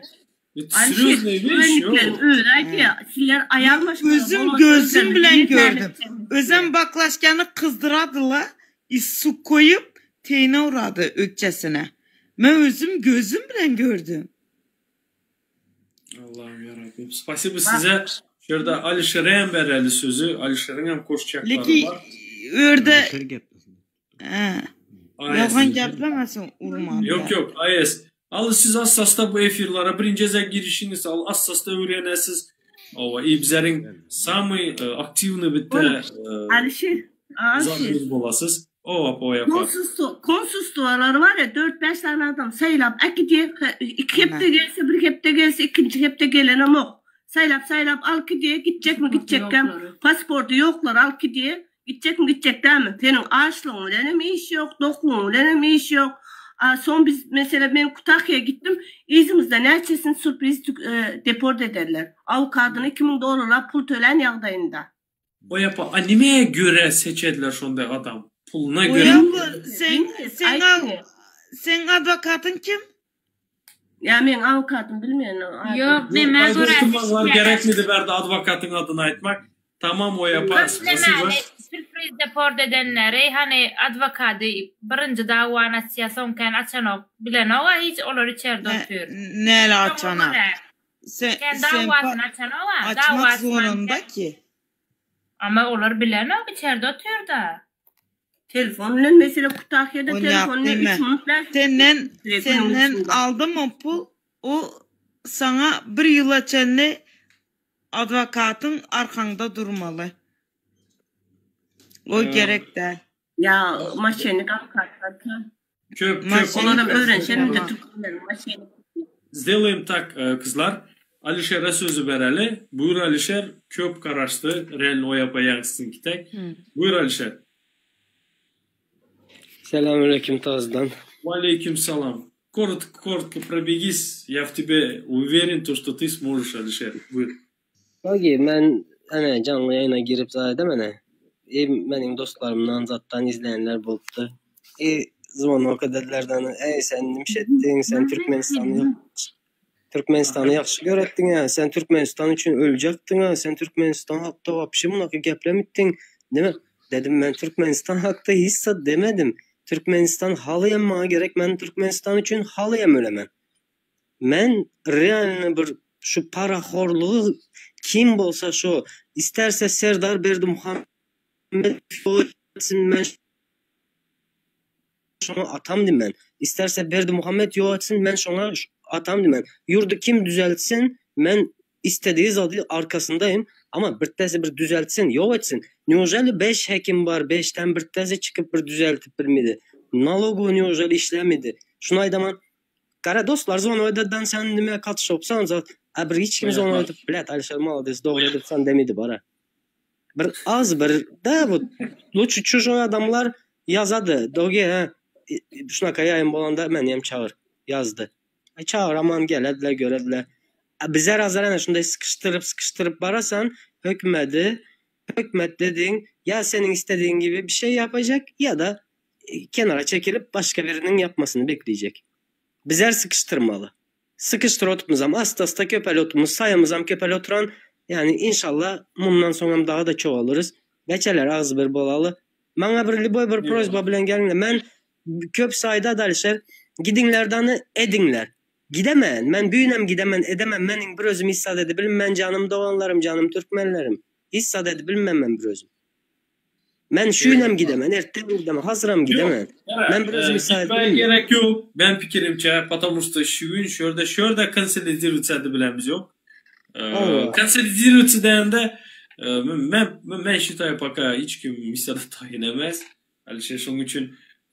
Speaker 1: Это
Speaker 13: Alişir,
Speaker 1: серьезная вещь,
Speaker 13: güvenlikleriň
Speaker 1: yo.
Speaker 13: özi aýdýar, sizler aýal maşgala
Speaker 6: Özüm
Speaker 13: bolmasa
Speaker 6: gözüm
Speaker 13: özleriniz
Speaker 6: bilen
Speaker 13: bir tane
Speaker 6: gördüm. Özem baklaşkany kyzdyradyla i suw koýup teýine urady ökjesine. Men özüm gözüm bilen gördüm.
Speaker 1: Allahym ýa Rabbim. Spasibo size. Şu ýerde Alişere hem bereli sözi. Alişeriň hem goşjaklary
Speaker 6: Leki
Speaker 1: bar.
Speaker 6: örde
Speaker 9: Alişer geplesin.
Speaker 6: He.
Speaker 1: AS.
Speaker 6: Ýalgan geplemesin urmady.
Speaker 1: Ýok ýok AS. Al siz assasda bu efirlara birinji gezek girişiňiz al assasda öwrenesiz. Owa i bizleriň samyý aktiwnyý bitte
Speaker 13: Alişir, Alişir.
Speaker 1: zadymyz bolasyz. Owa owa ýapar.
Speaker 13: Konsulstwo, konsulstwolar bar ya 4-5 sany adam saýlap äkidýär. Iki hepde gelse, bir hepde gelse, ikinji hepde gelenem ok. Saýlap saýlap al gidýär, gitjekmi gitjekkäm. Pasporty ýoklar al gidýär. Gitjekmi gitjek dälmi? Seniň açlygyň bilenem iş ýok, doklugyň bilenem iş ýok. A soň biz meselem men Kutahyýa gitdim, yzymyzda näçesini sürpriz deport ederler. Awukadyna 2000 dollarlap pul tölän ýagdaýynda.
Speaker 1: Oý apa, a nimäge görä seçediler şonday adam? Puluna
Speaker 6: Oý
Speaker 1: görä.
Speaker 6: abla sen sen seň adwokatyň kim?
Speaker 13: Ýa meň awukatym bilmeýän
Speaker 17: Ýok, nämä görä
Speaker 1: Aýdym
Speaker 17: seçýärler?
Speaker 1: gerekmidi bärde adwokatyň adyny aýtmak. Tamam oý apa, spasibo.
Speaker 17: Köplemani sürpriz deport edenleri hany adwokady birinji dawany açýa soňkany açanok bilenoga hiç olar içerde otyr.
Speaker 6: Näle
Speaker 17: Şoňa
Speaker 6: açana?
Speaker 17: görä
Speaker 6: Sen
Speaker 17: Sen
Speaker 6: sen
Speaker 17: dawasyny açanoga
Speaker 6: açmak
Speaker 17: dawa açman
Speaker 6: zorunda ki.
Speaker 17: Ama olar bilenok içerde otyrda.
Speaker 13: Telefon bilen mesele Kutahyýada
Speaker 6: Ony
Speaker 13: telefon bilen
Speaker 6: ýap
Speaker 13: 3 minut 5
Speaker 6: Senden
Speaker 13: günüň
Speaker 6: senden
Speaker 13: içinde.
Speaker 6: aldy mı pul? O saňa bir ýyla çenli adwokatyň arkaňda durmaly. O gerek däl.
Speaker 13: Ýa maşennik awukatlar kän.
Speaker 1: Köp köp.
Speaker 6: Maşennik
Speaker 13: Olaram öwrenşeninde
Speaker 6: Tamam.
Speaker 13: türkmenleriň maşennik.
Speaker 1: Сделаем так, gyzlar. Alişere sözi bereli. Buýur Alişer, köp garaşdy. Realno oý apa ýaňsysyňky tek. Buýur Alişer.
Speaker 14: Selamünaleyküm tazdan.
Speaker 1: Waleýkim salam. Коротко, коротко пробегись. Я в тебе уверен, то, что ты сможешь, Алишер. Buyur.
Speaker 14: Dogi, men ene janly ýaýyna girip zat edemene. E, meniň dostlarymdan zatdan izleýänler bolupdy. E, zvonok ededilerden, Eý, sen nimiş etdiň, sen Türkmenistany Türkmenistany ýagşy göretdiň-ä, sen Türkmenistan üçin öljekdiň-ä, sen Türkmenistan hakda wapşe munaka geplemitdiň. Neme? Dedim, men Türkmenistan hakda hiç zat demedim. Türkmenistan halyam maňa gerek, men Türkmenistan üçin halyam ölemen. Men realny bir şu parahorlugy kim bolsa şo isterse Serdar Berdimuhamedow etsin men şoňa atam dimen. Isterse Berdimuhamet ýok etsin men şoňa atam dimen. Ýurdy kim düzeltsin men istediği zady arkasyndaýym ama birtdesi bir düzeltsin ýok etsin. Neujeli beş hekim bar beşden birtdesi çykyp bir düzeltip bilmedi. Nalogowy neujeli işlemedi. Şuny aýdaman Gara dostlar zwonoý ededen sen nime katyşypsan zat a bir hiç kim zwonoý edip blet Alişer malades dogry edipsan demedi bara. Bir az bir da bu luçi çujoý adamlar ýazady doge hä şunaka ýaýyn bolanda meni hem çagyr ýazdy. Aý çagyraman gelediler görediler. A bize razar ene şunday sykyşdyryp sykyşdyryp barasan hökümedi hökümet dedigiň ýa seniň istedigiň gibi bir şey ýapajak ýa-da kenara çekilip başga biriniň ýapmasyny bekleyjek. Bizler sykyşdyrmaly. Sykyşdyr otupmyzam asta-asta köpel otupmyz saýamyzam köpel oturan ýani inşallah mundan soňam daha-da çogalyrys. Beçeler agzybir bolaly. Maňa bir lýuboý bir prosba bilen geliňler. Men köp saýda Alişer gidiňler dany ediňler. Gidemen. Men büyünem gidemen edemen meniň bir özüm hiç zat edibilmen janym doganlarym janym türkmenlerim. Hiç zat edibilmen men bir özüm. Men şu günem gidemen, ertem gidemen, hazyram gidemen. Men bir özüm isä
Speaker 1: Gitmäge gerek ýok, men pikirimçe, потому что şu gün şu ýerde, şu ýerde konsolidirowаться edip bilemizok. Konsolidirowаться diýende, men men считаю пока hiç kim misada taýyn emes. Alişer şonuň üçin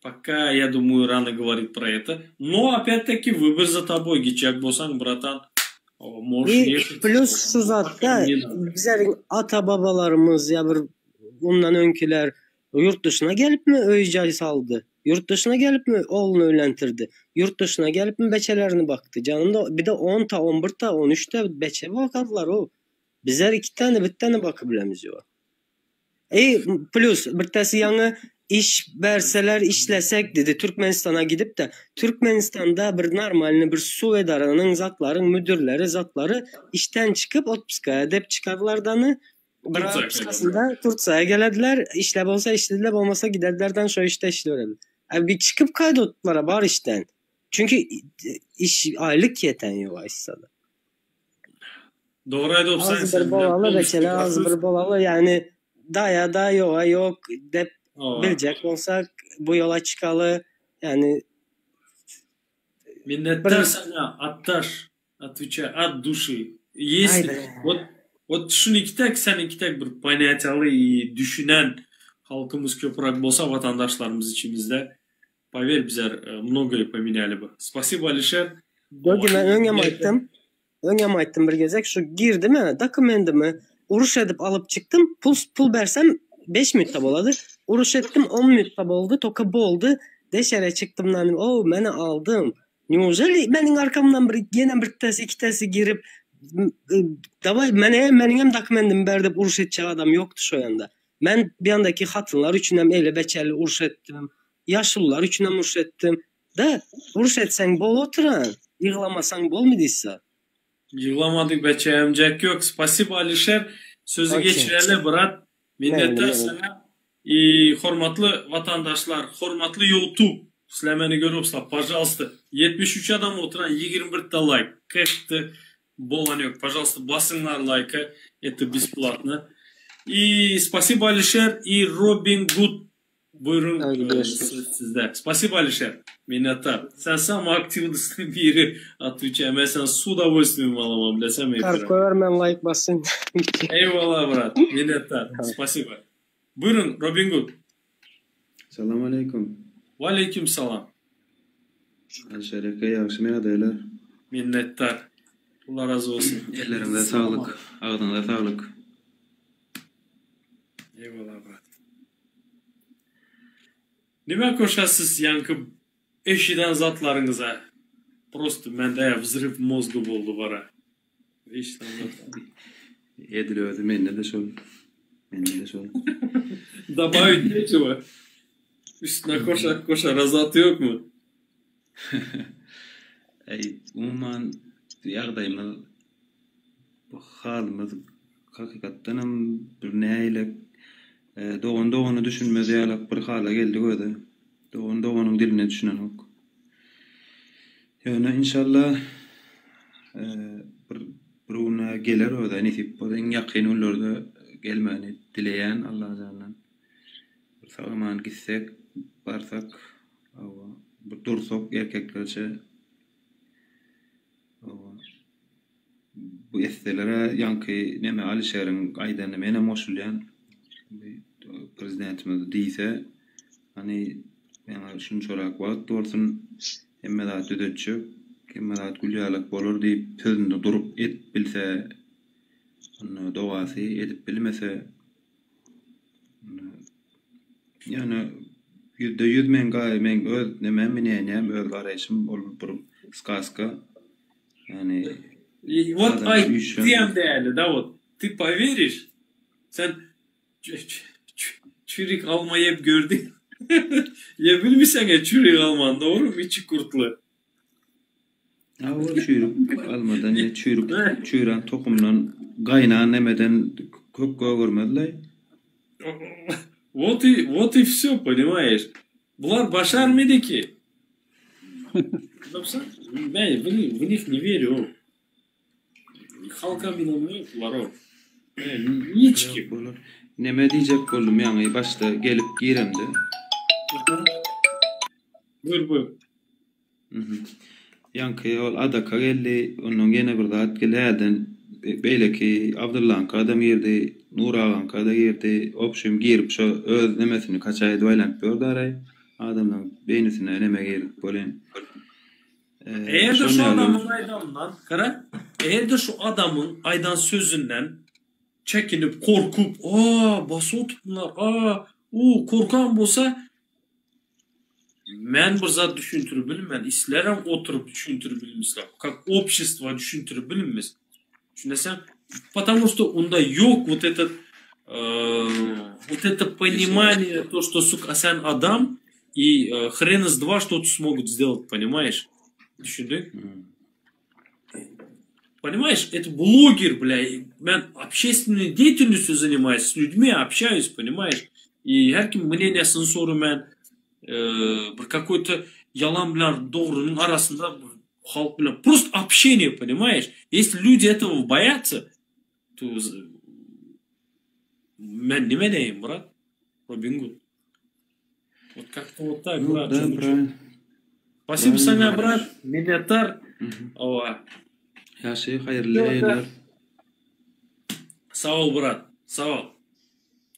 Speaker 1: пока я думаю рано говорить про это. Но опять-таки выбор за тобой, gitjek bolsaň bratan, можешь
Speaker 14: И
Speaker 1: ехать.
Speaker 14: plus şu zatda bizleriň ata babalarymyz ýa bir ondan öňkiler ýurt dyşyna gelipmi öý jaý saldy? Ýurt dyşyna gelipmi ogluny öýlentirdi? Ýurt dyşyna gelipmi beçelerini bakdy? Janymda bir de on ta, on bir ta, on üç ta beçe bakardylar o. Bizler iki tane, bir tane bakyp bilemiz ýok. Eý, plus birtesi ýaňy iş berseler işlesek dedi Türkmenistana gidip-de Türkmenistanda bir normalny bir suw edaranyň zatlaryň müdürleri zatlary işden çykyp otpuska dep çykardylardany bir otpuskasynda Tursiýa gelediler işle bolsa işlediler bolmasa gidedilerden şo işde işleberediler. A bir çykyp gaýdypdylara bar işden. Çünki iş aýlyk ýeten ýok aýtsada.
Speaker 1: Dogry aýdypsyň
Speaker 14: Az
Speaker 1: sen
Speaker 14: bir
Speaker 1: bilen
Speaker 14: bolaly
Speaker 1: polnusty
Speaker 14: beçele az
Speaker 1: gatnaş.
Speaker 14: bir bolaly ýagny daýa da ýoga ýok dep
Speaker 1: Hawa.
Speaker 14: biljek bolsak bu ýola çykaly ýagny
Speaker 1: Minnetdar
Speaker 14: bir
Speaker 1: saňa atdaş otwečaý at duşy
Speaker 14: Aý
Speaker 1: ýesli
Speaker 14: be.
Speaker 1: wot wot şuny ikitäk sen ikitäk bir ponýatiýaly i düşünen halkymyz köpüräk bolsa watandaşlarymyz içimizde power bizler mnogoýe pomenýali by. Spasibo Alişer.
Speaker 14: Dogi men öňem aýtdym. Öňem aýtdym bir gezek şu girdim ä dokumentimi uruş edip alyp çykdym pul pul bersem beş minutda bolady uruş etdim on minutda boldy toka boldy deşere çykdym nanym ow meni aldym neujeli meniň arkamdan bir ýene birtesi ikitesi girip daway mene meniňem dokumentimi ber dip uruş etjek adam ýokdy şo ýanda men bir ýandaki hatynlar üçinem eli beçeli uruş etdim ýaşulular üçinem uruş etdim Da uruş etseň bol oturan, ýyglamasaň bolmy diýse.
Speaker 1: Ýyglamadyk beçe emjek ýok. Spasibo Alişer. Sözü
Speaker 14: Okey.
Speaker 1: geçireli brat. Minnetdar
Speaker 14: Mayli,
Speaker 1: saňa. I hormatly watandaşlar, hormatly YouTube. Sizler meni görüpsizler. Pažalsta 73 adam oturan 21 ta laýk. 40 bolan ýok. Pažalsta basyňlar laýka. Это бесплатно. И спасибо Alişer и Robin Good Buyurun
Speaker 14: Haydi
Speaker 1: e,
Speaker 14: görüşürüz.
Speaker 1: söz sizde. Spasibo Alişer. Minnetdar. Sen samый активныйсың biri отвечаю. Men seni с удовольствием alamam desem
Speaker 14: Karp
Speaker 1: efire.
Speaker 14: koyar men like basın.
Speaker 1: Eyvallah brat. Minnetdar. Spasibo. Buyurun Robin Good.
Speaker 18: Salam aleýkum.
Speaker 1: Ve aleyküm salam.
Speaker 18: Alişer eke ýagşy ýagdaýlar.
Speaker 1: Minnetdar. Allah razı olsun.
Speaker 18: Elleriňize saglyk, agzyňyza saglyk.
Speaker 1: Eyvallah brat. Nime koşasız yankı eşiden zatlarınıza? Prosto mende vzryw mozga boldy bara. Hiç
Speaker 18: Edil özi mende-de şol. Mende-de şol.
Speaker 1: Добавить нечего. Üstüne koşa koşa razat ýokmy?
Speaker 18: Eý, umuman ýagdaýymyz bu halymyz hakykatdanam bir nägile dogan dogana düşünmez ýalak bir hala geldik özi. Dogan doganyň diline düşünenok. Ýöne inşallah bir bir gün geler özi nesip bolsa iň ýakyn günlerde gelmegini dileýän Allajandan. Bir sag-aman gitsek, barsak, hawa, bir dursak erkeklerçe hawa. Bu etseler-ä ýaňky neme Alişeriň aýdanyna menem goşulýan. Prezidentimiz diýse, hany maňa şunçarak wagt bolsun, hemme zat düzetjek, hemme zat gül ýalak bolar diýip sözünde durup edip bilse, onda dogasy edip bilmese, onda ýöne 100% meň meň öz nemem mneniýam öz garaýşym ol bir skaska. Yani
Speaker 1: вот aýtýan däli da вот ty powerişь sen çürik alma ýep gördüň ýe bilmiseň çürik almany dogrymy içi kurtly.
Speaker 18: Hawa çüýrük almadan ýa çüýrük çüýrän tohumdan gaýnan nemeden kök gögermezleý.
Speaker 1: Вот и вот и все понимаешь. Bular başarmady ki. Men в них не верю. Halka ynanmaýan bular. Hiç kim.
Speaker 18: Neme diýjek boldum ýaňy başda gelip giremde.
Speaker 1: Buyur buyur.
Speaker 18: Ýaňky ol Adaka geldi, ondan ýene bir zat geldi, hälden beýleki Abdyllaňka-da girdi, Nur agaňka-da girdi, obşim girip şo öz nemesini kaça edip aýlanyp ýördi araý. Adamlaryň beýnisine neme girip welin.
Speaker 1: Eger-de şu adamyň aýdanyndan, gara, eger-de şu adamyň aýdan sözünden çekinip, korkup, a, basyp oturdylar, a, u, korkan bolsa, Men bir zat düşündirip bilmen, islerem oturyp düşündirip bilmisler, как общество düşündirip bilmiz. Düşüneseň? Потому что unda ýok вот этот вот это понимание, то, что, сука, sen adam и хрен из два что-то смогут сделать, понимаешь? Düşündiň? Понимаешь, это блогер, бля, men общественной деятельностью занимаюсь, с людьми общаюсь, понимаешь? И her kim мнениесini soraman, bir какой-то ýalan bilen dogrynyň arasynda halk bilen просто общение, понимаешь? Если люди этого боятся, то men nime diýeýin, брат? Robin Hood. Вот как-то вот так,
Speaker 18: Ну
Speaker 1: брат.
Speaker 18: да, правильно.
Speaker 1: Спасибо
Speaker 18: Правильно
Speaker 1: saňa,
Speaker 18: говоришь.
Speaker 1: брат. Minnetdar. Owa.
Speaker 18: Ýagşy, haýyrly geceler.
Speaker 1: Sag bol, brat. Sag bol.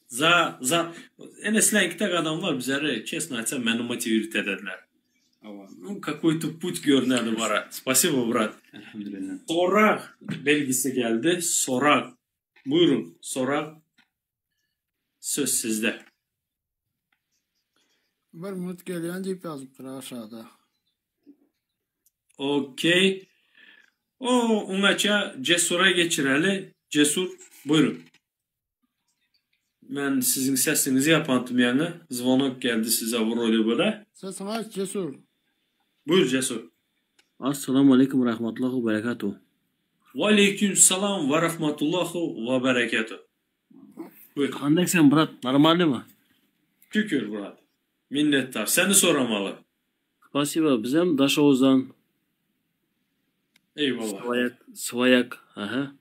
Speaker 1: Za, za, ene sizler adamlar bizleri, честно aýtsam, meni motiwirowat edediler. Ну, какой-то путь görünedi bara. Спасибо, брат.
Speaker 18: Elhamdülillah.
Speaker 1: Sorag belgisi geldi. Sorag. Buyurun, sorag. Söz sizde.
Speaker 19: Bir minut gelýän diýip ýazypdyr aşağıda.
Speaker 1: Okey. O, oňaça Cesur'a geçireli. Cesur, buyurun. Men siziň sesiňizi ýapantym ýaňy. Звонок geldi size вроде бы da.
Speaker 19: Sesiňi aç Cesur.
Speaker 1: Buyur Cesur.
Speaker 20: Assalamu aleykum ve rahmetullahi ve berekatuhu.
Speaker 1: Ve aleyküm selam ve rahmetullahi ve berekatuhu. Buyur.
Speaker 20: Kanday sen brat, normalny mı?
Speaker 1: Şükür brat. Minnetdar. Seni soramaly.
Speaker 20: Спасибо, bizem Daşoguzdan.
Speaker 1: Eyvallah.
Speaker 20: Swayak, Swayak. Aha.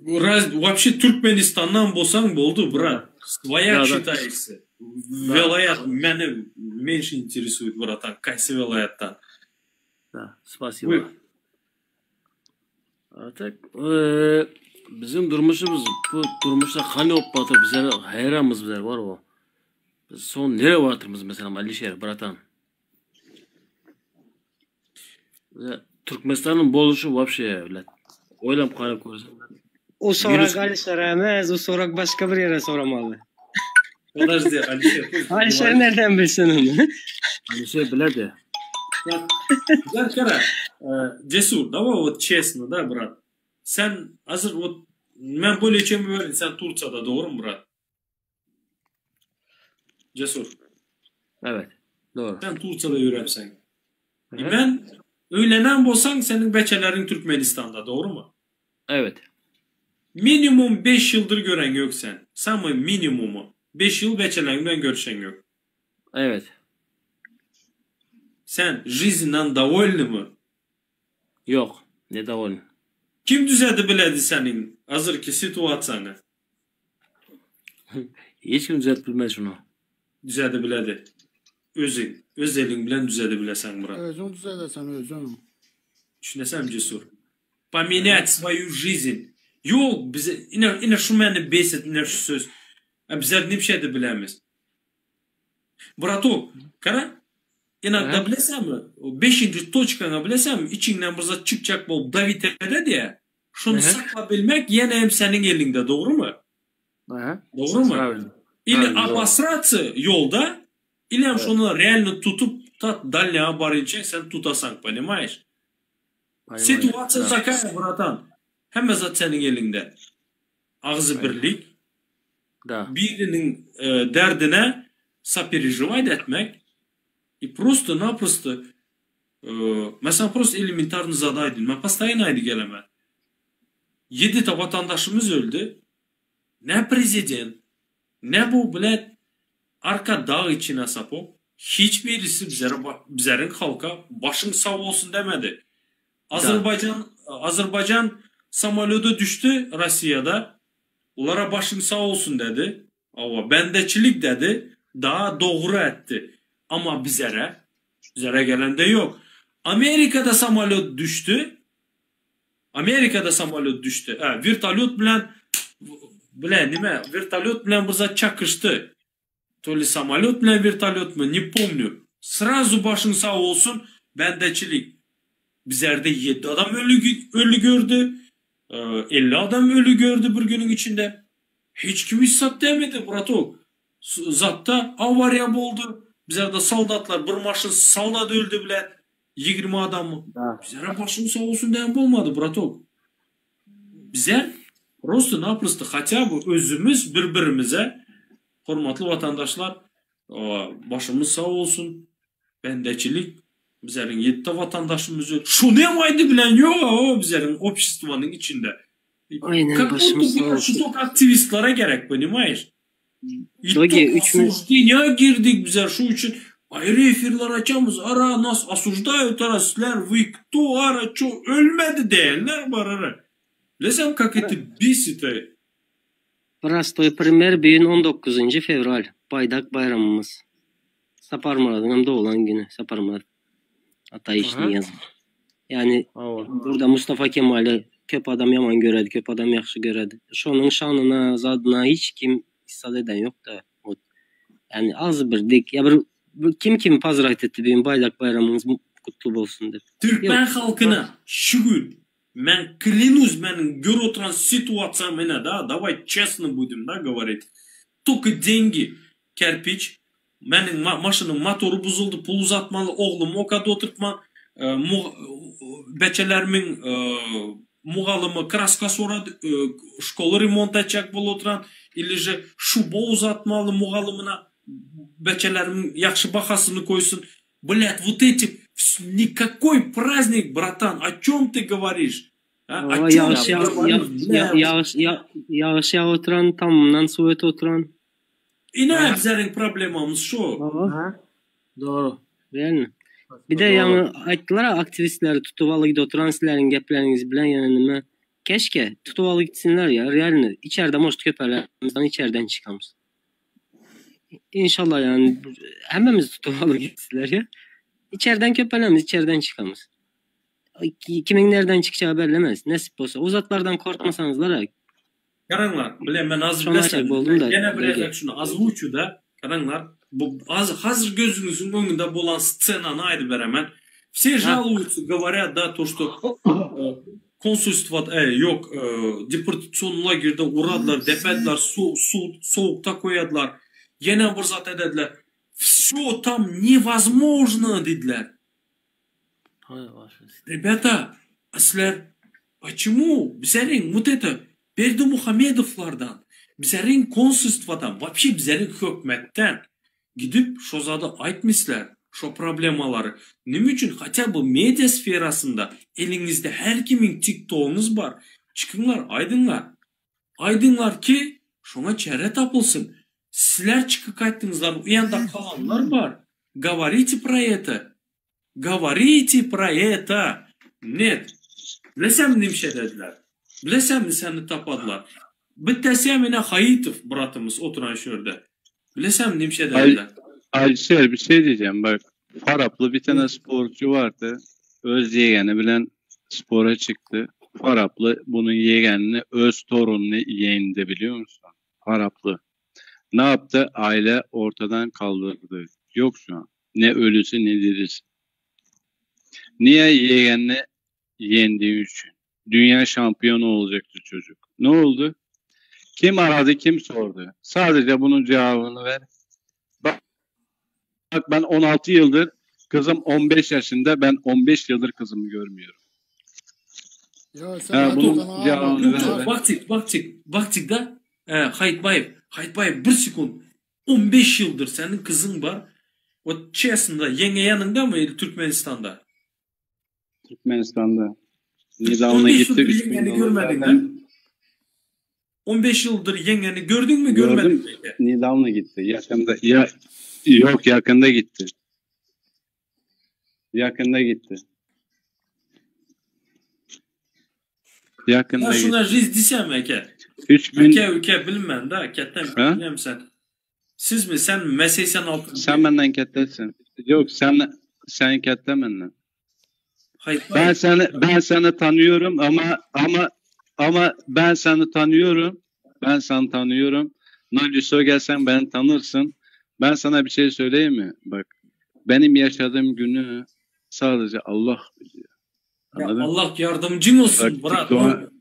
Speaker 1: Раз, вообще Türkmenistandan bolsaň boldy, brat. Свояк
Speaker 20: Да, да.
Speaker 1: считается.
Speaker 20: Да.
Speaker 1: Welaýat meni меньше интересует, братан. Kaýsy welaýatdan?
Speaker 20: Да, спасибо.
Speaker 1: Buyur.
Speaker 20: A tak, eee, bizim durmuşumuz bu durmuşta kany bolup batyr bizler haýranmyz bizler bar o. Biz son nere batyrmyz mesela Alişer bratan. Bize Türkmenistanyň boluşy вообще блядь. Oýlap garap görseň.
Speaker 14: O sorag
Speaker 20: Virus-
Speaker 14: Alişer emez, o sorag başga bir ýere soramaly.
Speaker 1: Подожди, Alişer.
Speaker 14: Alişer nereden bilsin onu?
Speaker 20: Alişer bilerdi.
Speaker 1: Gel kara, Cesur, давай вот честно, да, брат. Sen hazır вот men bolее чем уверен, sen Tursiýada dogrymy, brat? Cesur.
Speaker 20: Evet. Doğru.
Speaker 1: Sen Tursiýada ýöräpseň. Men öýlenen bolsaň seniň beçeleriň Türkmenistanda, dogrymy?
Speaker 20: Evet.
Speaker 1: Minimum 5 ýyldyr gören ýok sen. Samый minimumy. 5 ýyl beçeleriň bilen görüşen ýok.
Speaker 20: Evet.
Speaker 1: Sen жизньдан довольныmy?
Speaker 20: Ýok, ne доволен.
Speaker 1: Kim düzedi biledi seniň hazyrky situasiýaňy?
Speaker 20: Hiç kim düzeltip bilmez şunu.
Speaker 1: Düzedi biledi. Özüň, öz eliň bilen düzedi bileseň, brat.
Speaker 19: Özüň düzedesen özüň.
Speaker 1: Düşüneseňmi Cesur? Поменять свою жизнь. Ýok, bize ine ine şu meni бесит, ine şu söz. A bizler nipşedi bilemiz. Браток, gara, inagda bilesämi? O beşinji toçkaňa bilesämi? Içiňden bir zat çykjak bolup давить ede diýä. Şony saklabilmek ýene hem seniň eliňde, dogrymy? Dogrymy?
Speaker 20: Правильно.
Speaker 1: Или
Speaker 20: Правильно, doğru.
Speaker 1: обосраться ýolda, или hem şony реально tutup ta дальняга barynça sen tutasaň, понимаешь?
Speaker 20: Понимаю.
Speaker 1: Situasiýa
Speaker 20: Да.
Speaker 1: такая, братан. Hemme zat seniň eliňde. Agzy birlik.
Speaker 20: Da.
Speaker 1: Biriniň e, derdine сопереживать etmek и просто-напросто e, mesela просто элементарный zat aýdyn. Men постоянно aýdy gelemen. Ýedi ta watandaşymyz öldi. Ne prezident, ne bu блядь arka dağ içine sapok. Hiçbirisi bizlere, bizlerin halka başın sağ olsun demedi. Azerbaycan Azerbaycan samolyotu düştü Rusya'da. Onlara başın sağ olsun dedi. Ama bendeçilik dedi. Daha doğru etti. Ama bizlere bizlere gelen de yok. Amerika'da samolyot düştü. Amerika'da samolyot düştü. Ha, vertolyot bilen bilen nime? Vertolyot bilen bir zat çakıştı. То ли самолет bilen vertolyot mu не помню. Сразу başın sağ olsun bendeçilik. Bizlerde 7 adam ölü, ölü gördü. 50 adam ölü gördü bir günün içinde. Hiç kim hissat demedi браток. Zatda avariya boldu. Bizlerde soldatlar bir maşın soldat öldü bile. 20 adam. Bizlere başın sağ olsun diyen bolmadı браток. Bizler просто-напросто хотя бы özümüz bir-birimize hormatly watandaşlar başymyz sag bolsun. Bendeçilik bizleriň ýetde watandaşymyz ýok. Şuny hem aýdy bilen ýok o bizleriň обществonyň içinde.
Speaker 14: Aynen
Speaker 1: Как
Speaker 14: başymyz
Speaker 1: будто
Speaker 14: sag
Speaker 1: бы
Speaker 14: olsun.
Speaker 1: şu tok aktiwistlere gerek, понимаешь? И
Speaker 14: Dogi,
Speaker 1: tok
Speaker 14: üç mü-
Speaker 1: осуждения girdik bizler şu üçin ayrı efirler açamız. Ara nas осуждают ara sizler вы кто ara ço ölmedi diyenler var ara. Bilesem как это бесит. ey.
Speaker 14: Prostoy primer bugün 19. fevral. Baydak bayramımız. Sapar Murad'ın hem doğulan günü. Sapar Murat Ata
Speaker 20: Aha.
Speaker 14: yazık. Yani burada Mustafa Kemal'i köp adam yaman göredi, köp adam yaxşı göredi. Şonun şanına, zadına hiç kim hissat eden yok da. O, yani az bir dik. Ya bir, bir- kim kim pazrat etti bugün Baydak bayramımız kutlu olsun dedi.
Speaker 1: Türkmen
Speaker 14: Yok.
Speaker 1: halkyna şu gün men клянусь men görüp oturan situasiýa mene да давай честно будем да говорить только деньги kerpiç meniň ma maşynyň motory buzuldy pul uzatmaly oglum okady oturtma e, mu beçelerimiň e, mugalymy kraska sorady e, şkola remont etjek bolup oturan или же şuba uzatmaly mugalymyna beçelerimiň ýagşy bahasyny koýsun блядь вот эти никакой праздник братан о чем ты говоришь а? О
Speaker 14: Aa,
Speaker 1: чем
Speaker 14: yağış
Speaker 1: ты
Speaker 14: yağ,
Speaker 1: говоришь,
Speaker 14: ya,
Speaker 1: блядь?
Speaker 14: yağış ya, yağış yağ oturan tamından su öte oturan.
Speaker 1: Ine bizlerin problemamız şu.
Speaker 20: Doğru.
Speaker 14: Değil Bir de
Speaker 20: Doğru.
Speaker 14: yani ayttılar aktivistleri tutup alı gidip oturan sizlerin gepleriniz bilen yani nime. Keşke tutup alı gitsinler ya. Realni. İçeride moşt köperlerimizden içeriden çıkamız. İnşallah yani hemmemiz tutup alı gitsinler ya. İçeriden köpelerimiz içeriden çıkamız. Kimin nereden çıkacağı bellemez. Nasip olsa. Uzatlardan korkmasanızlar ha.
Speaker 1: Garanlar, bile men az
Speaker 14: Şona
Speaker 1: bilesen,
Speaker 14: açık buldum da,
Speaker 1: gene
Speaker 14: Dogi.
Speaker 1: bir şunu озвучу da, garanlar, bu az hazır gözünüzün önünde bolan scenany aýdyp beremen. Все жалуются, говорят, да, то, что э, консульство, э, ýok, э, deportasion lagerde uradylar, depediler, su, su, soğukta koýadylar. Ýene bir zat edediler. Все там невозможно dediler. Ребята, a sizler почему bizleriň вот это Berdimuhamedowlardan, bizleriň konsulstwadan, вообще bizleriň hökümetden gidip şo zady aýtmyslar, şo problemalary. Nime üçin хотя бы media sferasynda eliňizde her kimiň TikTogyňyz bar, çykyňlar aýdyňlar. Aýdyňlar ki, şoňa çäre tapylsyn. Sizler çykyp aýtdyňyzlar, u ýanda kalanlar bar. Govorite pro это. Govorite pro это. Net. Bilesenmi nimşe dediler. Bilesenmi seni tapadylar. Bittesem ine Haýytow bratymyz oturan şu ýerde. Bilesenmi nimşe dediler.
Speaker 5: Alişer bir şey diyeceğim bak. Faraplı bir tane sporcu vardı. Öz yeğeni bilen spora çıktı. Faraplı bunun yeğenini öz torununu yeğendi biliyor musun? Faraplı. Ne yaptı? Aile ortadan kaldırdı. Yok şu an. Ne ölüsü ne dirisi. Niye yeğenini yendiği için? Dünya şampiyonu olacaktı çocuk. Ne oldu? Kim aradı, kim sordu? Sadece bunun cevabını ver. Bak, bak ben 16 yıldır, kızım 15 yaşında, ben 15 yıldır kızımı görmüyorum.
Speaker 19: Ya sen
Speaker 5: Ha, bunun
Speaker 19: Erdoğan'a
Speaker 5: cevabını
Speaker 19: ağlama.
Speaker 5: ver.
Speaker 1: Vaktik, vaktik, vaktik da e, Haytbayev, Haytbayev bir sekund 15 yıldır senin kızın var. O честно, yenge yanında mı Türkmenistan'da?
Speaker 5: Türkmenistan'da. Nedavno
Speaker 1: 15
Speaker 5: gitti,
Speaker 1: yıldır
Speaker 5: 3000
Speaker 1: yengeni
Speaker 5: dolar.
Speaker 1: görmedin
Speaker 5: Ben
Speaker 1: mi? 15 yıldır yengeni gördün mü görmedin
Speaker 5: gördüm,
Speaker 1: mi?
Speaker 5: nedavno gitti. Yakında, ya, yok yakında gitti. Yakında gitti. Yakında
Speaker 1: Ya şuna
Speaker 5: gitti.
Speaker 1: riz desem eke.
Speaker 5: 3000
Speaker 1: Ülke ülke bilmem da ketten
Speaker 5: Ha?
Speaker 1: bilmem sen. Siz mi sen mi? M86
Speaker 5: Sen benden kettesin. Yok sen sen kette benden.
Speaker 1: Hayır,
Speaker 5: Ben
Speaker 1: hayır.
Speaker 5: seni ben seni tanıyorum ama ama ama ben seni tanıyorum. Ben seni tanıyorum. Nalüso gelsen beni tanırsın. Ben sana bir şey söyleyeyim mi? Bak benim yaşadığım günü sadece Allah biliyor.
Speaker 1: Ya
Speaker 5: Anladın?
Speaker 1: Allah yardımcın olsun
Speaker 5: Bak
Speaker 1: brat.
Speaker 5: TikTok'a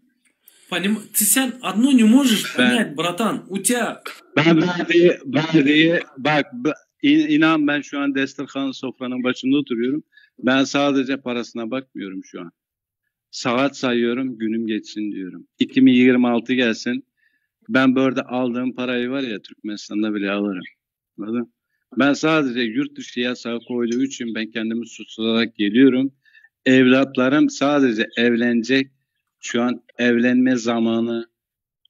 Speaker 1: Ну, поним... Ты sen одно не можешь
Speaker 5: ben
Speaker 1: понять, братан. У тебя
Speaker 5: ben verdiği verdiği bak inan ben şu an Destirhan sofranın başında oturuyorum. Ben sadece parasına bakmıyorum şu an. Saat sayıyorum, günüm geçsin diyorum. 2026 gelsin. Ben böyle aldığım parayı var ya Türkmenistan'da bile alırım. Anladın? Ben sadece yurt dışı yasağı koyduğu için ben kendimi suçlayarak geliyorum. Evlatlarım sadece evlenecek. Şu an evlenme zamanı.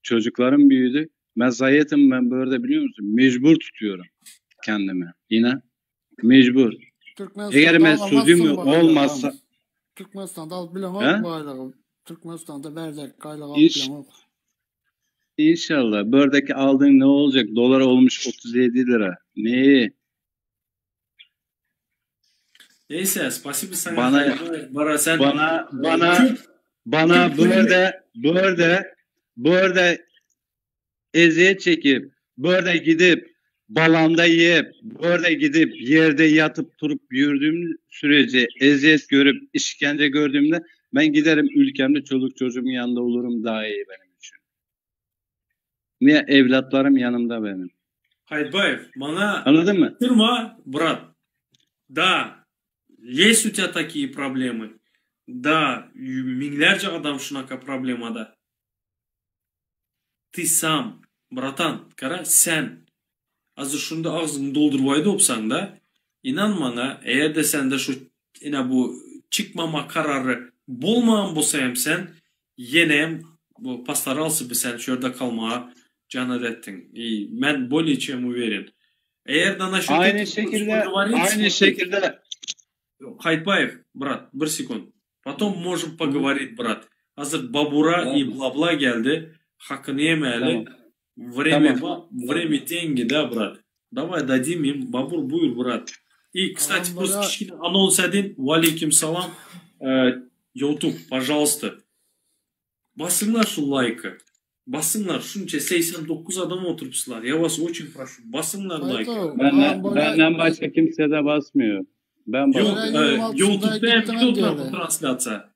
Speaker 5: Çocuklarım büyüdü. Ben zayiatım ben böyle biliyor musun? Mecbur tutuyorum kendimi. Yine mecbur. Eğer
Speaker 19: Türkmenistan'da
Speaker 5: ben sözüm
Speaker 19: alamazsın bu aylığı
Speaker 5: olmazsa
Speaker 19: Ramiz. Türkmenistan'da alıp bilen
Speaker 5: he?
Speaker 19: bu aylığı. Türkmenistan'da verecek aylığı alıp
Speaker 5: İş,
Speaker 19: bilen yok.
Speaker 5: İnşallah. Buradaki aldığın ne olacak? Dolar olmuş 37 lira. Neyi?
Speaker 1: Neyse, spasibo sana.
Speaker 5: Bana
Speaker 1: Bara sen
Speaker 5: bana bana
Speaker 1: Kürt
Speaker 5: bana
Speaker 1: Kürt filmi
Speaker 5: burada burada burada eziyet çekip burada gidip balanda yiyip burada gidip yerde yatıp durup yürüdüğüm sürece eziyet görüp işkence gördüğümde ben giderim ülkemde çoluk çocuğumun yanında olurum daha iyi benim için. Niye evlatlarım yanımda benim.
Speaker 1: Haytbayev, bana
Speaker 5: Anladın mı?
Speaker 1: Tırma, брат. Да, есть у тебя такие проблемы. Да, minlerce adam şunaka problemada. Ты сам, братан, kara sen. Azı şunda ağzını doldurbaydı opsan da inan bana eğer de sende şu ine bu çıkmama kararı bolmayan bolsa sen yine bu pastaralsı bir sen şurada kalmaya canat ettin. İyi, ben более чем уверен. Eğer de насчет
Speaker 5: Aynı
Speaker 1: этого
Speaker 5: şekilde
Speaker 1: поговорить,
Speaker 5: aynı
Speaker 1: смотри.
Speaker 5: şekilde
Speaker 1: Haytbayev, брат, bir sekund. Потом можем поговорить, брат. Hazır Babura и бла-бла geldi. Hakkını yemeli.
Speaker 5: Tamam.
Speaker 1: Время,
Speaker 5: Tamam.
Speaker 1: время деньги, да, брат? Давай дадим им. Бабур, buyur, брат. И, кстати,
Speaker 19: Ağam
Speaker 1: просто
Speaker 19: bana
Speaker 1: kiçkine anons edin. Валейкум салам. Э, YouTube, пожалуйста. Basınlar şu like'ı. Basınlar şunca 89 adam oturupslar. Я вас очень прошу. Basınlar like'ı.
Speaker 19: Hayto
Speaker 5: Benden,
Speaker 19: ağam böyle
Speaker 5: benden başka kimse de basmıyor. Ben
Speaker 1: Yok,
Speaker 5: basıyorum.
Speaker 19: böyle
Speaker 1: e,
Speaker 19: 26'sında
Speaker 1: YouTube'da hem
Speaker 19: gittim
Speaker 1: bir oturan bu
Speaker 19: diyordu.
Speaker 1: translyatsiya.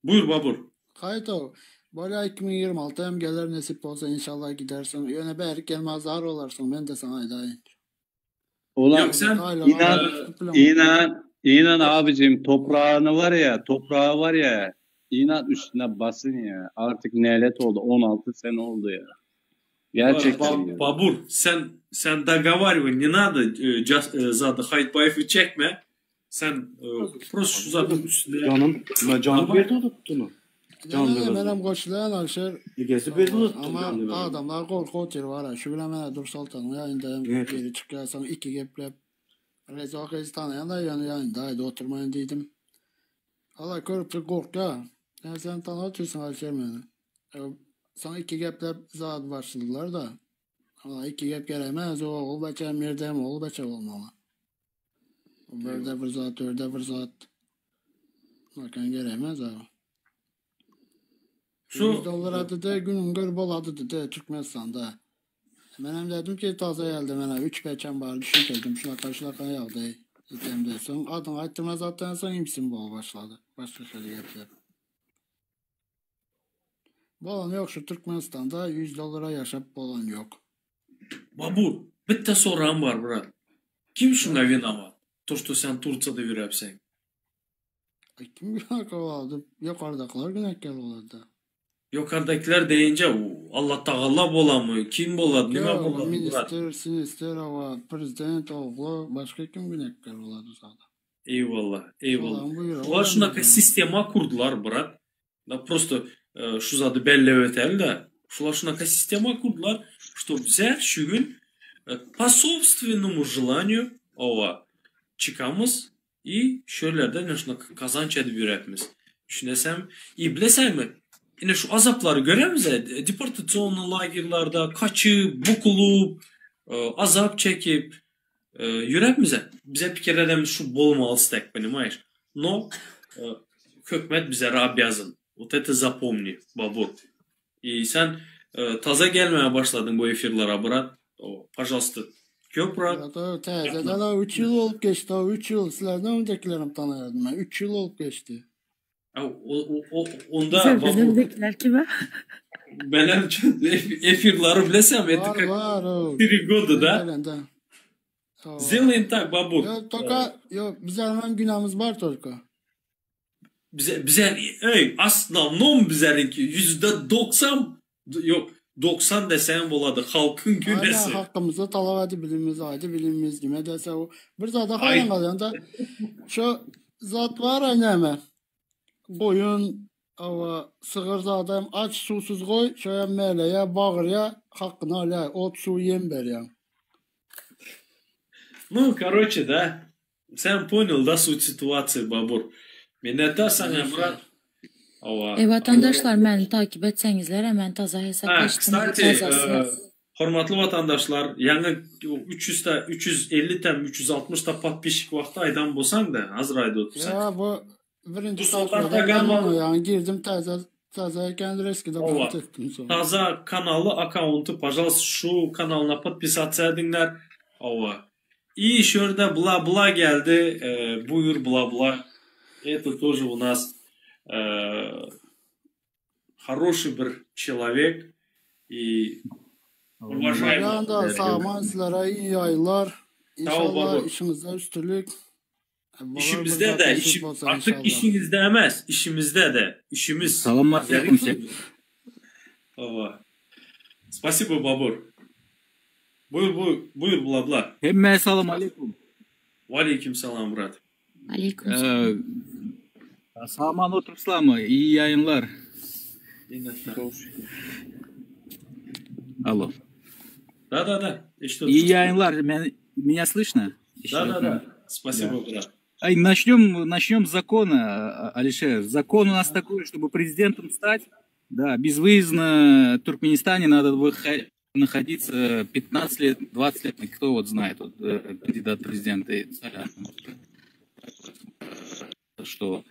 Speaker 1: Buyur Babur.
Speaker 19: Hayto böyle 2026 hem gelir nasip olsa inşallah gidersin. Yöne belki gelmez zar olarsın. Ben de sana aydayım.
Speaker 5: Ulan
Speaker 1: Yok sen
Speaker 19: Aylığı
Speaker 5: inan
Speaker 19: alıp bilen
Speaker 5: inan
Speaker 1: e,
Speaker 5: Inan abicim toprağını var ya, toprağı var ya. İnan üstüne basın ya. Artık nelet oldu. 16 sene oldu ya. Gerçekten
Speaker 1: Ba-
Speaker 5: diyorum.
Speaker 1: Babur sen sen doговаривай не надо e, cas- e, zady Haytbaýewi çekme. Sen e, prosto şu zadyň üstüne
Speaker 9: Canım, ben canım
Speaker 1: Ama
Speaker 9: berdi tuttuğunu. Canım
Speaker 19: Ýene
Speaker 9: berdi.
Speaker 19: menem goşulaýan Alişer.
Speaker 9: Egesi berdi tuttu.
Speaker 19: Ama
Speaker 9: Canım berdi.
Speaker 19: adamlar gorky otyr bar. Şu bilen mena Dursoltanyň ýanynda hem
Speaker 9: Evet.
Speaker 19: biri çykýarsaň iki geplep Rezo gyzy tanaýan da ýany ýanynda aýda oturmaýyn diýdim. Ala körüpli gorkýa. Ýa sen tana otyrsyň Alişer meni. E, Soň iki geplep zat başladylar da. Ala iki gep gerekmez. O ogul beçem ýerde hem ogul beçe bolmaly. Berde bir zat, örde bir zat. Bakan gerekmez abi.
Speaker 1: Şu
Speaker 19: 100 dolar dedi, günün gör boladı dedi Türkmenistan'da. Ben hem dedim ki taze geldi bana 3 peçem var düşündüm şuna şuna yağdı. Dedim de son adın aytırma zaten son imsin bol başladı. Başka şöyle gepler. Bolan yok şu Türkmenistan'da 100 dolara yaşap bolan yok.
Speaker 1: Babur bitta soram bar brat. Kim şuna виноват? То, что sen Turciyada ýöräpseň.
Speaker 19: Ay, kim günahkar oldu? Yukarıdakiler günahkar oldu.
Speaker 1: Ýokardakiler deyince o, Allah Tagala bolamı? Kim bolady? Nime
Speaker 19: Yok,
Speaker 1: bolady brat?
Speaker 19: minister, sinister, ama prezident, oğlu, başka kim günahkar oldu zaten?
Speaker 1: Eyvallah, eyvallah.
Speaker 19: Olan buyur,
Speaker 1: Ular şunaka
Speaker 19: olan
Speaker 1: sistema kurdular brat. Da prosto e, şu zady bellep öteli de. Şular şunaka sistema kurdular, что bizler şu gün e, по собственному желанию ova çıkamız и şöylerde şunaka kazanç edip ýöräpmiz. Düşünesem, i bilesenmi? Ine şu azaplary göremiz e, deportasionny lagerlarda kaçyp, bukulup, e, azap çekip e, ýöräpmiz. Bize pikir edemiz şu bolmaly istek, понимаешь? Но e, hökümet bize обязан. Вот это запомни, Babur. И sen e, taza gelmeye başladın bu efirlere brat. O, пожалуйста, köp brat.
Speaker 19: Evet, evet, teyze de 3 yıl olup geçti. 3 yıl. Sizlerden öncekilerim tanıyordum ben. 3 yıl olup geçti.
Speaker 1: O, o, o, onda
Speaker 7: Sen
Speaker 1: Babur
Speaker 7: benimdekiler kime?
Speaker 1: benim efirleri bilesem это
Speaker 19: Var
Speaker 1: как
Speaker 19: var. o.
Speaker 1: три года, да?
Speaker 19: Elinde. O.
Speaker 1: Сделаем так, Babur.
Speaker 19: Yok toka yok biz hemen günahımız var toka.
Speaker 1: Bize, bize ey основном bizlerinki %90 yok 90 desen boladı halkın
Speaker 19: Aynen
Speaker 1: günesi.
Speaker 19: hakkımızı talep edebilimiz, aydı bilimiz kime dese o. Bir zat
Speaker 1: Ay
Speaker 19: hayran kalyan da şu zat var anneme. Koyun ava sığır zaten aç susuz koy şöyle meleye bağırya hakkını al ya ot su yem ver ya.
Speaker 1: Ну, короче, да. Sen понял, да, суть ситуации, Babur. Minnetdar sana, брат. Ava.
Speaker 7: E vatandaşlar məni takip etseňizler hemen taza hesap
Speaker 1: Ha,
Speaker 7: açtım. Bu
Speaker 1: kстати,
Speaker 7: tazası.
Speaker 1: e, hormatly vatandaşlar, ýaňy 300 ta 350 tam 360 ta подписчик wagty aýdan bolsaň da, hazır aýda otursaň.
Speaker 19: Ya bu birinci
Speaker 1: Bu Sultan
Speaker 19: takip eden
Speaker 1: Tagan
Speaker 19: ben onu yani girdim taze taze eski de
Speaker 1: Ova.
Speaker 19: bant ettim sonra.
Speaker 1: Taza kanaly akkaunty, пожалуйста, şu kanalyna подписаться ediňler. Ova. И şurada bla bla geldi. E, buyur bla bla. Это тоже у нас e, хороший bir человек и уважаемый.
Speaker 19: Ben da sağman sizlere iyi yayınlar.
Speaker 1: Sağ ol
Speaker 19: İnşallah
Speaker 1: Babur.
Speaker 19: işinizde üstünlük. Bolar bir
Speaker 1: İşimizde
Speaker 19: zat
Speaker 1: de,
Speaker 19: nasip
Speaker 1: işim,
Speaker 19: olsa
Speaker 1: artık
Speaker 19: inşallah.
Speaker 1: işinizde emez, işimizde de. İşimiz.
Speaker 21: Salam aleyküm.
Speaker 1: Ova. Спасибо, Babur. Buyur, buyur, buyur bla bla.
Speaker 21: Hemme salam aleyküm.
Speaker 1: Aleyküm salam, брат.
Speaker 7: Aleyküm
Speaker 21: Ee, Saman oturupsuzlarmy? İyi yayınlar. Алло.
Speaker 1: Да, да, да. И что?
Speaker 21: İyi yayınlar. Мен- Меня слышно? Еще
Speaker 1: Да,
Speaker 21: раз
Speaker 1: да,
Speaker 21: мен-
Speaker 1: да. Спасибо,
Speaker 21: Да.
Speaker 1: брат.
Speaker 21: Ай, начнем, начнем с закона, а, Алишер. Закон у нас такой, чтобы президентом стать, да, безвыездно в Туркменистане надо выхо- находиться 15 лет, 20 лет, ну, кто вот знает, вот, э, кандидат в президенты, что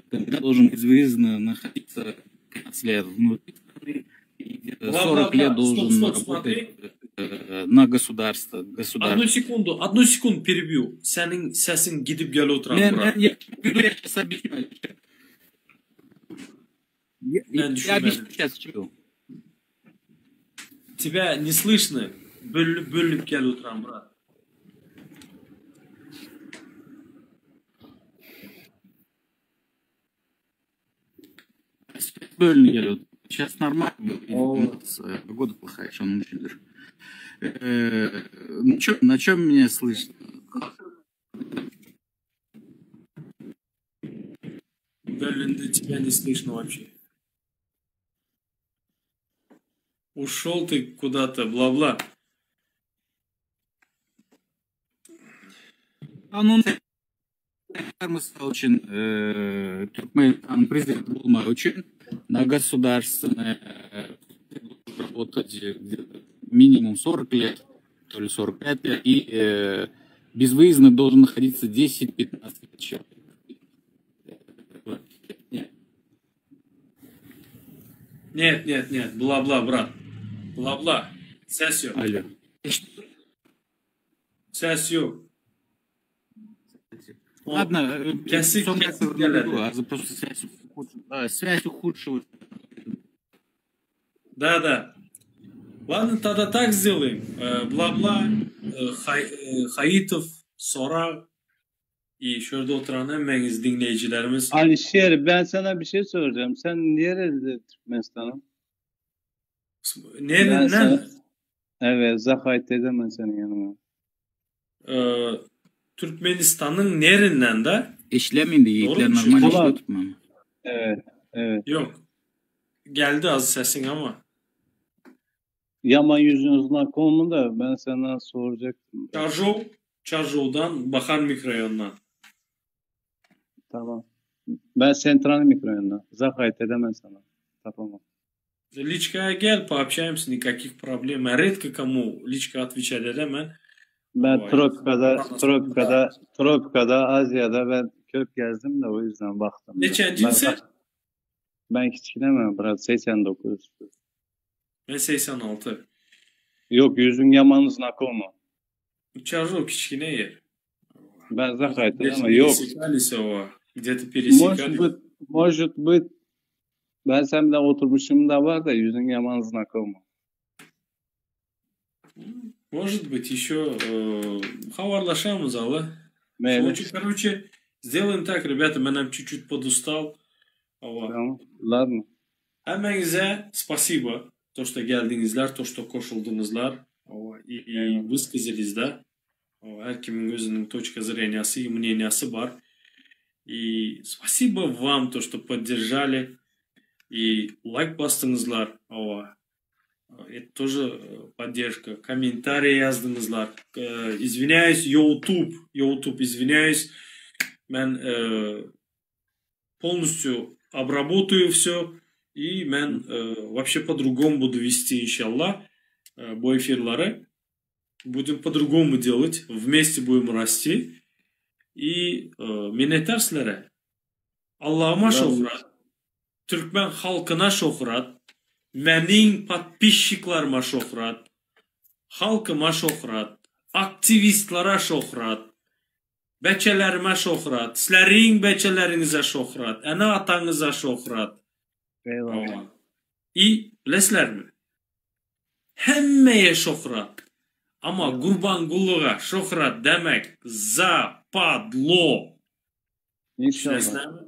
Speaker 21: кандидат должен безвыездно находиться 15 лет внутри страны и где-то
Speaker 1: Бла,
Speaker 21: 40
Speaker 1: бла, бла.
Speaker 21: лет
Speaker 1: Стоп,
Speaker 21: должен
Speaker 1: стоп, смотри.
Speaker 21: работать э, на государство, государство.
Speaker 1: Одну секунду, одну секунду перебью. Senin sesin gidip gel oturan
Speaker 21: Мен-
Speaker 1: брат.
Speaker 21: мен- я, я сейчас объясню. Алишер. Я,
Speaker 1: Ben
Speaker 21: я
Speaker 1: düşünmedim.
Speaker 21: объясню сейчас. чего.
Speaker 1: Тебя не слышно. Bölünüp bölünüp gel oturan брат.
Speaker 21: Bölünip geliyor. Сейчас нормально. Погода плохая, şonuň üçindir. На чем, на чем меня слышно?
Speaker 1: Bölündi, тебя не слышно вообще. Ушел ты куда-то, бла-бла.
Speaker 21: Kanun mysal üçin Türkmenistanyň prezidenti bolmak üçin на государственное работать минимум 40 лет, то ли 45 лет, и э, безвыездно должен находиться 10-15 лет человек.
Speaker 1: Нет, нет, нет, бла-бла, брат. Бла-бла. Ses ýok.
Speaker 21: Alo.
Speaker 1: Ses ýok.
Speaker 21: Ладно,
Speaker 1: Kesik kesik geledi.
Speaker 21: Просто связь, связь ухудшилась.
Speaker 1: Да, да. Ладно, тогда так сделаем. Бла-бла, Haýytow, sorag i şu ýerde oturan hemmäňiz diňleýjilerimiz.
Speaker 5: Alişer ben sana bir şey soracağım. Sen nerede Türkmenistan'ın? Ben
Speaker 1: Nereden?
Speaker 5: sana... Evet, Zakayt dedim ben senin yanına.
Speaker 1: Türkmenistanyň nerinden da?
Speaker 21: Işlemindi
Speaker 1: Doğru
Speaker 21: ýigitler
Speaker 1: mu
Speaker 21: normal
Speaker 1: düşündüm?
Speaker 21: işlep tutmam.
Speaker 5: Evet, evet.
Speaker 1: Ýok. Geldi az sesiň ama.
Speaker 5: Yaman yüzünüzden konumu da ben senden soracaktım.
Speaker 1: Çarjow, Çarjowdan Bahar mikroýondan.
Speaker 5: Tamam. Ben sentral mikroyondan. Zakayt edemem sana. Tamam.
Speaker 1: Личка gel, пообщаемся, никаких проблем. Men редко кому личка отвечать edemen.
Speaker 5: Ben
Speaker 1: Vay.
Speaker 5: Tropika'da, Tropika'da, Tropika'da, Asya'da ben kök gezdim de o yüzden baktım. Ben,
Speaker 1: Neçenci sen?
Speaker 5: ben küçüklemem biraz 89.
Speaker 1: Men 86.
Speaker 5: Yok yüzün yaman znakomu.
Speaker 1: Çarjow kiçkine ýer.
Speaker 5: Ben Zakayt
Speaker 1: Где-то
Speaker 5: ama yok.
Speaker 1: пересекались o. Где-то
Speaker 5: Может
Speaker 1: пересекались.
Speaker 5: быть, может быть ben senden oturmuşum da var da yüzün yaman znakomu.
Speaker 1: Может быть, еще э, habarlaşamyz aly.
Speaker 5: Meyli.
Speaker 1: Короче, короче, сделаем так, ребята, men чуть-чуть подустал. Hawa.
Speaker 5: Tamam. Ладно.
Speaker 1: Hemmäňize спасибо, то, что geldiňizler, то, что goşuldyňyzlar Hawa, и, и высказались, да. Hawa, Her kimiň özüniň точка зрения sy и мнения sy bar. И спасибо вам, то, что поддержали и лайк basdyňyzlar. Hawa. Это тоже э, поддержка. Комментарий ýazdyňyzlar. Э, Извиняюсь, YouTube, YouTube, извиняюсь. Men э, полностью обработаю все. И men э, вообще по-другому буду вести, иншалла, э, bu efirleri. Будем по-другому делать. Вместе будем расти. И э, minnetdar sizlere. Allahıma şöhrat. Türkmen halkyna şöhrat. Meniň подписчик laryma şöhrat. Halkyma şöhrat. Aktiwistlere şöhrat. Beçelerime şöhrat. Sizleriň beçeleriňize şöhrat. Ene ataňyza şöhrat.
Speaker 5: Eyvallah.
Speaker 1: И bilesizlermi? Hemmeye şöhrat. Ama Gurbangulyga şöhrat demek zapadlo.
Speaker 5: İnşallah.
Speaker 1: Düşünesizlermi?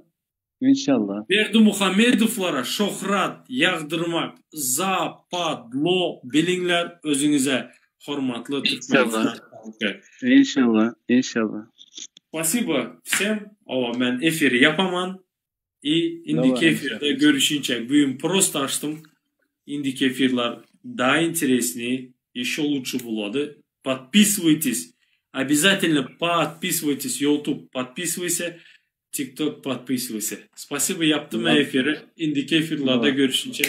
Speaker 5: İnşallah.
Speaker 1: Berdimuhamedowlara şöhrat ýagdyrmak zapadlo biliňler özüňize hormatly Türkmenistan halky.
Speaker 5: İnşallah. İnşallah.
Speaker 1: Спасибо всем. Hawa men efiri ýapaman. И indiki
Speaker 5: Давай,
Speaker 1: efirde görüşinçä. Bugün просто açdym. Indiki efirler daha интереснее, еще лучше bolady. Подписывайтесь. Обязательно подписывайтесь. YouTube подписывайся. TikTok подписывайся. Спасибо ýapdym
Speaker 5: Ладно.
Speaker 1: efiri. Indiki efirlerde
Speaker 5: Давай.
Speaker 1: görüşinçä.